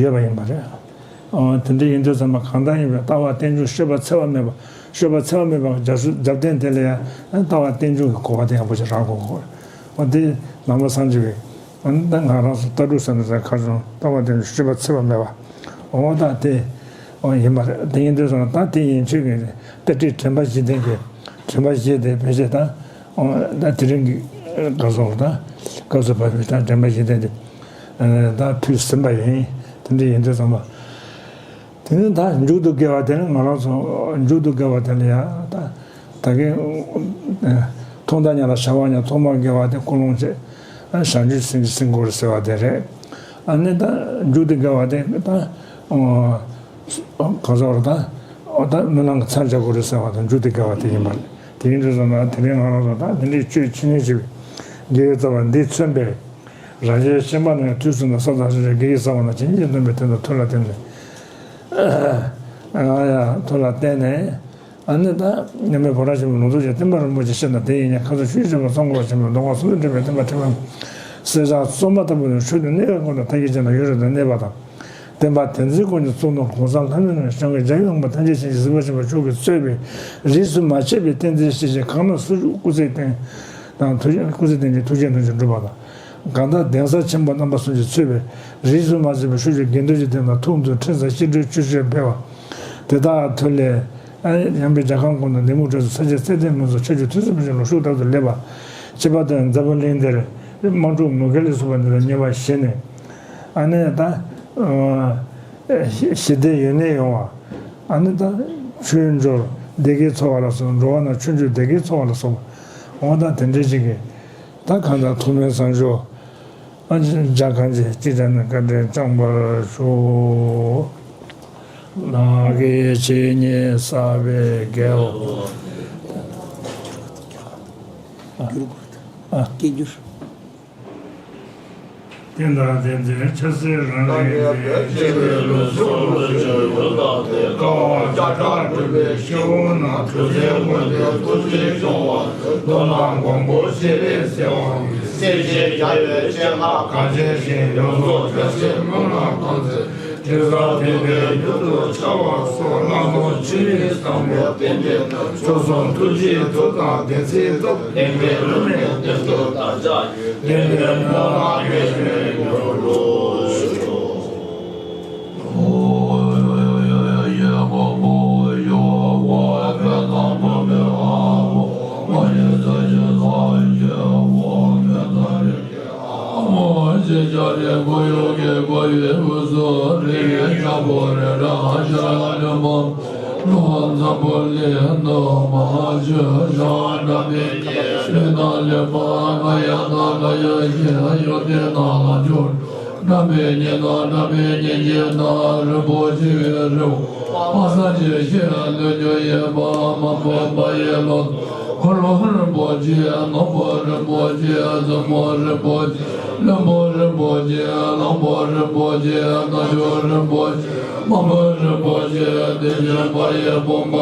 ཡོད་པ་ཡིན་པ་རེད། ཨོ་དེ་འདྲ་ཡིན་དུས་ཙམ་པ་གང་ལྟར་ཡིན་པའི་ལྟ་བ་རྟེན་འབྱུང་སྤྱོད་པ་འཚེ་བ་མེད་པ་སྤྱོད་པ་འཚེ་བ་མེད་པ་རྒྱབ་རྒྱབ་རྟེན་དེ་ལ་ཡང་ལྟ་བ་རྟེན་འབྱུང་གི་གོ་བ་དེ་ཡག་པོ་ཞིག་རག་དགོས་གོ། ཨོ་དེ་ནང་པ་སངས་རྒྱས་པའི་ཨ་ནི་ད་ང་རང་ཚོ་ལྟ་གྲུབ་ཟེར་ན་ཟེར་ཁ་སང་ལྟ་བ་རྟེན་འབྱུང་སྤྱོད་པ་འཚེ་བ་མེད་པ་ཨོ་ད་དེ་ཨོ་ཡིན་པ་རེད། དེ་ཡིན་དུས་ཙམ་པ་ད་དེ་ཡན་ཆོད་ཀྱི་རེད། ལྟ་ཁྲིད་དྲན་པ་བཞི་ལྡན་གྱི་དྲན་པ་བཞི་དེ་བེད་སྤྱད་ད་ཨོ་ད་དེ་རིང་གི་ག་སོང་ད་སྐབས་སུ་བབས་པའི་ད་དྲན་པ་བཞི་ལྡན་དེ། ད་ཕུལ་ཟིན་པ་ཡིན། དེ་འདྲ་ཡིན་དུས་ཙམ་པ། དེ་ནི་ད་མཇུག་ཏུ་དགེ་བ་དེ་ནི་ང་རང་ཚོ་མཇུག་ཏུ་དགེ་བ་དེ་ལ་ཡང་ད་ད་གིན་ཐོག་མཐའ་ཉམས་ལ་བྱ་བ་ཉམས། ཐོག་མར་དགེ་བ་དེ་ཀུན་སློང་བྱེད། བྱང་ཆུབ་སེམས་ཀྱི་སེམས་སྒོ་རུ་ཟེར་བ་དེ་རེད། ཨ་ནི་ད་མཇུག་ཏུ་དགེ་བ་དེ་ད་ག་ཟེར་བ་ད་ད་སྨོན་ལམ་གྱི་མཚམས་སྦྱར་དགོས་རེད་ཟེར་བ་དང་མཇུག་ཏུ་དགེ་བ་དེ་ཡིན་པ་རེད། དེ་ཡིན་དུས་ཙམ་པ་དེ་རིང་ང་རང་ཚོ་ད་དེ་འདྲའི་ཆོས་ཆེ་ཉེས་ཆེ་བའི་དགེ་བའི་རྩ་བ་འདི་མཚོན་པའི། རང་རྒྱལ་ཤན་པ་ནས་དུས་གསུམ་དུ་ས་དང་ཤིང་ཤིང་དགེ་བའི་ས་བོན་ལ་ཇི་སྙེད་འདོམས་པའི་དོན་དུ་ཐུགས་ལ་བརྟེན་ནས། ཨ་ཡ་ཐུགས་ལ་བརྟེན་ནས། ཨ་ནི་ད་མཉམ་མེད་ཕོ་བྲང་ཆེན་པོའི་ལུང་རྟོགས་ཀྱི་བསྟན་པ་རིན་པོ་ཆེ་ཤེས་དང་དེ་ཡིན་ཉིད་ཁ་ཚུར་ཆུད་ཟོས་པ་གསུམ་གོ་ཆེན་པོའི་སྡོམ་པ་གསུམ་དུ་འདྲེས་པའི་བསྟན་པ་ཁྲི་འཕང་ གསེར་སྦྱངས་བཙོ་མ་ལྟ་བུ་ནི་ཁྲོད་དུ་གནས་པའི་སྒོ་ནས་ཐབས་མཁས་ཅན་དང་ཡུན་རིང་དུ་གནས་པ་དང་། བསྟན་པ་དེ་ཚོའི་སྒོ་ནས་གཙུག་ནོར་གོང་ས་ལྷ་མོའི་ནང་བྱང་གི་རྒྱལ་བའི་དབང་པོ་ཐམས་ཅད་མཁྱེན་ཅིང་གཟིགས་པ་ཆེན་པོ་མཆོག་གིས་གཙོས་པའི་རིས་སུ་མ་ཆད་པའི་བསྟན་འཛིན་སྐྱེས་ཆེན་གང་རྣམས་སུ་བཞུགས། སྐུ་ཚེ་བརྟན་དང་ཐུགས་སྐུ་ཚེ་བརྟན་ཅིང་ཐུགས་རྗེས་ནོར་གྱིས་འགྲུབ་པ་དང་། གང་དག་གདན་ས་ཆེན་པོ་རྣམ་པ་གསུམ་གྱིས་གཙོས་པའི་རིས་སུ་མ་ཆད་པའི་ཤུལ་གྱི་དགེ་འདུན་གྱི་སྡེ་དང་ཐུགས་མཐུན་ཁྲིམས་གཙང་ཞི་ཁྲོའི་ཆོས་སྤྱོད་འཕེལ་བ། དེ་དག་ཐོས་ལས། ཨ་ནི་ཡངས་པའི་རྒྱ་གར་ཀུན་ཏུ་ལྡེ་མིག་ཁྲོད་དུ་ས་སྐྱ་ཚེ་བརྟན་ལྷུན་གྲུབ་ཆོས་ཀྱི་ཐོས་བསམ་བྱེད་ལ་ཤུགས་རྟག་ཏུ་སླེབས་པ། ཁྱད་པར་དུ་འཛམ་བུ་གླིང་འདིར་དམག་འཁྲུག་མུ་གེ་ལ་སོགས་པ་འདི་ལ་ཉེས་པ་ཞི་ནས། ཨ་ནི་ད་ཞི་བདེ་ཡུན་གནས་ཡོང་བ། ཨ་ནི་ད་ཆོས་འབྱོར་བདེ་སྐྱིད་འཚོ་བ་ལ་སོགས་འགྲོ་བ་རྣམས་ཆོས་འབྱོར་བདེ་སྐྱིད་འཚོ་བ་ལ་སོགས་པ། འོ་ད་དེ་འདྲའི་ཅིག་གི། ད་གང་ལྟར་ཐུགས་སྨོན་གསང་མཆོག་ཨ་ཅེ་ཅག་གང་ཅི་ཅི་བྱ་ན་བཀའ་དྲིན་བསྐྱངས་པར་ཞུ། ལག་གི་ཆེ་ཉེས་བསགས་པའི་དགེ་བ། ཨ། ཨ། སྐད་སྒྱུར། དེ་ལྟར་དེ་ཚེ་ཆབ་སྲིད་རང་རིགས་ཀྱི་ཆེ་བའི་ལུགས་སྲོལ་ལ་བཅོས་ཡོད་སྟབས་ཏེ། དཀའ་བ་བརྒྱ་ཕྲག་སྒྲུབ་པའི་སྐྱེ་བོ་རྣམས་གྲུབ་ཆེན་ཀུན་ཏུ་ཐུགས་རྗེ་སྐྱོང་བ། མདོར་ན་མགོན་པོ་སྤྱན་རས་གཟིགས་དབང་གིས་སྲས་བཅས་རྒྱལ་བའི་སྤྱན་སྔར་གངས་ཅན་ཞིང་ཡོངས་རྫོགས་རྒྱལ་སྲས་སྨོན་ལམ་ཐོབ་མཛད། དེང་སང་དེ་ལྟའི་མྱུར་དུ་འཆར་བ་སོགས་སྣང་སྟོང་ཆོས་དབྱིངས་བཟང་པོའི་རྟེན་འབྲེལ་རྣམས་མཆོག་གསུམ་ཐུགས་རྗེའི་མཐུ་དང་བདེན་ཚིག་སྟོབས་ལྡན་པའི་བླ་མའི་རྟེན་དུ་བདག་ཅག་ཡོད། བདེན་པའི་སྨོན་ལམ་ཡོད་པའི་མྱུར་དུ་ཤོག། འཁོར་ལོ་རིན་པོ་ཆེ། ནོར་བུ་རིན་པོ་ཆེ། བཙུན་མོ་རིན་པོ་ཆེ། བློན་པོ་རིན་པོ་ཆེ། གླང་པོ་རིན་པོ་ཆེ། རྣལ་འབྱོར་རིན་པོ་ཆེ། དམག་དཔོན་རིན་པོ་ཆེ། དེ་བཞིན་པ་ཡི་དཔུང་པ་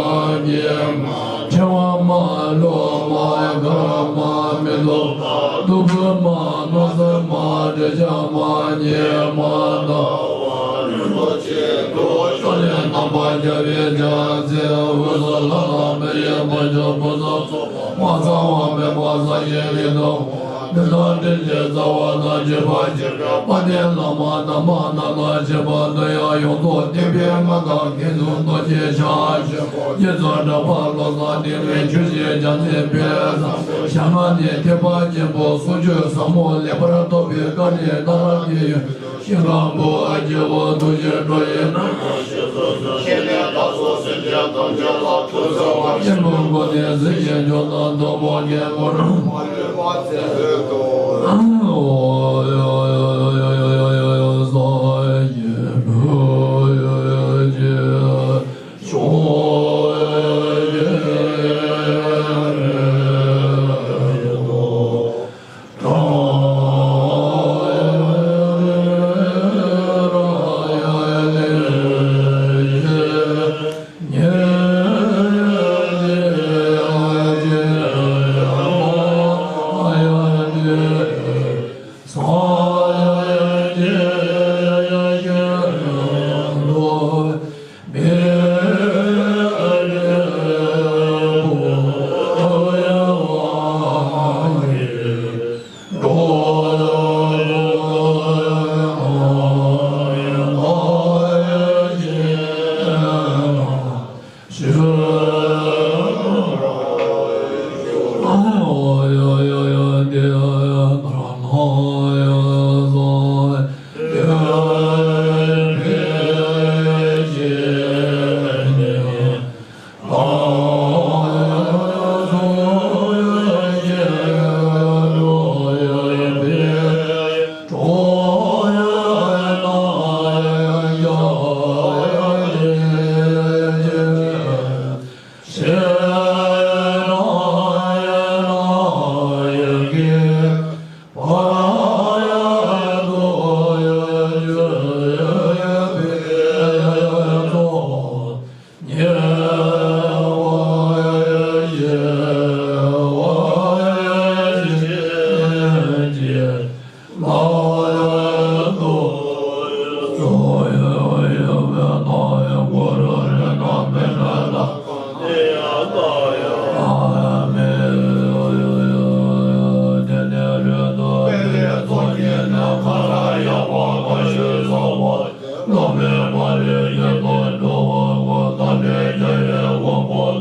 ཉི་མ། ཕྲེང་བ་མ། ལོ་མ། གར་མ། མེ་ཏོག་མ། བདུག་སྤོས་མ། རྣམ་སྲས་མ། དྲི་ཆབ་མ། ཉི་མ་ཟླ་བ་རིན་པོ་ཆེ། ཕྱོགས་ནས་རྣམ་པར་རྒྱལ་བའི་རྒྱལ་མཚན། དབུས་སུ་ལྷ་དང་མི་ཡི་དཀོན་མཆོག་ཕུན་སུམ་ཚོགས་པ། མ་ཚང་བ་མེད་པ། སངས་རྒྱས་ཀྱི་ཐུགས་དམ། འདི་དག་དྲིན་ཅན་རྩ་བ་དང་བཅས་པ་ཆེ། དཔལ་ལྡན་བླ་མ་དམ་པ་རྣམས་དང་བཅས་པ་དོན་ཡང་ཡོངས་རྫོགས་བསྟན་པའི་མངའ་བདག་མཁན་ཟུར་རྡོ་རྗེ་འཆང་ཆེན་པོ། རྗེ་བཙུན་གྲགས་པ་བློ་བཟང་བསྟན་པའི་ཆོས་ཀྱི་རྒྱལ་མཚན་དཔལ་བཟང་པོ། ཞལ་སྔ་ནས་ཐེག་པ་ཆེན་པོ་གསུང་ཆོས་ཟབ་མོ་ལེགས་པར་རྟོགས་པའི་བཀའ་དྲིན་རྣམ་པར་རྒྱས་ཡོད། ཤིང་ཀང་པོ་ཨ་ཇེ་བོ་ཐུགས་རྗེ་སྤྲོ་ཡི་རྣམ་པར་ཤེས་སོ། སོ་སོ་སྐྱེ་གནས་བདག་སོགས་སེམས་ཅན་ཐམས་ཅད་ལ་ཐུགས་བརྩེ་བ་ཆེན་པོའི་སྒོ་ནས་གཟིགས་ཤིང་སྐྱོང་དང་སྟོབས་པོ་རྒྱལ་པོ་རང་མ་ལུས་པ་མཛད་དོ།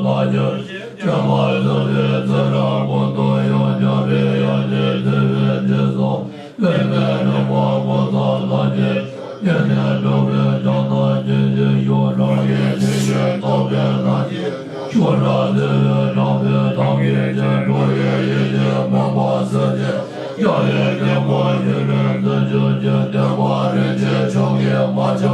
ལ་ཁྱེད་ཀྱི་མ་ཟིན་པའི་ཚེ་རབས་ཀུན་ཏུ་ཡང་སྙིང་པོའི་ཡོན་ཏན་བརྟན་པའི་རྗེས་སུ་བདེ་བའི་རིམ་པ་ཀུན་ཏུ་ལྷུན་གྱིས་བརྟན་ནས་འགྲོ་བའི་བྱང་ཐབས་སྐྱེ་མཆེད་ཡུལ་གྲངས་ཀྱིས་ཐིག་གིས་བཏབ་པའི་ནང་གི་ཆོས་རབ་བདེ་བའི་གྲགས་པའི་ཐབས་མཁས་ཀྱི་འགྲོ་བའི་ཡེ་ཤེས་མུན་པ་སེལ་ཏེ་རྒྱལ་བའི་དཀྱིལ་འཁོར་ཡུན་རིང་བརྟན་བཅུག་གི་བསྟན་པ་རིན་ཆེན་ཕྱུག་གིས་མ་ཆག་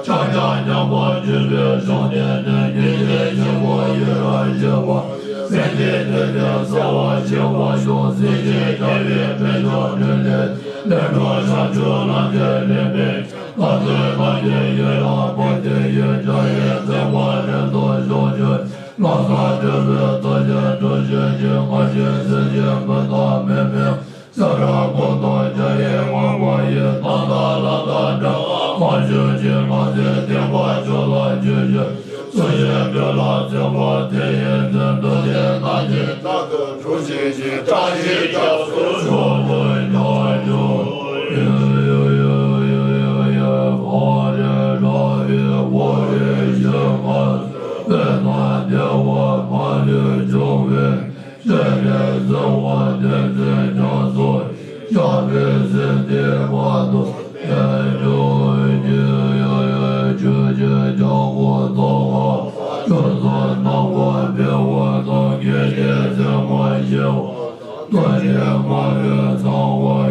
ཕྱག་རྒྱ་ཉམས་པར་གྱུར་པའི་བྱུང་རྟེན་ནི་ཉིད་ཀྱི་ཆོས་སྐུ་ཡུན་རིང་གཤེགས་པ། སེམས་ཅན་ཐམས་ཅད་གསལ་བར་བྱེད་པ་ཤོག་སྲིད་ཞིའི་རྒྱལ་བའི་དཔལ་འབྱོར་འཕྲིན་ལས་ལས་འཕྲོ་བྱང་ཆུབ་ལམ་གྱི་རིམ་པས་ལྷ་ཚོགས་རྣམས་ཀྱི་ཡུལ་ལ་འཕོ་སྟེ་ཡུལ་འཇའ་ཡི་ཚན་པ་རིམ་དུ་ཞུགས་ཤིང་། ལྷ་ས་སྤྲུལ་པའི་ཐུགས་རྗེ་དྲུག་ཅུ་གྱིས་མངའ་ཞིང་སྲིད་ཞིའི་མུ་མཐའ་མེད་པའི་ས་ར་ཀུན་ཏུ་འཇའ་ཡི་ངང་པ་ཡི། ཏན་ཏ་ལ་ཏ་དྲ་མ་ཞུ་ཅིག་ང་ཚོའི་བསྟན་པ་ཕྱོགས་ལ་བཅུ་ཞིག་སུ་ཞིག་འདོད་ལ་བརྩོན་པ་དེ་ཡི་འཛིན་དུ་དེ་རྣམས་ཀྱི་ནང་དུ་གྲུ་བཞི་བཞི་བཀྲ་ཤིས་རྒྱ་མཚོའི་ཕྱོགས་སུ་འཇའ་ཆུ། ཕ་རི་ར་བའི་བོ་རི་ཞིག་ང་ཚོའི་བདེ་བ་མ་ལུས་འབྱུང་བའི། ཤེས་རིག་གཟུ་བ་བདེ་ཚུལ་ཀྱང་སོགས་ཞབས་པད་སྲིད་མཐའི་བར་དུ་བརྟན་བཞུགས་ཀྱི། ཆོས་ཀྱི་ལྗང་གུ་ཐོག་མ་ཆུ་སྲིན་ནག་པོ་འབེལ་བ་དང་། གེགས་བརྒྱད་མཚན་མ་ཞི་བ་དང་། སྡུག་བསྔལ་མ་ལུས་ཚང་བ།